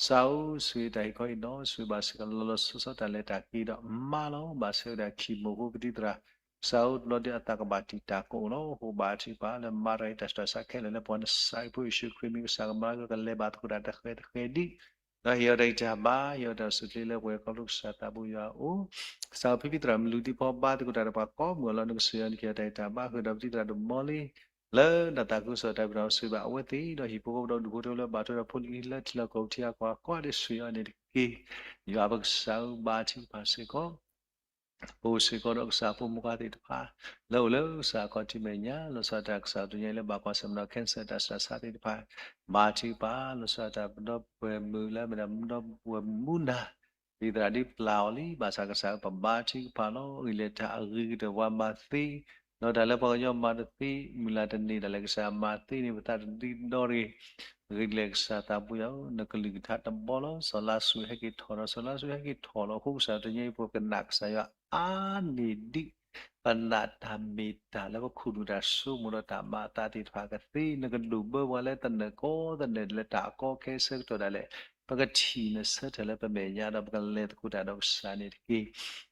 ကစၢ်ဧၢ ဆှံတၢ်ဟ့ၣ်ခီဟ့ၣ်နီၤ ဆှံဘၣ်စ့ၢ်ကီးလီၤလီၤဆီဆီတၢ်လဲၤတၢ်က့ၤဒီးမါလီၤ. ဘၣ်ဆၣ်ဝဲဒၣ်ခံမိၢ်ဖိပတံၤသရၣ် ကစၢ်ဧၢ တဘျီဒ်အသးကဘၣ်တံာ်တာ်ကအိၣ်လီၤ. အဃိဘါထုကဖၣ်လၢမၤတၢ်အံၤတၢ်ဆူးတၢ်ဆါခဲလၢာ်လၢပှၤနစၤရ့းဖိယ့ၣ်ၡူးခရံာ်မံၤ ကစၢ်ကမၤလၢကလဲၤဘၣ်သကိးတၢ်တဃဲၤတဃဲၤဒံး ဒီးဟ့ၣ်အီၤတၢ်ဂံၢ်တၢ်ဘါ ဟ့ၣ်အီၤတၢ်အိၣ်ဆူၣ်အိၣ်ချ့လၢပှဲၤခီဖျိကစၢ်သးဘိယွၤအအိၣ်, ကစၢ်ဧၢ ဖံဖံသရၣ်မုၢ်လူၤဒံးဖီ ဘါသကိးတၢ်ဒီးပှၤကိးမုၢ်အလီၢ် နကဆှံအီၤ နကဟ့ၣ်အီၤတၢ်ဂံၢ်တၢ်ဘါ ဃုာ်ဒီးပတံၤသရၣ်ဒိၣ်မီလံ လၢတၢ်သးခုကစီၣ်တၢ်ဘၣ်တၢ်အိၣ်ဆူၣ်ဘၣ်အဝဲသ့ၣ် ဒီးဟံၣ်ဖိဃီဖိဒီးဒူၣ်ဖိထၢဖိလၢဘၣ်ထွဲဒီးဖိလံၤလၢထံလီၢ်ကီၢ်ပူၤထံဂၤကီၢ်ဂၤကိးဒဲး ဆှံအီၤန့ၣ်တက့ၢ်. ယွၤပကစၢ်ဧၢ ဘါထုကဖၣ်စ့ၢ်ကီး ပအိၣ်စ့ၢ်ကီးဒီးကစၢ်ဖိမုၣ်ခွါသ့ၣ်တဖၣ် လၢအိၣ်လၢကစၢ်ခီၣ်ထံးမဲာ်ညါ လီၤဆီဒၣ်တၢ်ကစၢ်ဒိးညါအံၤလၢဘၣ်ကွၢ်ဆၢၣ်မဲာ်ဒီး cancer တၢ်ဆူးတၢ်ဆါသ့ၣ်တဖၣ် ဘါထုကဖၣ် လီၤဆီဒၣ်တၢ်ပဒီပုၢ်ဝဲၢ်မုၣ်လၢအမ့ၢ်ဒၣ်ပဒီပုၢ်ဝဲၢ်မုၣ်နၤ ဒ်သရၣ်ဒ်ပျၢ်အီၤလံ ဘၣ်ဆၣ်ကစၢ်ဧၢ ပဘါထုကဖၣ်လီၤ. ဂ့ၤလဲၣ်တၢ်အဂ့ၤကတၢၢ်ပှၤမၤသ့ ဒီးတၢ်လၢပှၤကညီမၤတသ့ မုၢ်လၢ်တန့ၢ်တၢ်လၢကစၢ်မၤသ့န့ၣ် ပသးတဒ့ဒီတဂ့ၤ ဂ့ၤဒ်လဲၣ်ကစၢ်သးဘိယွၤဧၢ နကလုၢ်ကထါတဘီလီၤ. စီၤလါစရူးဟဲက့ၤထီၣ်ဒီး စီၤလါစရူးဟဲက့ၤထီၣ်လီၤ. အဃိကစၢ်တနံၤအံၤ ပကနၣ်ကစၢ်ယွၤအါန့ၢ်ဒံး ပနာ်တၢ်မ့ၢ်တၢ်လၢပခိၣ်နူာ်တၢ်ဆိကမိၣ်ဒီးတၢ်မၤအသးသ့ၣ်တဖၣ်ကသ့ နကဒိးဘၢပှၤလၢသနၢၣ်ကိးသနၢၣ်လၢတၢ်အကီအခဲအဆၢကတီၢ်ဒၣ်လဲာ် ပကထံၣ်နဆၢထၢၣ်လၢပမဲာ်ညါဒီးပကလဲၤသကိးတၢ်ဒီးကစၢ်န့ၣ်တက့ၢ်.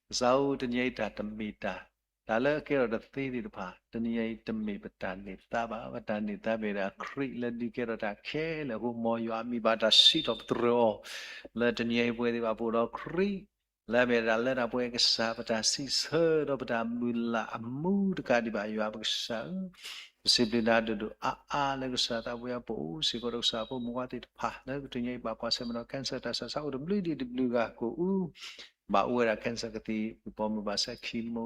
ကစၢ်ဧၢ တနံၤအံၤတၢ်တမ့ၢ်တၢ် တၢ်လၢအကဲထီၣ်တသ့သ့ၣ်တဖၣ် တနံၤအံၤတမ့ၢ်ပတၢ်န့ၢ်သါဘၣ်. ပတၢ်န့ၢ်သါမ့ၢ်ဒၣ်ခရံာ်လၢဒုးကဲထီၣ်တၢ်ခဲလၢာ်အဃိ မ်ယွၤအမံၤဘၣ်တၢ်စံးထီၣ်ပတြၢၤအီၤ လၢတနံၤအံၤပဝဲသ့ၣ်ဘၣ်ပအိၣ်ဒီးခရံာ် လၢအမ့ၢ်ဒၣ်လၢတၢ်ပဝဲကစၢ် ပတၢ်စံးဆၢဒီးပတၢ်မုၢ်လၢ်အမူတကးဒံးဘၣ် ယွၤပကစၢ်ဧၢ ပစံးဘျုးနၤဒိၣ်ဒိၣ်အါအါလၢကစၢ်သးဘိယွၤ ပအိၣ်စ့ၢ်ကီးဒီးကစၢ်ဖိမုၣ်ခွါသ့ၣ်တဖၣ် လၢတနံၤအံၤဘၣ်ကွၢ်ဆၢၣ်မဲာ်ဒီး cancer တၢ်ဆူးတၢ်ဆါအိၣ်တဘျုးဒံးတဘျုးဂၤကိးအူ ဘၣ်အိၣ်ဝဲဒၣ် cancer ကသ့ၣ် ပပိာ်မုၣ်ဘၣ်ဆၣ် chemo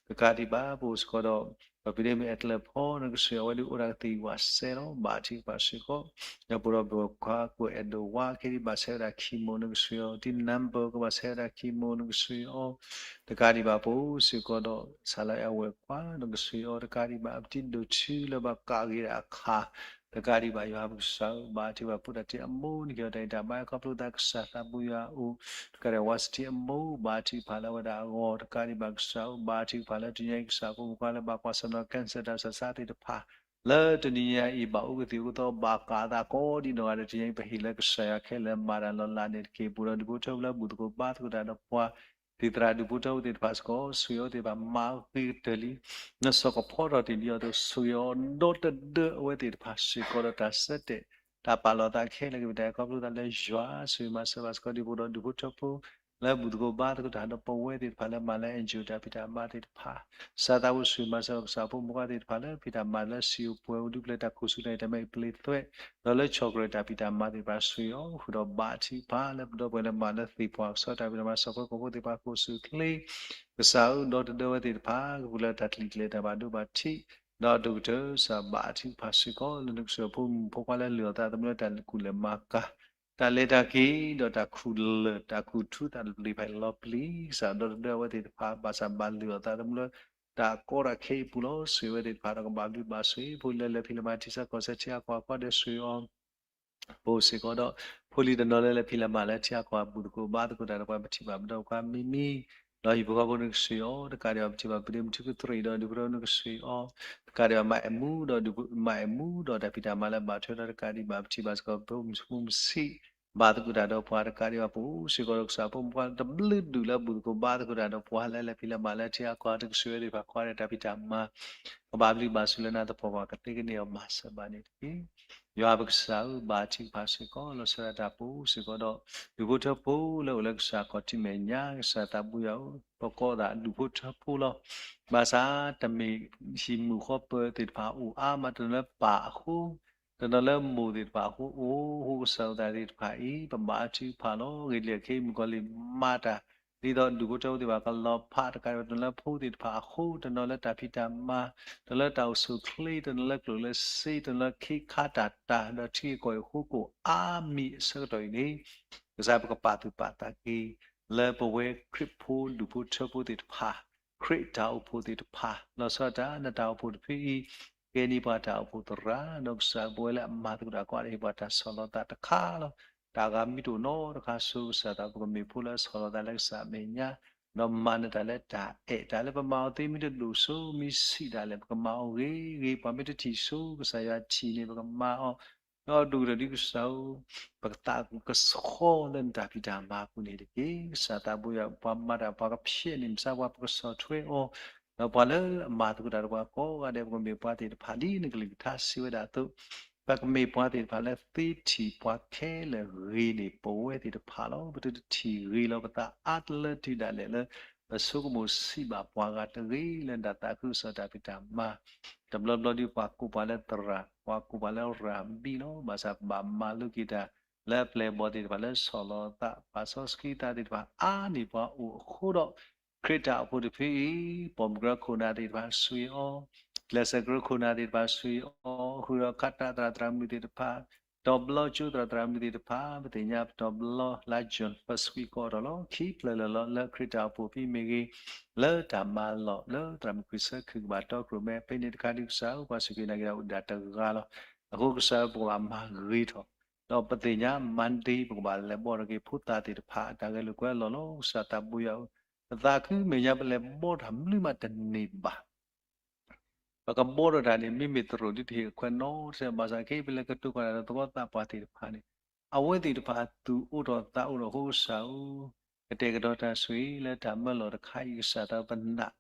တကးဒံးဘၣ် ပအိၣ်စ့ၢ်ကီးဒီး ပဖံးဒ့မုၣ်အဲၣ်ကျၢၢ်ဖီ နကဆှံအီၤဝဲဒၣ်အိၣ်ဒၣ်ကသံၣ်ဝးစဲလီၤ ဘါထုကဖၣ်စ့ၢ်ကီး ဒီးပအိၣ်ဒီးပဝဲၢ်ခွါကိးအဲၣ်ဒိးဝါ ခဲဒံးဘၣ်ဆဲးဝဲဒၣ် chemo နကဆှံအီၤ တံၤနၢ်ပၢၢ်ကဘၣ်ဆဲးဝဲဒၣ် chemo နကဆှံအီၤ တကးဒံးဘၣ် ပအိၣ်စ့ၢ်ကီးဒီး ဆၣ်လၢအဝဲၢ်ခွါ နကဆှံအီၤ တကးဒံးဘၣ် ပတံၤဒိၣ်ထူလၢဘၣ်ကးဂ့ၤဒၣ်အခါ တကးဒံးဘၣ် ယွၤပကစၢ်ဧၢ ဘါထုကဖၣ်ဖိတၢ်ထံအမိၢ် နကဟ့ၣ်အီၤတၢ်ဂံၢ်တၢ်ဘါ ခီဖျိသးကစၢ်သးဘိယွၤအအိၣ် တကးဒံးဘၣ် ဝါစထံအမိၢ် ဘါထုကဖၣ်လၢအဝဲဒၣ်အဂီၢ် တကးဒံးဘၣ်ကစၢ်ဧၢ ဘါထုကဖၣ်လၢတနံၤအံၤ ကစၢ်ဖိမုၣ်ခွါလၢဘၣ်ကွၢ်ဆၢၣ်မဲာ်ဒီး cancer တၢ်ဆူးတၢ်ဆါသ့ၣ်တဖၣ် လၢတနံၤအံၤ ဘၣ်အိၣ်ကသံၣ်အိၣ်သီ ဘၣ်ကးအသးကိးဒံးနီၢ်ဂၤဒဲး တနံၤအံၤ ပဟ့ၣ်လၢကစၢ်ယွၤခဲလၢာ်မၤတၢ်လီၤလးန့ၣ်တက့ၢ် ပအိၣ်ဒီးဒူၣ်ဖိထၢဖိလၢဘူၣ်သကိးဘါသကိးတၢ်ဒီးပှၤ သံၣ်သရၣ်ဒူၣ်ဖိထၢဖိသ့ၣ်တဖၣ်စ့ၢ်ကီး ဆှံအီၤသ့ၣ်တဖၣ်မၤဂ့ၤကတၢၢ်လံ နစီၢ်ကဖီထီၣ်တ့ၢ်လံအီၤအသိး ဆှံအီၤဒီတဒၢအဝဲသ့ၣ်တဖၣ်စ့ၢ်ကီးဒီးတၢ်ဆၢတဲာ် တၢ်ပာ်လီၤသးခဲလၢာ်က့ၤ ပတၢ်အဲၣ်ခီဖျိသးလၢယွၤ ဆှံမၤစၢၤဘၣ်စ့ၢ်ကီးဒ်ပအိၣ်ဒီးဒူၣ်ဖိထၢဖိ လၢဘူၣ်သကိးဘါသကိးတၢ်ဒီးပဝဲသ့ၣ်တဖၣ်လၢမၤလၢ enjoy တၢ်ဖံးတၢ်မၤသ့ၣ်တဖၣ် ကစၢ်သးဘိဆှံမၤစၢၤကစၢ်ဖိမုၣ်ခွါသ့ၣ်တဖၣ်လၢဖံးတၢ်မၤလၢစံာ်အိၣ်ပှဲၤအိၣ် ဒုးပျဲတၢ်ခိၣ်ဆူၣ်တၢ်အံၤတၢ်မ့ၢ်ပျ့ၤသွဲး ဒီးလၢဆီၣ်ကြၢးတၢ်ဖံးတၢ်မၤသ့ၣ်တဖၣ်ဆှံအီၤ ဃုာ်ဒီးဘါထုကဖၣ်လၢပဒီပုၢ်ဝဲၢ်လၢမၤလၢသ့ၣ်ပှၢ်ကဆီတၢ်ဖံးတၢ်မၤ စီၤပှၤကိာ်ဖိသ့ၣ်တဖၣ်ခိၣ်ဆူၣ်ချ့ ကစၢ်ဧၢ ဒီတဒၢဝဲသ့ၣ်တဖၣ် ကပူၤလၢတၢ်တလံၤကျဲၤတၢ်ဘၣ်ဒိဘၣ်ထံး ဒီးဒိၣ်ကတၢၢ် ကစၢ်ဘါထုကဖၣ်စ့ၢ်ကီး လၢနကစၢ်ဖိမုၣ်ဖိခွါလၢလုၢ်အီၣ်သးသမူလၢတၢ်ကူၣ်လဲၤမၤကၤ တၢ်လဲၤတၢ်က့ၤ ဒီးတၢ်ခူၣ်လၢၢ် တၢ်ခူၣ်ထူသးတပျ့ၤဖးလီၤပျံၤ ကစၢ်ဒီတဒၢအဝဲသ့ၣ်တဖၣ် ဘၣ်ဆၣ်ဘၣ်လုၢ်အီၣ်သးသမူလၢ တၢ်ကီတၢ်ခဲအံၤပူၤလီၤ ဆှံဝဲသ့ၣ်တဖၣ်ဒီးကဘၣ်ဘျုးဘၣ်ဆိၣ်ဂ့ၤ ဖိလၢလဲၤဖံးလဲၤမၤထံဆၢကီၢ်ဆၢထံအကွၢ်အကွၢ်ဒီးဆှံအီၤ ပအိၣ်စ့ၢ်ကီးဒီး ဖိလံၤတနီၤလၢလဲၤဖံးလဲၤမၤလၢထံအကွၢ် ဘူၣ်သကိးဘါသကိးတၢ်ဒီးပှၤ ပထံၣ်ဘၣ်ပဒီပုၢ်ဝဲၢ်မံၤမံၤ ဒီးဟံၣ်ဖိဃီဖိနကဆှံအီၤ တကးဒံးဘၣ် ပထံၣ်ဘၣ်ပဒ့မုၣ်ထူကသရံးဒီးဒူၣ်ဖိထၢဖိနကဆှံအီၤ တကးဒံးဘၣ် မၤအဲၣ်မူဒီးဒူၣ်ဖိ မၤအဲၣ်မူဒီးတၢ်ဖံးတၢ်မၤလၢဘၣ်ထွဲဒီး တကးဒံးဘၣ် ပထံၣ်ဘၣ်စ့ၢ်ကီး ပမုၢ်မုၢ်ဆံး ဘါသကိးတၢ်ဒီးပှၤ တကးဒံးဘၣ် ပအိၣ်စ့ၢ်ကီးဒီးကစၢ်ဖိမုၣ်ဖိခွါတဘျုးဒူၣ်လၢဘူၣ်သကိးဘါသကိးတၢ်ဒီးပှၤ လၢလဲၤဖံးလဲၤမၤလၢထံအကွၢ် နကဆှံဝဲသ့ၣ်တဖၣ် ကွၢ်ဒီးတၢ်ဖံးတၢ်မၤ ကဘၣ်ဘျုးဘၣ်ဆိၣ်လၢနၤသပှၢ်ပှၢ် ကသ့ကန့ၢ်အီၤမၤစၢၤဘၣ်န့ၣ်တက့ၢ်. ယွၤပကစၢ်ဧၢ ဘါထုကဖၣ်စ့ၢ်ကီး လီၤဆီဒၣ်တၢ်ပအိၣ်စ့ၢ်ကီးဒီး ဒူၣ်ဖိထၢဖိလၢအိၣ်လၢကစၢ်ခီၣ်ထံးမဲာ်ညါ ကစၢ်သးဘိယွၤဧၢ ပကိးသးဒူၣ်ဖိထၢဖိလီၤ. ဘၣ်ဆၣ် တမ့ၢ်ဟံၣ်မုၣ်ဃီပၢၤသ့ၣ်တဖၣ်အိၣ်အါမး တနီၤလၢပၢ်အဃိ တနီၤလၢမိၢ်သ့ၣ်တဖၣ်အဃိ အိၣ်ဟိကစၢ်အသးသ့ၣ်တဖၣ်အံၤ ပဘါထုကဖၣ်လီၤ. ဂ့ၤလံအခဲအံၤ မုၣ်ကီၤလံၢ်မၤတၢ် ဒ်သိးဒူၣ်ဖိထၢဖိသ့ၣ်တဖၣ်ကလီၤဖးတကးဒံးဘၣ် တနီၤလၢဖိသ့ၣ်တဖၣ်အဃိ တနီၤလၢတၢ်ဖံးတၢ်မၤ တနီၤလၢတၢ်အိၣ်ဆူၣ်အိၣ်ချ့ တနီၤလၢကျိၣ်လၢစ့ တနီၤလၢခ့ခါတၢ်တၢ် ဒီးထံဂ့ၢ်ကီၢ်ဂ့ၢ်အဃိကအိၣ်အါမံၤအဆၢကတီၢ်အံၤန့ၣ် ကစၢ်ပကပာ်သူၣ်ပာ်သးက့ၤ လၢပဝဲခရံာ်ဖိဒူၣ်ဖိထၢဖိသ့ၣ်တဖၣ် ခရံာ်တၢ်အိၣ်ဖှိၣ်သ့ၣ်တဖၣ် လီၤဆီဒၣ်တၢ် နတၢ်အိၣ်ဖှိၣ်တဖုအံၤ ကဲန့ၢ်ပှၤတၢ်အိၣ်ဖှိၣ်သရၣ် ဒီးကစၢ်ပဝဲလၢအမၤသကိးတၢ်ကိးဂၤဒဲး ဟ့ၣ်ပှၤတၢ်ဆီၣ်လီၤသးတခါလီၤ. တၢ်ဂၤမ့ၢ်တအိၣ်နီတခါဆိ ကစၢ်သး ပကမ့ၢ်ဖိလၢအဆီၣ်လီၤသးလၢကစၢ်အမဲာ်ညါ, ဒီးမၤနၢၤတၢ်လၢတၢ်အဲၣ်, တၢ်လၢပမၤအီၤသ့မ့ၢ်တဒိၣ်ဆိ မ့ၢ်ဆံးဒၣ်လဲာ် ပကမၤအီၤဂ့ၤဂ့ၤ, ပှၤမ့ၢ်တထံၣ်ဆိ ကစၢ်ယွၤထံၣ်န့ၣ် ပကမၤအီၤ ဒီးဒိၣ်ကတၢၢ်ဒ်ကစၢ်ဧၢ, ပကသးကဆှီလၢနတၢ်ဖံးတၢ်မၤအပူၤန့ၣ်တက့ၢ်. ကစၢ်သးဘိယွၤ ပှၤမၤတၢ်ပှၤကဖျဲးန့ၣ် မ့ၢ်စးပှၤပကဆီၣ်ထွဲအီၤ, ဒီးပှၤလၢအမၤသကိးတၢ်ဒီးပှၤကိးဂၤဒဲး ပကမ့ၢ်ပှၤသ့ၣ်တဖၣ်ဒ်နကလုၢ်ကထါစံးဝဲဒၣ်အသိး, ပကမ့ၢ်ပှၤသ့ၣ်တဖၣ်လၢသ့ထံၣ်ပှၤခဲလၢာ်ဂ့ၤန့ၢ်ပဝဲသ့ၣ်တဖၣ်လီၤ. ပတထံၣ်ဂ့ၤလီၤပသးအါတလၢတုၤဒၣ်လဲာ်လၢ ပဆိကမိၣ်ဆံးဘၣ်ပှၤဂၤတဂ့ၤ လၢနတၢ်သးခုကစီၣ်တၢ်ဖံးတၢ်မၤ, တဘျီဘျီဒ်ပှၤကိးပှၤလၢသရၣ်, ပှၤကိးပှၤလၢရၤဘံလီၤ. ဘၣ်ဆၣ်ပဘၣ်မၤလိက့ၤတၢ် လၢအပျဲၢ်အဘီၣ်သ့ၣ်တဖၣ်လၢဆီၣ်လီၤသး ပာ်စီဆှံသးသ့ၣ်တဖၣ်အါန့ၢ်ပှၤအိၣ်အဃိဒီး ခရံာ်တၢ်အိၣ်ဖှိၣ်တဖုအံၤ ပိာ်မုၣ်ကရၢခိၣ်နၢ်သ့ၣ်တဖၣ်ဆိၣ်ဂ့ၤအီၤ, ကျဲးစၢးကရၢခိၣ်နၢ်သ့ၣ်တဖၣ်ဆိၣ်ဂ့ၤအီၤ, ဃုာ်ဒီးခးတၢ်သရၣ်သရၣ်မုၣ်သ့ၣ်တဖၣ်, တီၤဘျီကၠိသရၣ်သရၣ်မုၣ်သ့ၣ်တဖၣ်, ပသ့ၣ်ညါပတီၤဘျီလါ June first week ကအိၣ်ထီၣ်လီၤ. ခံဖျၢၣ်လၢာ်လီၤ လၢခရံာ်တၢ်အိၣ်ဖှိၣ်ဖဲမ့ၢ်ဂ့ၤ, လၢတၢ်မၤလီၢ်လၢသရၣ်မုၣ်ခရံာ်ဆၢခုၣ်ကဘၣ်တီခိၣ်ရိၣ်မဲ ဖဲန့ၣ်တခါဒ်ကစၢ်ဧၢ ပှၤစူၢ်က့ၤနာ်က့ၤတၢ်အိၣ်ဒၣ်တဂၤလီၤ. အဃိကစၢ်ဧၢ ပကဘၣ်မၤဂ့ၤထီၣ် ဒီးပသ့ၣ်ညါ Monday ပကဘၣ်လဲၤဘီၣ်ထီၣ်က့ၤဖိသၣ်သ့ၣ်တဖၣ်အတၢ်ဂဲၤလိာ်ကွဲအလီၢ်လီၤ. ကစၢ်သးဘိယွၤဧၢ, ပသးခုမဲာ်ညါ ပလဲၤဘီၣ်တၢ်မနုၤမးတန့ၢ်ဘၣ်. ပကဘီၣ်ထီၣ်တၢ်န့ၣ် မ့မ့ၢ်သရိာ်ဒ်တဟ့ၣ်အခွဲးနီတစဲး ဘၣ်ဆၣ်ခဲအံၤ ပလဲၤကတိၤကွၢ်တၢ်ဒီးသဝီသးပှၢ်သ့ၣ်တဖၣ်န့ၣ် အဝဲသ့ၣ်တဖၣ်သူၣ်အိၣ်ထီၣ်သးအိၣ်ထီၣ်အဃိကစၢ်ဧၢ, ကတဲာ်ကတီၤတၢ်ဆိၣ်ဂ့ၤလၢတၢ်မၢလီၢ်တခါအံၤ ကစၢ်သးပနၢ်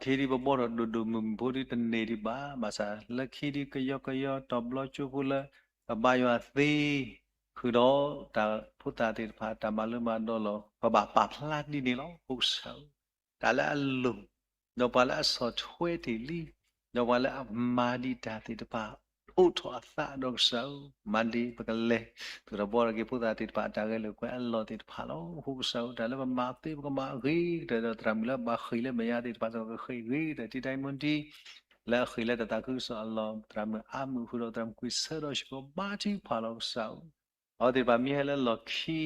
ခဲအံၤဒ်ပဘီၣ်ထီၣ်ဒိၣ်ဒိၣ်မုၢ်မုၢ်ဖိဒ်တန့ၢ်ဒံးဘၣ်, ဘၣ်ဆၣ်လၢခံဒ်ကယီကယီတီၤဘျီကၠိဖိလၢ ပဘါယွၤသ့ ဃုာ်ဒီးတၢ်ဖိသၣ်သ့ၣ်တဖၣ် တၢ်မၤလိမၤဒိးလီၤ ပဘၣ်ပာ်ဖျါဒ်န့ၣ်လီၤ. အဃိကစၢ်ဧၢ, တၢ်လၢအလိၣ်, ဒီးပှၤလၢအဆီၣ်ထွဲတ့ၢ်လံ, ဒီးပှၤလၢအမၤဒံးတၢ်သ့ၣ်တဖၣ် အိးထီၣ်အသးဒီးကစၢ်ဧၢ, Monday ပကလဲၤ သူၣ်ထီၣ်ဘီထီၣ်က့ၤဖိသၣ်သ့ၣ်တဖၣ် အတၢ်ဂဲၤလိာ်ကွဲအလီၢ်သ့ၣ်တဖၣ်လီၤ. အဃိကစၢ်ဧၢ, တၢ်လၢပမၤသ့ ပကမၤအဂ့ၤကတၢၢ်ဒီးသရၣ်မုၣ်လၢဘၣ်ဃ့ၢ်လၢမဲာ်ညါသ့ၣ်တဖၣ်စ့ၢ်ကီး ကဃ့ၢ်ဂ့ၤကတၢၢ် တံတၢ်မူတံ လၢအဃ့ၢ်လၢတၢ်သးခုကစီၣ်အလီၢ် သရၣ်မုၣ်အါမုၣ်ဃုာ်ဒီးသရၣ်မုၣ်ကွံာ်ဆၢဒီးစ့ၢ်ကီး ဘါထုကဖၣ်လီၤကစၢ်ဧၢ. အဝဲသ့ၣ်တဖၣ်မ့ၢ်ဟဲလၢလီၢ်ခံ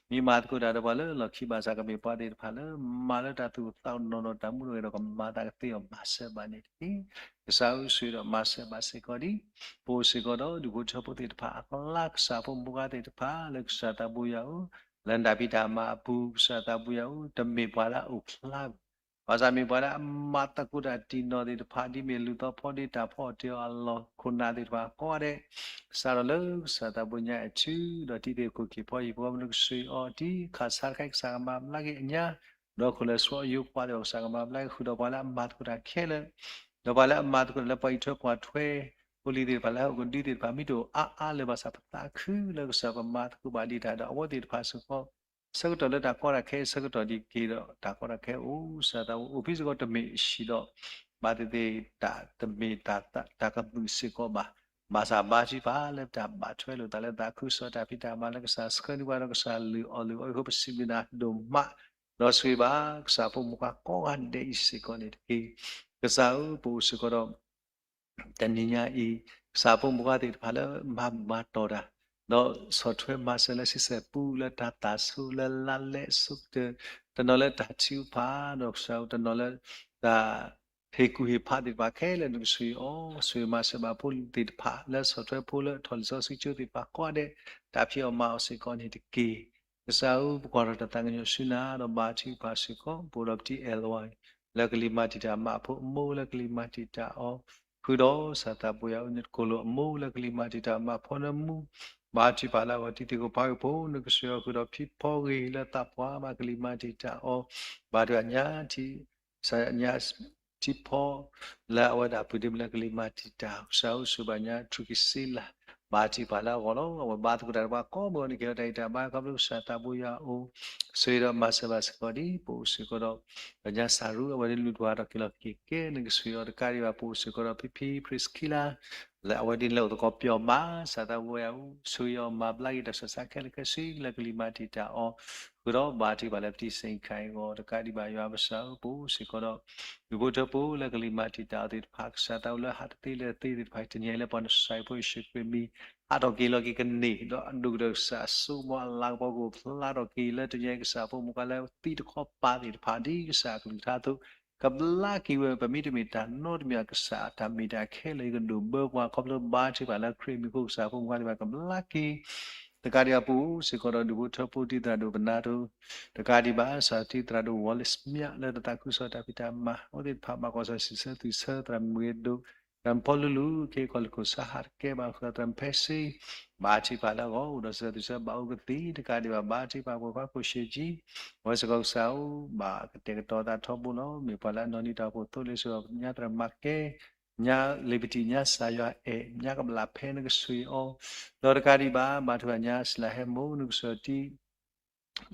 မ့ၢ်မၤသကိးတၢ်ဒီးပှၤလၢလီၢ်ခံဘၣ်ဆၣ် ကမ့ၢ်ပှၤသ့ၣ်တဖၣ်လၢ မၤလၢတၢ်သူၣ်အိၣ်သးအိၣ်နီၢ်နီၢ်တၢ်မူတဂ့ၤဒီး ကမၤသးကသ့အီၤမၤစၢၤဘၣ်န့ၣ်တက့ၢ်. ကစၢ်ဧၢ ဆိၣ်ဂ့ၤဒီးမၤစၢၤဘၣ်စ့ၢ်ကီးဒ် ပအိၣ်စ့ၢ်ကီးဒီးဒူၣ်ဖိထၢဖိသ့ၣ်တဖၣ်အကျါ ကစၢ်ဖိမုၣ်ဖိခွါသ့ၣ်တဖၣ်လၢကစၢ်သးဘိယွၤဧၢ, လၢနတၢ်ဖံးတၢ်မၤအပူၤ ကစၢ်သးဘိယွၤဧၢ, တမ့ၢ်ပှၤလၢအအိၣ်ဖျါဘၣ် ဘၣ်ဆၣ်မ့ၢ်ပှၤလၢအမၤသကိးတၢ်တံၢ်နီၢ်သ့ၣ်တဖၣ် ဒ်မ့ၢ်လူၤသီဖီဒ့တၢ်ဖီအီၣ်တ့ၢ်အီၣ်အလီၢ် ခိၣ်နၢ်သ့ၣ်တဖၣ်ကိးဂၤဒဲး စးထီၣ်လၢကစၢ်သးဘိညါအဲၣ်ထု ဒီးတံၤသ့ၣ်ခိၣ်ခံဖီယံၤဖီ မနုၤကစၢ်အီၤ တံၤခးဆါတခါအံၤ ကစၢ်ကမၤဘျါက့ၤအညါ, ဒီးခိၣ်လၢာ်ဆှီယိၤပှၤသ့ၣ်တဖၣ် ကစၢ်ကမၤဘျါက့ၤ ဃုာ်ဒီးပှၤလၢအမၤသကိးတၢ်ခဲလၢာ်, ဒီးပှၤလၢအမၤသကိးတၢ်လၢပှၤအံးထွဲကွၢ်ထွဲ ဖိလံၤသ့ၣ်တဖၣ်လၢဟဲအိၣ်ကဒုသ့ၣ်တဖၣ် မ့ၢ်တအိၣ်အါအါလၢၤဘၣ်ဆၣ် ပသးခုလၢကစၢ်ပမၤသကိးဘၣ်ဒံးတၢ်ဒီးအဝဲသ့ၣ်တဖၣ်စ့ၢ်ကီး ဆၢကတီၢ်လၢတၢ်ကီတၢ်ခဲ ဆၢကတီၢ်ဒံးက့ၤဒီး တၢ်ကီတၢ်ခဲအိၣ် ကစၢ်သးဘိအိၣ်ဖဲစ့ၢ်ကီး တမ့ၢ်အဟံၣ်ဒီး ဘၣ်သ့ၣ်သ့ၣ် တၢ်တမ့ၢ်တၢ်ကမုာ်စ့ၢ်ကီးဘၣ်. ဘၣ်ဆၣ်ဘါထုကဖၣ်လၢတၢ်ဘၣ်ထွဲလိာ်သးလၢသးခုကစီၣ် တၢ်ဖံးတၢ်မၤလၢကစၢ်ဆှၢန့ၢ်ပှၤဒီး ကစၢ်လုၢ်အီၣ်လုၢ်အီအဃိ ပစံးဘျုးနၤဒိၣ်မး ဒီးဆိၣ်ဂ့ၤဘၣ် ကစၢ်ဖိမုၣ်ဖိခွါကိးဂၤဒဲးအံၤစ့ၢ်ကီးန့ၣ်တက့ၢ်. ကစၢ်ဧၢ ပအိၣ်စ့ၢ်ကီးဒီး တနံၤညါအံၤ ကစၢ်ဖိမုၣ်ဖိခွါသ့ၣ်တဖၣ်လၢမၤဘူၣ်မၤတီၢ်တၢ် ဒီးဆီၣ်ထွဲမၤစၢၤလၢဆံဆဲၣ်ပူ လၢတၢ်သၣ်ဆိ လၢလါလဲအဆိကတၢၢ် တနီၤလၢတၢ်ထုကဖၣ် ဒီးကစၢ်ဧၢ တနီၤလၢ တၢ်ဟ့ၣ်ကူၣ်ဟ့ၣ်ဖးသ့ၣ်တဖၣ်ခဲလၢာ် နကဆိၣ်ဂ့ၤအီၤ ဆိၣ်ဂ့ၤမၤစၢၤဘၣ်ဖိသ့ၣ်တဖၣ် လၢဆီၣ်ထွဲဖိလၢအထီၣ်လံာ်စီဆှံကၠိသ့ၣ်တဖၣ်ကိးဂၤဒဲး တၢ်ဖံးအီၣ်မၤအီၣ်စ့ၢ်ကီးန့ၣ်တက့ၢ်. ကစၢ်ဧၢ ပကွၢ်ထီၣ်တၢ်သးကညီၤဆူနၤ ဒီးဘါထုကဖၣ်စ့ၢ်ကီး ပအိၣ်ဒီးပတံၤအဲၣ်လဝါ လၢကလံၤမၤတံာ်တာ်မၤအဖိအမိၢ်လၢကလံၤမၤတံာ်တာ်အီၤ ဃုာ်ဒီးကစၢ်သးဘိယွၤဧၢ နတကိၢ်လိာ်အမိၢ်လၢကလံၤမၤတံာ်တာ်မၤအဖိနၢမူ ဘါထုကဖၣ်လၢအဂီၢ် တံၤသ့ၣ်ခိၣ်ဖးဂ့ၤဖိ နကဆိၣ်ဂ့ၤအီၤဃုာ်ဒီးဖံဖီဂ့ၤလၢသးပှၢ်မးကလံၤမၤတံာ်တာ်အီၤ ဘါထုကဖၣ်ညါထံ ကစၢ်ညါ ထံဖီ လၢအဝဲဒၣ်အပုၢ်ဒ့မုၣ်လၢကလံၤမၤတံာ်တာ် ကစၢ်ဧၢ ဆိၣ်ဂ့ၤဘၣ်ညါ ထူၣ်က့ၤစ့လး ဘါထုကဖၣ်လၢအဂီၢ်လီၤ. အဝဲဘါသကိးတၢ်ဒီးပှၤကိးမုၢ်ဂီၤန့ၣ် ကဟဲအိၣ်တၢ်ဂံၢ်တၢ်ဘါ ခီဖျိကစၢ်သးဘိယွၤအအိၣ် ဆိၣ်ဂ့ၤဒီးမၤစၢၤဘၣ်စ့ၢ်ကီးဒ် ပအိၣ်စ့ၢ်ကီးဒီး ကညီစၢ်ရူ အဝဲဒၣ်လူၤတၢ်ဒီးက့ၤလီၤက့ၤကဲ နကဆိၣ်ဂ့ၤအီၤတကးဒံးဘၣ် ပအိၣ်စ့ၢ်ကီးဒီးဖံဖံ ပြံးစကံလါ လၢအဝဲဒၣ်လဲၤအိၣ်သကိးပၠီမး ကစၢ်သးဘိယွၤဧၢ ဆိၣ်ဂ့ၤအီၤမၤဘျါက့ၤတၢ်ဆူးတၢ်ဆါခဲလၢာ်ခဲဆ့လၢကလံၤမၤတံာ်တာ်အီၤ ဃုာ်ဒီးဘါထုကဖၣ်လၢပတံၤစ့ၢ်ကီးအဂီၢ် တကးဒံးဘၣ်ယွၤပကစၢ်ဧၢ ပအိၣ်စ့ၢ်ကီးဒီး ဒူၣ်ဖိထၢဖိလၢကလံၤမၤတံာ်တာ်အီၤသ့ၣ်တဖၣ် ကစၢ်သးအိၣ်လၢဟးတသ့လဲၤတသ့သ့ၣ်တဖၣ် တနံၤအံၤလၢပှၤနဆှၢဖိယ့ၣ်ၡူးခရံာ်မံၤ ဟးထီၣ်က့ၤလီၤက့ၤကန့ၢ် ဒီးအဒိၣ်ကတၢၢ်ကစၢ်အစိကမီၤအလၤကပီၤကအိၣ်ဖျါထီၣ်က့ၤလၢတနံၤအံၤ ကစၢ်ဖိမုၣ်ဖိခွါလၢသံတခီပၤသ့ၣ်တဖၣ် ဒ်ကစၢ်အကလုၢ်ကထါအသိး ကဘျါက့ၤဝဲ ပမ့တမ့ၢ်တၢ်နီတမံၤ အကစၢ်အတၢ်မ့ၢ်တၢ်ခဲလၢာ် ယကဒိးဘၢပှၤ ခီဖျိဘါထုကဖၣ်လၢခရံာ်မံၤအဃိ ကစၢ်ဖိမုၣ်ခွါသ့ၣ်တဖၣ် ကဘျါက့ၤ တကးဒံးဘၣ် ပအိၣ်စ့ၢ်ကီးဒီးဒူၣ်ဖိထၢဖိ တံၤသရၣ်ဒိၣ်ပနၢ်ဒိၣ် တကးဒံးဘၣ် စးထံသရၣ်ဒိၣ် Wallace မၠး လၢတၢ်သးခုကစီၣ်တၢ်ဖံးတၢ်မၤ အဝဲသ့ၣ်တဖၣ် ဘၣ်ကွၢ်ဆၢၣ်စံးဆၢသုးဆၢ သရၣ်မုၢ်ဂ့ၤဒိၣ် သရၣ်မုၣ်ဖီလူလူ ခ့ကီၢ်လၢခိၣ်ဆါဟးတကဲဘၣ်ဃၢၤ သရၣ်မုၣ်ဖဲစ့ ဘါထုကဖၣ်လၢအဂီၢ် အိၣ်ဒီးစံးဆၢသုးဆၢ ဘၣ်အိၣ်ကသ့ၣ် တကးဒံးဘၣ် ဘါထုကဖၣ် ပိာ်ခွါခိၣ်ရှ့ကၠံ အဝဲစ့ၢ်ကီးကစၢ်ဧၢ ဘၣ်ကတဲာ်ကတီၤသးထီဘိလီၤ. မ့ၢ်ပှၤလၢအနီၢ်နီၢ်တၢ်အိၣ်ဖှိၣ်သိလ့ၣ် စ့ၢ်ကီး ညါသရၣ်မၤကဲ ညါ Liberty ညါစၢ်ယွၤအဲၣ် ညါကဘျးဖဲနကဆှံအီၤ ဒီးတကးဒံးဘၣ် ဘါထုကဖၣ်ညါ စလၢဟဲမိၢ် နကဆှံတံၢ်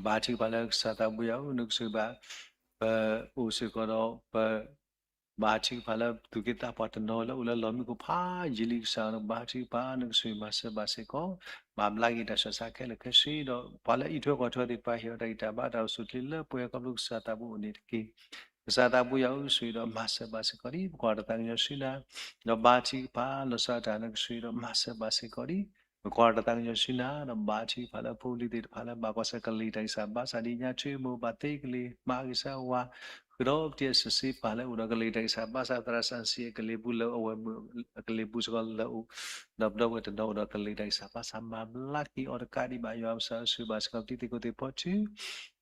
ဘါထုကဖၣ်လၢကစၢ်သးဘိယွၤဧၢ နကဆှံဘၣ် ပအိၣ်စ့ၢ်ကီးဒီး ပ ဘါထုကဖၣ်လၢသူၣ်က့သးပှၢ်တနီၤ လၢအိၣ်လၢလီၢ်မံခိၣ်ဖးယံာ်လံကစၢ် နကဘါထုကဖၣ် နကဆှံမၤစၢၤဘၣ်စ့ၢ်ကီး မၤဘျါက့ၤတၢ်ဆူးတၢ်ဆါခဲလၢာ်ခဲဆ့ဒီး ပှၤလၢအအံးထွဲကွၢ်ထွဲသ့ၣ်တဖၣ် ဟ့ၣ်အီၤတၢ်ဂံၢ်တၢ်ဘါ တၢ်အိၣ်ဆူၣ်အိၣ်ချ့လၢပှဲၤ ခီဖျိကစၢ်သးဘိအိၣ်န့ၣ်တက့ၢ်. ကစၢ်သးဘိယွၤဧၢ ဆှံဒီးမၤစၢၤဘၣ်စ့ၢ်ကီးဒံး ပကွၢ်တၢ်သးကညီၤဆူနၤ ဒီးဘါထုကဖၣ် လီၤဆီဒၣ်တၢ် နကဆှံဒီးမၤစၢၤဘၣ်စ့ၢ်ကီးဒံး ပကွၢ်တၢ်သးကညီၤဆူနၤ ဒီးဘါထုကဖၣ်လၢဖိလံၤသ့ၣ်တဖၣ်လၢ ဘၣ်ကွၢ်ဆၢၣ်ကလံၤတၢ်ဂံၢ်စၢ်ဘါစၢ်ဒ်ညါ ထွံၣ်မိၢ်ဘၣ်သ့ကလံၤ မၤကစၢ်ဝၤ ဃုာ်ဒီးပတံၤအစၢ်စ့ပာ်လၢအိၣ်ဒီးကလံၤတၢ်ဂံၢ်စၢ်ဘါစၢ် သရၣ်စၣ်စံးအကလံၤပူၤလၢအဝဲၢ်မုၣ် အကလံၤပူၤစ့ၢ်ကီးလၢအိၣ် ဒီးပဒီပုၢ်ဝဲၢ်တနီၤအိၣ်ဒီးကလံၤတၢ်ဂံၢ်စၢ်ဘါစၢ် မၤဘျါက့ၤအီၤတကးဒံးဘၣ် ယွၤပကစၢ်ဧၢ ဆှံဘၣ်စ့ၢ်ကီးပတံၤသကိးသ့ၣ်ဖီထူ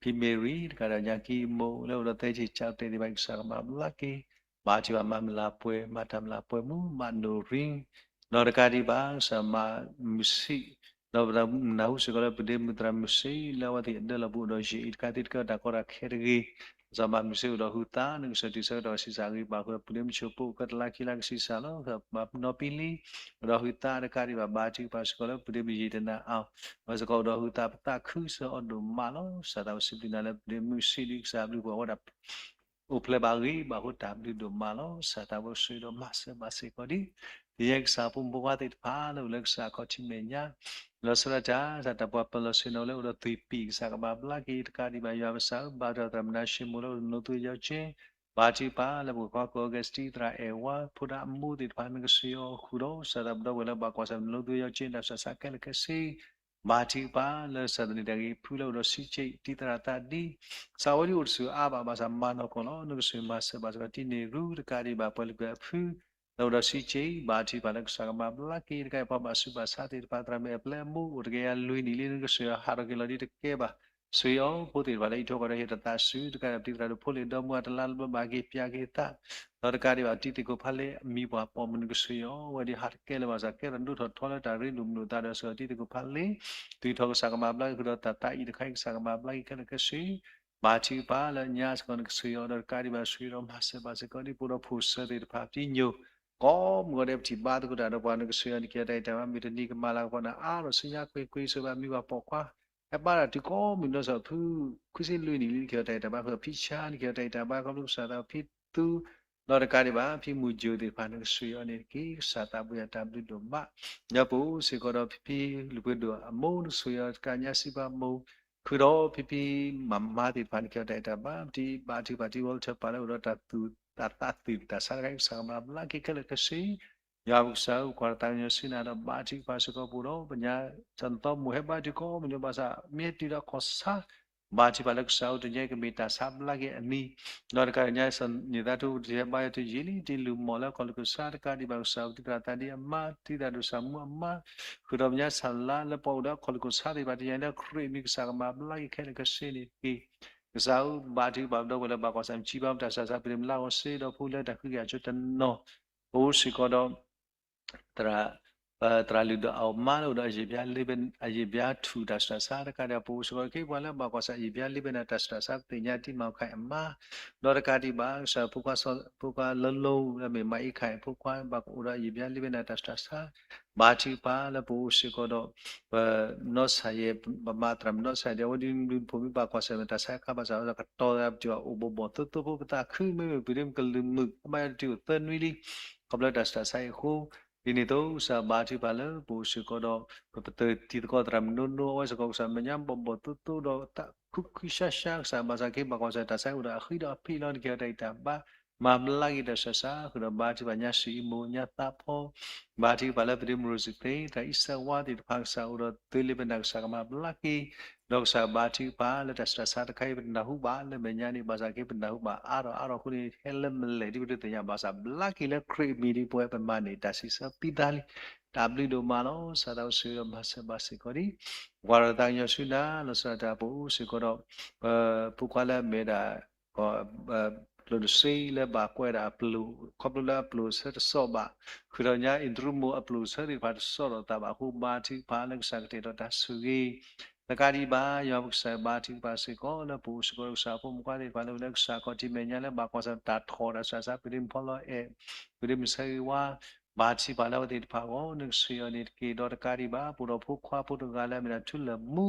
ဖံမ့ၢ်ရံ တကးဒီးညါကံမိၢ်လၢအိၣ်ဒီးသဲဆံၣ်ကၠၢ်တဲာ်သ့ၣ်တဖၣ် ကစၢ်ကမၤဘျါက့ၤ ဘါထုကဖၣ်မၤမုၢ်လၢ်ပှဲၤ မၤတၢ်မုၢ်လၢ်ပှဲၤမူ မၤနိၣ်ရံ ဒီးတကးဒံးဘၣ် ကစၢ်မၤမုၢ်ဆံး ဒီးပဒၢမုၢ်သရၣ်မုၢ်ဆံးလၢအဝဲသ့ၣ်အဒၢလီၢ်ပူၤအိၣ်ဒီးယဲၢ်အံၤ တကးသ့ၣ်တကးတၢ်ကီတၢ်ခဲတဂ့ၤ ကစၢ်မၤမုၢ်ဆံးအိၣ်ဒီးဟုသး နကစၢ်တုၤဆၢကတီၢ်ဆံးစၢ်ဂ့ၤ ဘၣ်ဃုာ်ဒီးပုၢ်ဒ့မုၣ်ဆိၣ်ပိၢ် ကတလါခံလါကဆံးစၢ်လီၤ နီၢ်ပံလံ အိၣ်ဒီးဟုသးတကးဒံးဘၣ် ဘါထုကဖၣ်စ့ၢ်ကီးလၢပုၢ်ဒ့မုၣ်ယံာ်တနၤအါ အဝဲစ့ၢ်ကီးအိၣ်ဒီးဟုသး ပသးခုစၢၤအီၤဒိၣ်မးလီၤ. ကစၢ်သးဝဲစံးဘျုးနၤလၢပုၢ်ဒ့မုၣ်ဆံးဒ်ကစၢ်ဘျုးပှၤဝဲဒၣ် အိၣ်ဖျဲၣ်ဘၣ်ဂ့ၤ ဘၣ်ဃိတၢ်ဘျုးဒိၣ်မးလီၤ. ကစၢ်သးဝဲဆှံဒီးမၤစၢၤဘၣ်စ့ၢ်ကီးဒ် ဒ်ယဲကစၢ်ဖိမုၣ်ဖိခွါသ့ၣ်တဖၣ်လၢအိၣ်လၢကစၢ်အခီၣ်ထံးမဲာ်ညါ လီၤဆီဒၣ်တၢ် တၢ်ပှၤပၢၤလီၢ်ဆ့ၣ်နီၤလၢအိၣ်ဒီးသွံၣ်ပံၣ် ကစၢ်ကမၤဘျါက့ၤတကးဒံးဘၣ် ယွၤပကစၢ်ဧၢ ဘါထုကဖၣ်သရၣ်မနၤၡ့မိၢ်လၢအိၣ်ဒီးနိၣ်သူယီကၠ့ ဘါထုကဖၣ်လၢပှၤကွၢ်ကီၢ် Augustine သရၣ်အဲၣ်ဝါ ဖိဒၣ်အမိၢ်သ့ၣ်တဖၣ် နကဆှံအီၤဃုာ်ဒီး ကစၢ်သးပဒီပုၢ်ဝဲၢ်လၢဘၣ်ကွၢ်ဆၢၣ် နိၣ်သူယီကၠ့ တၢ်ဆူးတၢ်ဆါခဲလၢာ်ခဲဆ့ ဘါထုကဖၣ်လၢကစၢ်သန့ၤတၢ်ဂ့ၤဖုလၢအိၣ်ဒီးစံးကၠ့ တံၤသရၣ်သးဒ် ကစၢ်ဝဲဒၣ်အိၣ်တဆူၣ်အါဘၣ် ဘၣ်ဆၣ်မၤနီၢ်ကီၢ်လီၤ နကဆှံမၤစၢၤဘၣ်စ့ၢ်ကီး တံၤန့ၢ်ရူ တကးဒံးဘၣ် ပှၤလုၢ်ပှဲၤအဖု လၢအိၣ်ဒီးစံးကၠ့ ဘါထုကဖၣ်လၢကစၢ်ကမၤဘျါက့ၤ တကးဒံးဘၣ် ပှၤဘၣ်ဆူးဘၣ်ဆါသ့ၣ်တဖၣ် သရၣ်မုၣ်အပျဲၢ်အမိၢ် အိၣ်တကယၤလွံၢ်နံၣ်လံ နကဆှံအီၤဟးထီၣ်က့ၤလီၤဒ်တကဲဘၣ် ဆှံအီၤ ဖိသ့ၣ်တဖၣ်လၢအံးထွဲကွၢ်ထွဲဟ့ၣ်အီၤတၢ်သးစူၤ တကးဒံးဘၣ် တံၤသရၣ်ဒိၣ်ဖိလ့ၣ်ဒီမါ တလါတဘျီဘၣ်က့ၤပျၢ်က့ၤသး ဒီးတကးဒံးဘၣ် တံၤသကိးဖးလ့ အမံၤပှၢ်ပိာ်မုၣ် နကဆှံအီၤ ဝဲဒၣ်ဟးတကဲလၢၤဘၣ်ဆၣ် ကဲထီၣ်ဒိၣ်ထီၣ်ထီလၢတၢ်ရ့လိာ်မုာ်လိာ်သးဒီးစ့ၢ်ကီး တံၤသကိးဖးလ့ တုၤထီၣ်ကစၢ်ကမၤဘျါက့ၤဃုာ်ဒီး တၢ်သးအံၤတခါအံၤ ကစၢ်ကမၤဘျါက့ၤခဲလၢာ်ခဲဆ့ ဘါထုကဖၣ်လၢညါစ့ၢ်ကီး နကဆှံအီၤဒီးတကးဒံးဘၣ် ဆှံဒီးမၤစၢၤဘၣ်စ့ၢ်ကီး ဒ်ပအိၣ်ဒီးဖိၣ်စၢၤသ့ၣ်တဖၣ် ပတံၤညိၣ် ကိးမုၢ်ဂီၤဒဲး ပထံၣ်ဘါသကိးတၢ်ဒီးပှၤ နကဆှံအီၤ နကဲထီၣ်တၢ်အံၤတၢ်ဘါ မုၢ်တနံၤကမၤလၤကပီၤနၤအါဒီး ဆူညါကွ့ၢ်ကွ့ၢ် ဆိဘၣ်မံၤပှၢ်ပိာ်ခွါ ဟဲဘါတၢ်တုၤကိးမုၢ်နီၢ်စ့ၢ်ကီး ဖုခွံဆံလွံၢ်နံၣ်လံ နကဲထီၣ်တၢ်အံၤတၢ်ဘါ ဃုာ်ဖံဆါ နကဲထီၣ်တၢ်အံၤတၢ်ဘါ ခီဖျိကစၢ်သးဖံသူ ဒီးတကးဒံးဘၣ် ဖံမုၢ်ယိၤသ့ၣ်တဖၣ် နကဆှံအီၤန့ၣ်တက့ၢ် ကစၢ်သးဘိယွၤတၢ်ဘျုးဒိၣ်မး ဒီးပအိၣ်စ့ၢ်ကီးဒီးဖံဖံလုၢ်ပှ့ၤဒိၣ်အမိၢ် နကဆှံအီၤတကးညါစံးပာ်မိၢ် ဃုာ်ဒီးဖံဖံမၤမါသ့ၣ်တဖၣ် နကဲထီၣ်တၢ်အံၤတၢ်ဘါ ပတံၤဘါထုကဖၣ်တံၤဝဲလၢထၢၣ်ပာ်လၢ အိၣ်ဒီးတၢ်သူၣ် တၢ်သးသူၣ်တၢ်ဆါတခါအံၤ ကစၢ်ကမၤဘျါက့ၤခဲလၢာ်ခဲဆ့ ယွၤပကစၢ်ဧၢ ကွၢ်တၢ်သးကညီၤဆူနၤဒီး ဘါထုကဖၣ်စ့ၢ်ကီးပအိၣ်ဒီး ပညါ တၢ်နသီမိၢ်ဟဲဘါတံၤကိးမုၢ်နီၢ် ဘၣ်ဆၣ် မ့ၢ်ဟဲတုၤဒီးကီၢ်ဆါ ဘါထုကဖၣ်လၢကစၢ်ဧၢ တနံၤအံၤကမ့ၢ်တၢ်ဆါဘျါက့ၤအနံၤ ဒီးတကးညါ န့ၢ်သါထူ တဟဲဘါယွၤတုၤယံာ်လံ တံၤလုၢ်မီၢ်လၢကီၢ်လၢကီၢ်ဆါ တကးဒံးဘၣ်ကစၢ်ဧၢ တံၤသရၣ်သးဒ်အမါ တံၤသရၣ်ဒိၣ်စၢ်မူအမါ ဃုာ်ဒီးပညါဆၣ်လါလၢပှၤအိၣ်ဒီးကီၢ်လၢကီၢ်ဆါသ့ၣ်တဖၣ် တနံၤအံၤလၢခရံာ်မံၤ ကစၢ်ကမၤဘျါက့ၤခဲလၢာ်ခဲဆ့န့ၣ်တက့ၢ် ကစၢ်ဧၢ ဘါထုကဖၣ်ပဒီပုၢ်ဝဲၢ်လၢဘၣ်ကွၢ်ဆၢၣ် မုၢ်ဆံးဘါမတၤစၢ်စၢ် ပဒ့မလါဂီၤစ့ဒီးဖိလၢတၢ်ဃံက့ၤအစိတနီၤ ပအိၣ်စ့ၢ်ကီးဒီး သရၣ် သရၣ်လုၢ်ဒီးအီၣ်မါလၢအိၣ်ဒီးအယံာ်ဘျါလ့ဘဲ အယံာ်ဘျါထူၣ်တၢ်ဆူးတၢ်ဆါ တကးဒံးပအိၣ်စ့ၢ်ကီးက့ၤပှၤလၢဘၣ်ကွၢ်ဆၢၣ်အယံာ်ဘျါလ့ဘဲနၤတၢ်ဆူးတၢ်ဆါ ပသ့ၣ်ညါတံၤမၤခါအံၤအမါ ဒီးတကးဒံးဘၣ်ကစၢ် ဖိခွါလၢလီၤ လၢမ့ၢ်မၤအံခါအံၤ ဖိခွါ ဘၣ်အိၣ်ဒီးအယံာ်ဘျါလ့ဘဲနၤတၢ်ဆူးတၢ်ဆါ ဘါထုကဖၣ်လၢပအိၣ်စ့ၢ်ကီးဒီး ပနီၢ်ဆၣ်ယဲၢ် ပမၤသရၣ်မုၣ်နီၢ်ဆၣ်ယဲၢ် အဝဲဒ်မနုၤဖိမ့ၢ်ဘၣ်ကွၢ်ဆၢၣ်မ့ၢ်တၢ်ဆါခါဘၣ်ဆၣ် ကတီၤသးပတုာ်အအိၣ်ဘိးဘီၣ်သိသိဖိ ပသးခုမ့မ့ၢ်ပဒ့မုၣ်ကလုၢ်မုာ် အဘၣ်ယွၤတတုၤအိၣ်သၢနွံလံ ခီဖျိတၢ်ဆူးတၢ်ဆါအံၤအဃိ ဒ်န့ၣ်အသိး ကစၢ်ဘါထုကဖၣ်လၢပအိၣ်စ့ၢ်ကီးဒီး ပပတၢၢ်တံၤသကိးသရၣ်မုၣ်နီၢ်နီၢ် အဝဲစ့ၢ်ကီးကစၢ်မဲာ်ညါ ဘီၣ်ဘီၣ်သိသိဒီးသးခုခုဆါဆါ ကစၢ်ဘၣ်ဆၣ်က့ၤဘၣ်ကွၢ်ဆၢၣ်တၢ်ဆါအိၣ်ဒီးအဃံဒီးအဖံးလီၤ နကဲထီၣ်တၢ်အံၤတၢ်ဘါ မၤဘျါက့ၤတၢ်ဆူးတၢ်ဆါ ဃုာ်ဒီးဘါထုကဖၣ်ညါစံးအံၤမိၢ်ညါသးဖီ ဘါထုကဖၣ်လၢပဒ့မုၣ်ရိစံးသ့ သရၣ်အံၣ်စၢးဝါသ့ၣ်တဖၣ် ကစၢ်အိၣ်ဒီးသုးလ့ဘဲနၤ ကစၢ်ကမၤဘျါက့ၤ ဒီးကစၢ်ဘါထုကဖၣ်လၢတၢ်ဆူးတၢ်ဆါတခါအံၤ ပတနၢ်ဟူဘၣ်လၢမဲာ်ညါန့ၣ် ဘၣ်ဆၣ်က့ ပနၢ်ဟူဘၣ်အါထီၣ်အါထီၣ်အဃိန့ၣ် ဟဲလၢမလဲၣ်ဒ်ပတသ့ၣ်ညါ ဘၣ်ဆၣ်ဘျါက့ၤလၢခရံာ်အမံၤဒ်ပဝဲပမၤန့ၣ် တၢ်စံးဆၢပံသးလံ, တၢ်ဘျုးဒိၣ်မးလီၤ. ကစၢ်သးအိၣ်ဆိၣ်ဂ့ၤဒီးမၤစၢၤဘၣ်စ့ၢ်ကီးဒံး ပှၤဒီးသးကညီၤဆူနၤ လီၤဆီဒၣ်တၢ်ပအိၣ်စ့ၢ်ကီးဒီး ပဖိခွါလၢအမ့ၢ်ဒၣ် ကျိၣ်တစ့လၢဘၣ်ကွဲးဒၣ်အပျိၣ် ခီဖျိလၢအပျိၣ်ဆၢတစီၣ်ဘၣ်, ဃုာ်ဒီးညါအ့ၣ်တရူးမိၢ်အပျိၣ်ဆၢသ့ၣ်တဖၣ်တစီၣ်ဒီးသးဘၣ်အဃိ ဘါထုကဖၣ်လၢကစၢ်ကတဲာ်ဒီးတၢ်ဆိၣ်ဂ့ၤ သကးဒံးဘၣ် ယွၤပကစၢ်ဘါထုကဖၣ်စ့ၢ်ကီးလၢပအိၣ်စ့ၢ်ကီးဒီးကစၢ်ဖိမုၣ်ခွါသ့ၣ်တဖၣ်လၢ လၢကစၢ်ခီၣ်ထံးမဲာ်ညါလၢဘၣ်ကွၢ်ဆၢၣ်တၢ်ထီၣ်တၢ်ဆူးတၢ်ဆါ ပှၤဒ့မုၣ်ဖီလီၤအဲၣ် ပှၤဒ့မုၣ်ဆၢဂ့ၤဝါ ဘါထုကဖၣ်လၢအဝဲသ့ၣ်တဖၣ်အဂီၢ် နကဆိၣ်ဂ့ၤအီၤန့ၣ်တက့ၢ်. ဒီးတကးဒံးဘၣ် ပအိၣ်ဒီးဖိခွါဖိတဂၤလၢအမ့ၢ်ဒၣ်ထူလၢာ်မူ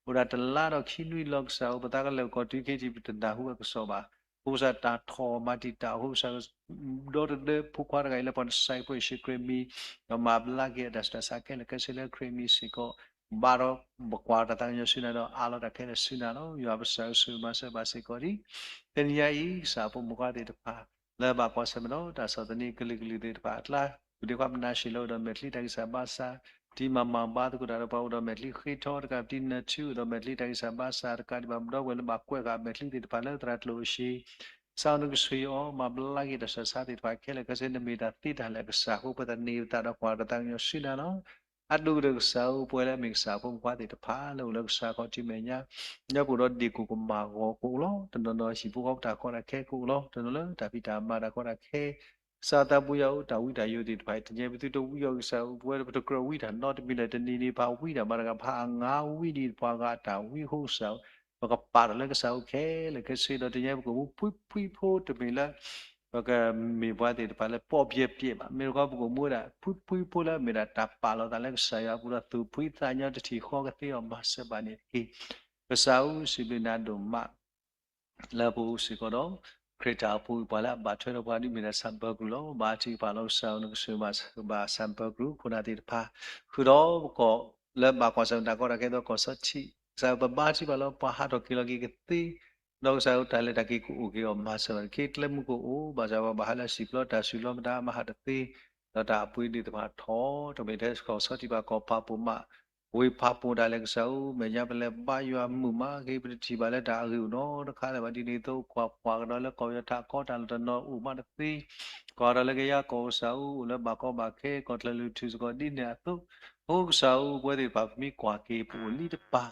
အိၣ်ဒၣ်တလါဒီးခံနွံလီၤ ကစၢ်ဧၢ ပသးကလဲၤကီၢ်တုၤခဲအံၤ ပတနၢ်ဟူအကစီၣ်ဘၣ်. အဃိကစၢ်တၢ်ထီၣ်မၤတံာ်တာ်အဃိကစၢ် ဒီတဒၢဖိခွါတဂၤအံၤလၢပှၤနစဲးဖိယ့ၣ်ၡူးခရံာ်မံၤ ဒီးမၤဘျါက့ၤအတၢ်ဆူးတၢ်ဆါခဲလၢာ်ခဲဆ့လၢခရံာ်မံၤစ့ၢ်ကီး ဘါထီၣ်ပကွၢ်တၢ်သးကညီၤဆူနၤဒီးအးလီၤတၢ်ခဲလၢာ်ဆူနၤလီၤ. ယွၤပကစၢ်ဧၢ ဆိၣ်ဂ့ၤမၤစၢၤဘၣ်စ့ၢ်ကီးဒံး တနံၤညါအံၤ ကစၢ်ဖိမုၣ်ခွါသ့ၣ်တဖၣ် လၢဘၣ်ကွၢ်ဆၢၣ်မဲာ်ဒီးတၢ်ဆီၣ်သနံးကလုာ်ကလုာ်သ့ၣ်တဖၣ်အကျါ ပူၤဒ့ခွါပနၤရှ့ၣ်လၢအိၣ်ဒီးမဲာ်ချံတၢ်ဂံၢ်စၢ်ဘါစၢ် ပတံၤမၤမၤဘါသကိးတၢ်ဒီးပှၤအိၣ်ဒီးမဲာ်ချံဃ့ထီ တကးပတံၤနၢၤထူအိၣ်ဒီးမဲာ်ချံတၢ်ဂံၢ်စၢ်ဘါစၢ် တကးဒံးဘၣ် ပဒီပုၢ်ဝဲၢ်လၢဘၣ်ကွဲးဃာ်မဲာ်ချံသ့ၣ်တဖၣ်လၢသရၣ်ကျိၣ်အိၣ်ရှ့ ကစၢ်ဧၢ နကဆိၣ်ဂ့ၤအီၤ မၤဘျါက့ၤတၢ်ဆူးတၢ်ဆါသ့ၣ်တဖၣ်ခဲလၢာ်ခဲဆ့ နမ့ၢ်တၢ်သ့တၢ်လၢာ်အကစၢ်အဃိ ပသန့ၤပသးဒီးကွၢ်တၢ်သးကညီၤဆူနၤလီၤ. အဒိၣ်ကတၢၢ်ကစၢ်ဧၢ ပဝဲလၢအမ့ၢ်ကစၢ်ဖိမုၣ်ခွါသ့ၣ်တဖၣ်လၢအိၣ်လၢကစၢ်ခီၣ်ထံးမဲာ်ညါ ညီပအိၣ်ဒီးဒ့ၣ်ကိၣ်ကမၣ်ဂီၤကအိၣ်လီၤ. တနီၤနီၤဟံၣ်ဖိဃီဖိတၢ်ကီတၢ်ခဲကအိၣ်လီၤ. တနီၤလၢတၢ်ဖံးတၢ်မၤတၢ်ကီတၢ်ခဲ ကစၢ်သးဘိယွၤအိၣ်တၢ်ဝံတၢ်ယိာ်သ့ၣ်တဖၣ်အံၤ တညါပသုတဝံအီၤကစၢ်ဧၢ ပဝဲပတကြၢးဝံတၢ်နီတမံၤလၢၤ တနံၤန့ၣ် ပှၤဝံတၢ်မၤတၢ်ဂၤဖးအါ ငါးဝံဒ်ပှၤဂၤအတၢ်ဝံအဃိကစၢ်ဧၢ ပကပာ်ထီၣ်လၢကစၢ်အအိၣ်ခဲလၢာ်ခဲဆ့ဒီး တညါပကအိၣ်မူဖှံဖှံဖိတမ့ၢ်လၢ ပကမ့ၢ်ပှၤသ့ၣ်တဖၣ်လၢ ပေါ့ပြဲပြဲ ဘၣ်. မ့ၢ်တခီ ပကအိၣ်မူဝဲဒၣ် ဖှံဖှံဖိလၢအမ့ၢ်ဒၣ်တၢ်ပာ်လီၤသးလၢကစၢ်ယွၤအပူၤဒီး သူၣ်ဖှံသးညီတထံၣ်ဃီကသ့အီၤမၤစၢၤဘၣ်န့ၣ်တက့ၢ်. ကစၢ်ဧၢ စံးဘျုးနၤဒိၣ်မး လၢပအိၣ်စ့ၢ်ကီးဒီး ခရံာ်တၢ်အိၣ်ဖှိၣ်အံၤ ပှၤလၢအဘၣ်ထွဲဒီးပှၤဒ်မ့ၢ်ဒၣ် ဆၣ်ဘၢၣ်ကရူၢ် လီၤ. ဘါထုကဖၣ်လီၤ ကစၢ်ဧၢ နကဆိၣ်ဂ့ၤဘၣ်ဆၣ်ဘၢၣ်ကရူၢ် ခိၣ်နၢ်သ့ၣ်တဖၣ် ဃုာ်ဒီးပကီၢ်လၢဘၣ်ကွၢ်ဆၢၣ်မဲာ်တၢ်ကီတၢ်ခဲအသိး ကီၢ်ဆီထံး ကစၢ်ဧၢ ပဘါထုကဖၣ်လီၤ ပှၤဟးထီၣ်က့ၤလီၤက့ၤကသ့ ဒီးကစၢ်ဧၢ တၢ်လဲၤတၢ်က့ၤကအိၣ်က့ၤအီၤ မၤစၢၤဘၣ်တက့ၢ်. ကျဲမုၢ်ကအိၣ် ဘၣ်ဆၣ်ပှၤဘၣ်ဟးလၢအဟံၣ်ပျီ တၢ်စုၣ်လီၤမတၤမၤဟးတသ့ ဒီးတၢ်အပှ့ၤသ့ၣ်တဖၣ်ထီၣ် တမ့ၢ်ထဲကီၢ်ဆီထံးဘၣ် ကီၢ်ဖးပိာ်မး ဝ့ၢ်ဖးပိာ်ဒၣ်လဲာ် ကစၢ်ဧၢ မဲာ်ညါပလဲၤဘါယွၤမုာ်မးက့ၤ ပတထံၣ်ဘၣ်လၢတၢ်အဂ့ၢ်အိၣ်နီတခါလၢၤဘၣ်. ဒ်န့ၣ်အသိး ကွၢ်ကွၢ်ကဒီးလၢကီၢ်ပယီၤထးကီ တၢ်လီၢ်တနီၤအိၣ်မးတသ့ ကွၢ်ကဒီးလၢကယၤကီၢ် ကစၢ်ဧၢ အိၣ်လၢဘၣ်ကီဘၣ်ခဲ ကီၢ်ချၢလုၢ်ထူၣ်စ့ၢ်ကီး ဒ်န့ၣ်အသိး အဃိကစၢ်ဧၢ ပဝဲသ့ၣ်တဖၣ် ပမ့ၢ်ကွၢ်က့ၤ ပအိၣ်လံတပၤ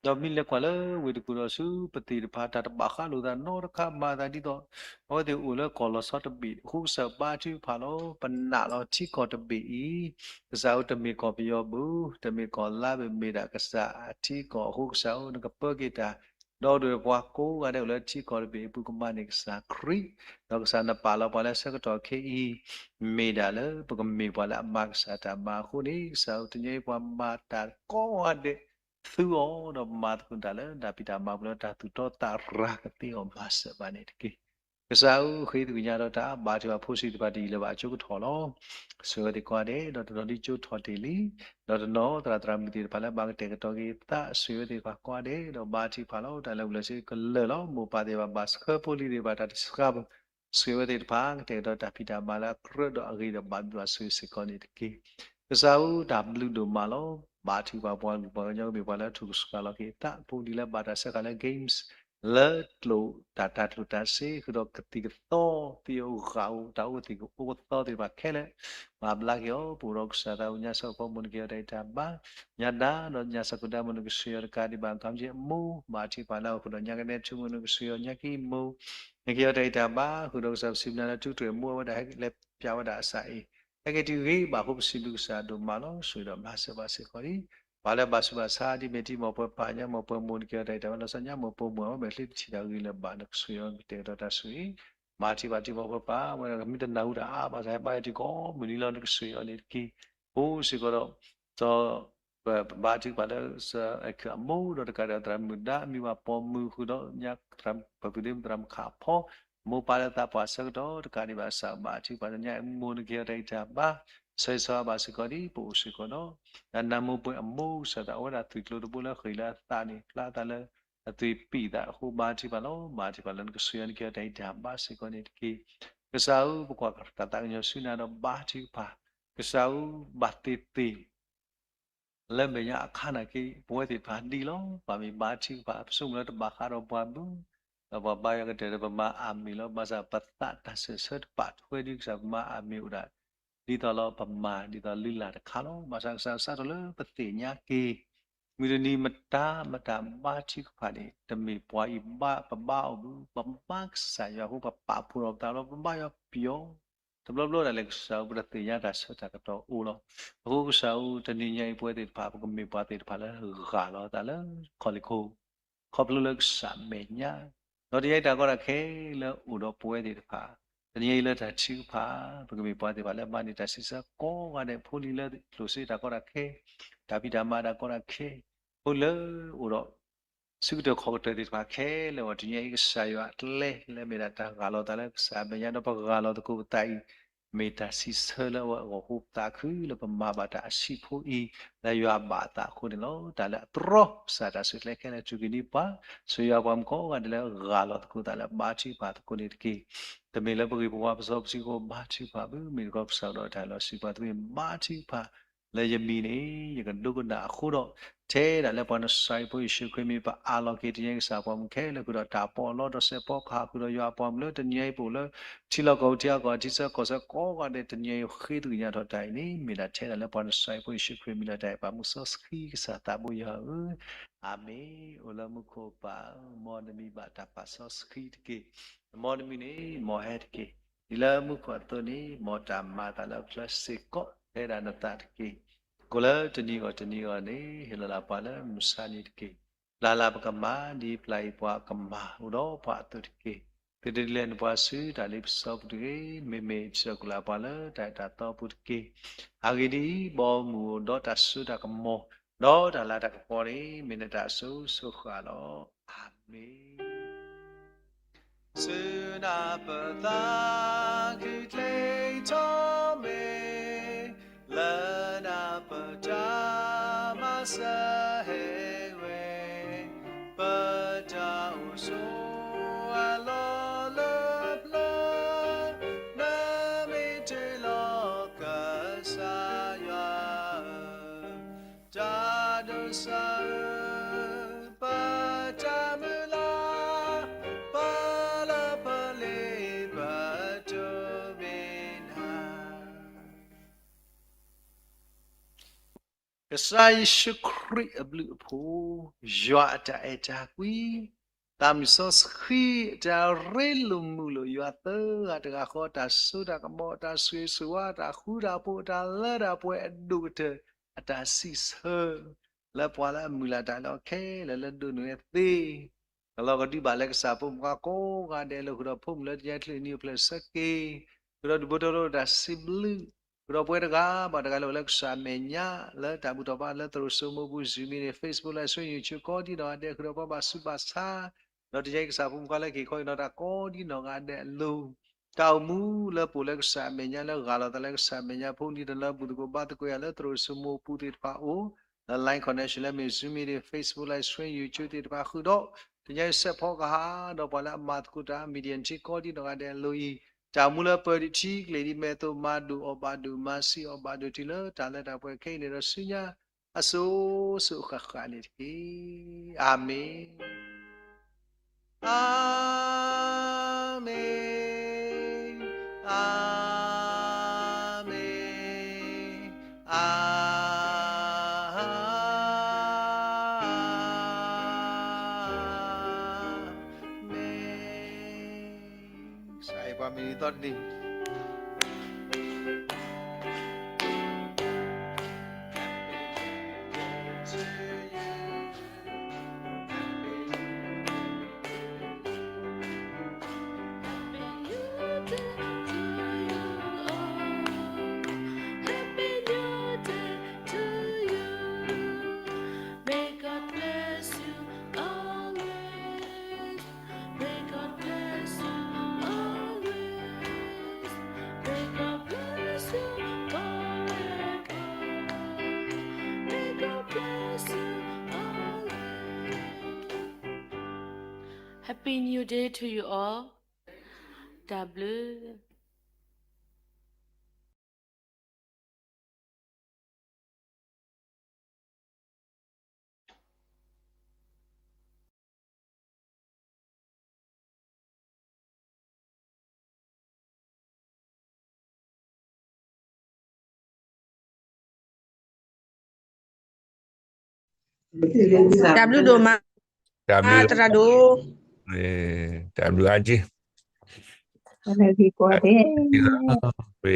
ဒီးမ့ၢ်လဲၤကွၢ်လၢဝ့ၢ်တကူၣ်ဒီးဆူ ပသ့ၣ်တဖၣ် တၢ်တဘၣ်ဃးလိာ်သးနီတခါ မၤသးဒ်သိး အဝဲသ့ၣ်အိၣ်လၢကီၢ်လီၤဆီတဘ့ၣ် အဃိကစၢ်ဘါထုကဖၣ်လီၤ ပနာ်လီၤထံကီၢ်တဘ့ၣ်အံၤ ကစၢ်ဧၢ တမ့ၢ်ကီၢ်ပယီၤဘၣ် တမ့ၢ်ကီၢ်လါဘၣ် မ့ၢ်ဒၣ်ကစၢ်အထံကီၢ် အဃိကစၢ်ဧၢ နကပၢက့ၤတၢ် ဒီးဒိၣ်ပှၤကိးဂၤဒဲးအိၣ်လၢထံကီၢ်တဘ့ၣ်အပူၤ ကမၤန့ၢ်ကစၢ်ခရံာ် ဒီးကစၢ်နပာ်လီၤပှၤလၢဆၢကတီၢ်ခဲအံၤ မ့ၢ်ဒၣ်လၢပကမ့ၢ်ပှၤလၢအမၤကစၢ်တၢ်မၤအဃိန့ၣ် ကစၢ်ဧၢ တနံၤအံၤပှၤမၤတၢ်ကိးဂၤဒဲး သူအီၤဒီးမၤသကိးတၢ်လၢတၢ်ဖံးတၢ်မၤပူၤလၢတၢ်သူၣ်တီသးရၤကသ့အီၤ မၤစၢၤဘၣ်န့ၣ်တက့ၢ်. ကစၢ်ဧၢ ဃ့သကွံာ်ညါဒီးတၢ်ဘါထုကဖၣ် ဖိဆံးသ့ၣ်တဖၣ်တယံာ်လၢၤဘၣ် အကၠိကထီၣ်လီၤ. ဆိၣ်ဂ့ၤဝဲသ့ၣ်ကိးဂၤဒဲး ဒီးတနီၤဒ်ကၠိထီၣ်တ့ၢ်လံ ဒီးတနီၤသရၣ်သရၣ်မုၣ်သ့ၣ်တဖၣ်လၢဘၣ်ကတဲာ်ကတီၤက့ၤသး ဆိၣ်ဂ့ၤဝဲသ့ၣ်တဖၣ်ကိးဂၤဒဲး ဒီးဘါထုကဖၣ်လီၤ တၢ်လၢာ်ဘူၣ်လၢာ်စ့ကလၢာ်လီၤ. မိၢ်ပၢ်သ့ၣ်တဖၣ် ဘၣ်ဆှၢဖိလံၤသ့ၣ်တဖၣ် တၢ်တဆှးဘၣ် ဆိၣ်ဂ့ၤဝဲသ့ၣ်တဖၣ် ကတဲာ်ကတီၤတၢ်ဖံးတၢ်မၤလၢအကြၢးဒီးအဂ့ၤဒီး ဘၣ်ဘျုးဘၣ်ဆိၣ်ဂ့ၤစ့ၢ်ကီးန့ၣ်တက့ၢ်. ကစၢ်ဧၢ တၢ်ဘျုးဒိၣ်မးလီၤ. ဘါထုကဖၣ်ပှၤကလုာ်ပှၤကညီ ကမ့ၢ်ပှၤလၢအထုးကဆှီလီၤက့ၤအသး ဖိလံၤလၢဘၣ်တၢ်စၢဃာ်လၢ games လၢကျိာ်တၢ်တၤကျိၣ်တၤစ့ ဃုာ်ဒီးကသံၣ်ကသီ သ့ၣ်အိၣ်ဂၤအိၣ် တၢ်အိၣ်သ့ၣ်ကအိၣ်ကသီသ့ၣ်တဖၣ်ခဲလၢာ် မၤဘျါက့ၤအီၤ ပအိၣ်ဒီးကစၢ်သးအိၣ် ညါစ့ၢ်ကီး မိၢ်နကဟ့ၣ်အီၤတၢ်ဂံၢ်တၢ်ဘါ ညါဒါဒီးညါစ့ၢ်ကီး ဒါမိၢ်နကဆိၣ်ဂ့ၤအီၤ တကးဒံးဘၣ် ခီၣ်ကၠ့အမိၢ် ဘါထုကဖၣ်လၢအအိၣ်ဃုာ်ဒီးညါကနဲထူမိၢ် နကဆိၣ်ဂ့ၤအီၤ ညါကံမိၢ် နကဟ့ၣ်အီၤတၢ်ဂံၢ်တၢ်ဘါ ဃုာ်ဒီးကစၢ် ပစံးဘျုးနၤလၢ ထူတြဲၤမိၢ် အဝဲဒၣ်ဟဲလဲၤပၠးဝဲဒၣ်အစၢ်အံၤ ဟဲက့ၤတုၤဂ့ၤဘၣ်အဃိ ပစံးဘျုးကစၢ်ဒိၣ်မးလီၤ. ဆိၣ်ဂ့ၤဒီးမၤစၢၤဘၣ်စ့ၢ်ကီးလံ ပှၤလၢအဘၣ်ဆူးဘၣ်ဆါ ဒ်မ့ၢ်တံၤမီၢ်ပှဲၤပၢ်ညါ မီၢ်ပှဲၤမိၢ် နကဟ့ၣ်အီၤတၢ်ဂံၢ်တၢ်ဘါ လီၤဆီညါ မီၢ်ပှဲၤမိၢ် အဝဲမဲာ်ချံတထံၣ်တၢ်ဂ့ၤလၢၤဘၣ် နကဆိၣ်ဂ့ၤအီၤ နကတဲာ်ကတီၤတၢ်ဆိၣ်ဂ့ၤ မၤထံၣ်ဘၣ်တံၤမီၢ်ပှဲၤပၢ် အဝဲဒၣ်ကမ့ၢ်တနၢ်ဟူတၢ်အါဘၣ်ဆၣ် ဟဲဘါယွၤတုၤကိးမုၢ်နံၤလီၤ နကဆိၣ်ဂ့ၤအီၤန့ၣ်တက့ၢ်. အိၣ်စ့ၢ်ကီးဒီး ဒီး ပဘါထုကဖၣ်လၢ အဲၣ်ခုးအမိၢ်ဒီးတကးဒံး သရၣ်မုၣ်ဒါ မံၤဝၤပိာ်မုၣ်ဃုာ်ဒီးညါ ပပုၢ်ဒ့မုၣ်သရၣ်မုၣ်ခးဖီ မိၢ်ပၢ်လၢသးပှၢ်ဆၢကတီၢ် တကးဒံးဘၣ် ကစၢ်ဘါထုကဖၣ်ဒီးညါအံၤ မိၢ်နကဟ့ၣ်အီၤတၢ်ဂံၢ်တၢ်ဘါ ဆၢဂ့ၤဆၢဝါဘၣ်စ့ၢ်ကီးဒ်ပအိၣ်စ့ၢ်ကီးဒီး နၤမိၢ်ပှဲၤအမိၢ် ကစၢ်သးအိၣ်ဝဲဒၣ်သွံၣ်ကျိၤတဘိလၢဃ့ၢ်လၢအသးန့ၣ် ဖျါအသးလၢ အသွံၣ်ပံၣ်သးအဃိ ဘါထုကဖၣ်လီၤ. ဘါထုကဖၣ်လၢနကဆိၣ်ဂ့ၤအီၤ နကဟ့ၣ်အီၤတၢ်ဂံၢ်တၢ်ဘါစ့ၢ်ကီးန့ၣ်တက့ၢ်. ကစၢ်ဧၢ ပကွၢ်တၢ်သးကညီၤဆူနၤဒီးဘါထုကဖၣ် ကစၢ်ဧၢ ဘၣ်သ့ၣ်သ့ၣ် လၢမဲာ်ညါအခါနာ်က့ ပဝဲသ့ၣ်တဖၣ်ဒ်လီၤ. ပမ့ၢ်ဘါထုကဖၣ် ပဆိကမိၣ်လၢတဘၣ်ဃးဒီးပှၤဘၣ်, ဒီးပှၤဘါယွၤကတၢၢ်ဒီးပမၤအမ့ၢ်လီၤ. ဘၣ်ဆၣ်ပသးတၢ်စၢၢ်ဆၢ တပာ်ထွဲဒံးကစၢ် ပမၤအမ့ၢ်အိၣ်ဒၣ် ဒ်သိးလီၤ ပမၤဒ်သိးလုၢ်လၢ်တခါလီၤ. ဘၣ်ဆၣ်ကစၢ်စးထီၣ်လၢပသ့ၣ်ညါက့ၤ မုၢ်တနံၤမတၤမတၤဘါထုကဖၣ်န့ၣ် တမ့ၢ်ပှၤအံၤဘါပဘါအီၤဘၣ်, ပဘါကစၢ်ယွၤအဃိ ပပာ်ဖှိၣ်ထီၣ်ပသးလီၤ. ပဘါယွၤပယီၤ တဘျီဘျီဒၣ်လဲာ် ကစၢ်ဧၢ ပတသ့ၣ်ညါတၢ်ဆၢတၢ်ကတီၢ်အိၣ်လီၤ. အဃိကစၢ်ဧၢတနံၤညါအံၤ ပဝဲသ့ၣ်တဖၣ် ပကမ့ၢ်ပှၤသ့ၣ်တဖၣ်လၢဂၢ်လီၤသးလၢခီၣ်လ့ၢ်ခိၣ် ခီဖျိလၢကစၢ်မဲာ်ညါ, ဒီးတနံၤညါအံၤတၢ်ကီတၢ်ခဲလၢအိၣ်ဒီးပဝဲသ့ၣ်တဖၣ်, တနံၤညါအံၤလၢတၢ်ထုကဖၣ် ပကမ့ၢ်ပှၤသ့ၣ်တဖၣ်လၢဘါန့ၢ်တၢ်စံးဆၢကိးဂၤဒဲး ဖိလံၤလၢကျိၣ်စ့တၢ်ကီတၢ်ခဲ, တၢ်ဖံးတၢ်မၤတၢ်ကီတၢ်ခဲ, ဖိလၢအိၣ်ဒီး ဆၢကတီၢ်ခီၣ်ကတၢၢ်သ့ၣ်တဖၣ်ခဲလၢာ်အဂီၢ် တနံၤညါအံၤ ကစၢ်ယွၤအကျဲလၢမ့ၢ်ဒၣ်တၢ်ဂၢ်လီၤသးလၢကစၢ်အမဲာ်ညါ ဒီးပဂၢ်လီၤသကိးပသးအံၤ မ့ၢ်တၢ်စံးဆၢလၢအဝဲအဂီၢ် ဃိပသးခုလၢပမၤဘၣ်တၢ်အဆံးဖိအံၤ လၢယွၤဘၣ်အသးအဃိန့ၣ်လီၤ. တၢ်လၢအတြီ ကစၢ်တၢ်ဆူၣ်ချ့ခဲလၢာ် စူၢ်က့ၤန့ၢ်ပှၤ စၢၤယွၤပှၤမုၣ်ကိးဂၤဒဲးလၢဂၢ်လီၤသကိးသးလၢဘါထုကဖၣ်သကိးန့ၣ်တက့ၢ်. တမ့ၢ်လၢပဂ့ၢ်ပဝါပစီပစံးကဘါထုကဖၣ်ဘၣ်, မ့ၢ်တခီကစၢ်ဒီးတၢ်လီၤစံးပှၤသ့ၣ်တဖၣ် ဘါထုကဖၣ် လၢယမံၤန့ၣ် ယကဒိကနၣ်အဃိဒီး ထဲဒၣ်လၢပှၤနစၤရံဖိယ့ၣ်ၡူးခရံာ်မံၤ ပအးလီၤက့ၤတနံၤညါအံၤကစၢ်ပှၤမုၣ်ခဲလၢာ်ဃုာ်ဒီးတၢ်ပီးအလီဒီးစဲးဖီကဟၣ်ဃုာ်ဒီးယွၤအပှၤမုၣ်လၢတနံၤညါအံၤပအိၣ်လၢ ထံလီၢ်ကီၢ်ပူၤထံအကီၢ် ထံဆၢကီၢ်ဆၢကိးဂၤဒဲး တနံၤညါအံၤဃ့သကွံာ်ညါထီၣ်တၢ်အံၤန့ၣ် မ့ၢ်ဒၣ်ထဲဒၣ်လၢပှၤနစၤရံဖိယ့ၣ်ၡူးခရံာ်မံၤလီၤတၢ်အဲၣ်ပှၤမုၢ်စီဆှံကစၢ်သးဘိယွၤဧၢ, အၤမ့ၣ်. အိၣ်လၢမူခိၣ်ပၢ်ဧၢ, မ်နမံၤဘၣ်တၢ်ပာ်စီဆှံတက့ၢ်. မ်နမံၤန့ၣ် မ်ဟဲတက့ၢ်. ဒ်လၢမူခိၣ်အသိးန့ၣ် မ်တၢ်မၤအသးလၢအချၢစ့ၢ်ကီး ထဲဒၣ်နသးတက့ၢ်. ကိးလၢတနံၤဂီၢ်တနံၤဂီၢ်န့ၣ် ဟ့ၣ်လီၤလၢပှၤလၢမုၢ်ဆါနံၤတက့ၢ်. ပျၢ်လၢပကမၤ ဒ်ပျၢ်အံၤပှၤကမၤအိၣ်ဒီးပှၤအသိးတက့ၢ်. သုတဒုးလဲၤနပှၤဆူတၢ်လ့ပစီပူၤတဂ့ၤ, မ့မ့ၢ်ပစၢၤကလးပှၤလၢတၢ်အဲၣ်တၢ်သီပူၤတက့ၢ်. အဂ့ၢ်ဒ်အံၤ, ဘီမုၢ်အိၣ်ဒီးတၢ်စိတၢ်ကမီၤ ဒီးတၢ်လၤတၢ်ကပီၤန့ၣ် မ့ၢ်နတၢ်အစိၤစိၤဃၣ်လီၤ. အၤမ့ၣ်. ဆူနပသးခုချ့ထီၣ်မ့ၢ် လၢနပတၢ်မၤစၢၤဟဲဝဲ, ပတၢ်အိၣ်ဆိးအလီၢ်လၢပျၢၤ, နမ့ၢ်တ့လီၤကစၢ်ယွၤဧၢ, တၢ်ဒိးစၢၤဧၢ, ပတၢ်မုၢ်လၢ်, ပလၢပလ့ၤပတုၤမ့ၢ်နၤ. ကစၢ်ယ့ၣ်ၡူးခရံာ်အဘျုးအဖှိၣ်, ယွၤအတၢ်အဲၣ်တၢ်ကွံ, သးမုၢ်စီဆှံအတၢ်ရ့လိာ်မုာ်လိာ်ယွၤသၢဂၤတဂၤဃီ, တၢ်စိတၢ်ကမီၤ, တၢ်ဆိၣ်ဂ့ၤဆိၣ်ဝါ, တၢ်ဃူတၢ်ဖိး, တၢ်လၢတၢ်ပှဲၤအဒိၣ်ကတၢၢ်, အတၢ်စံးဆၢ လၢပှၤလၢအမုၢ်လၢ်တၢ်လၢအခဲလၢာ်လၢဒိၣ်န့ၢ်ဝဲသ့ ကလီၤကဒုဘၣ်လၢကစၢ်ဖိမုၣ်ဖိကိးဂၤဒဲးလၢဃုာ်ဒီးဖိမုၣ်လၢတနံၤအံၤ ချုးနံၤအိၣ်ဖျဲၣ်ဆၢက့ၤ, ဃုာ်ဒီးဒူၣ်ဖိထၢဖိတၢ်စံးဘျုး, ဃုာ်ဒီးပှၤတဂၤဘၣ်တဂၤလၢအိၣ်လၢကစၢ်အမဲာ်ညါ လၢတၢ်ဘူၣ်ထီၣ်ဘါလၢသရိာ်စိမိၤပူၤ Zoom meeting, Facebook Live Stream, YouTube ကိးဒံနီၢ်ဂၤဒဲး ဃုာ်ဒီးပှၤဘၣ်ဆူးဘၣ်ဆါ, ဒီးတနံၤအံၤကစၢ်ဖိမုၣ်ဖိလၢက့ၤခီအံၤနီၢ်တၢ်ကိးဒံနီၢ်ဂၤဒဲးအလိၤ တၢ်အိၣ်မူလၢပအိၣ်လၢကစၢ်အမဲာ်ညါ လၢဂၢ်လီၤသးလၢကစၢ်အမဲာ်ညါ ဖိလံၤတလၢ ဘူၣ်သကိးဘါသကိးယၤလၢသရိာ်စိမိၤပူၤသ့ၣ်တဖၣ်အိၣ်, လၢ Line Connection လၢမ့ၢ် Zoom meeting, Facebook Live Stream, YouTube သ့ၣ်တဖၣ်ဃုာ်ဒီး တနံၤအံၤစဲးဖီကဟၣ် ဒီးပှၤလၢအမၤသကိးတၢ် Media Team ကိးဒံနီၢ်ဂၤဒဲးအလိၤအံၤ, တၢ်အိၣ်မူလၢပၢၤဒံးထံကျိၣ်ဒံး မဲာ်သ့ၣ်မၤဒိၣ်အီၣ်ဘၣ်ဒိၣ် မၤဆံးအီၣ်ဘၣ်ဒိၣ်တုၤလၢတၢ်လၢတၢ်ပှဲၤခဲအံၤန့ၣ်ဒီးဆူညါ အစိၤစိၤဃၣ်ဃၣ်န့ၣ်တက့ၢ်. အၤမ့ၣ်. အၤမ့ၣ်, အၤမ့ၣ်, အၤမ့ၣ်. ကစၢ်ယွၤပှၤမုၢ်နံၤသီတနံၤ Happy New Day to you all. တၢ်ဘျုး. တၢ်ဘျုးဒိၣ်မး, တၢ်ဘျုး, သရၣ်ဒိၣ်, တၢ်ဘျုးအါက့ၤ, ဝဲ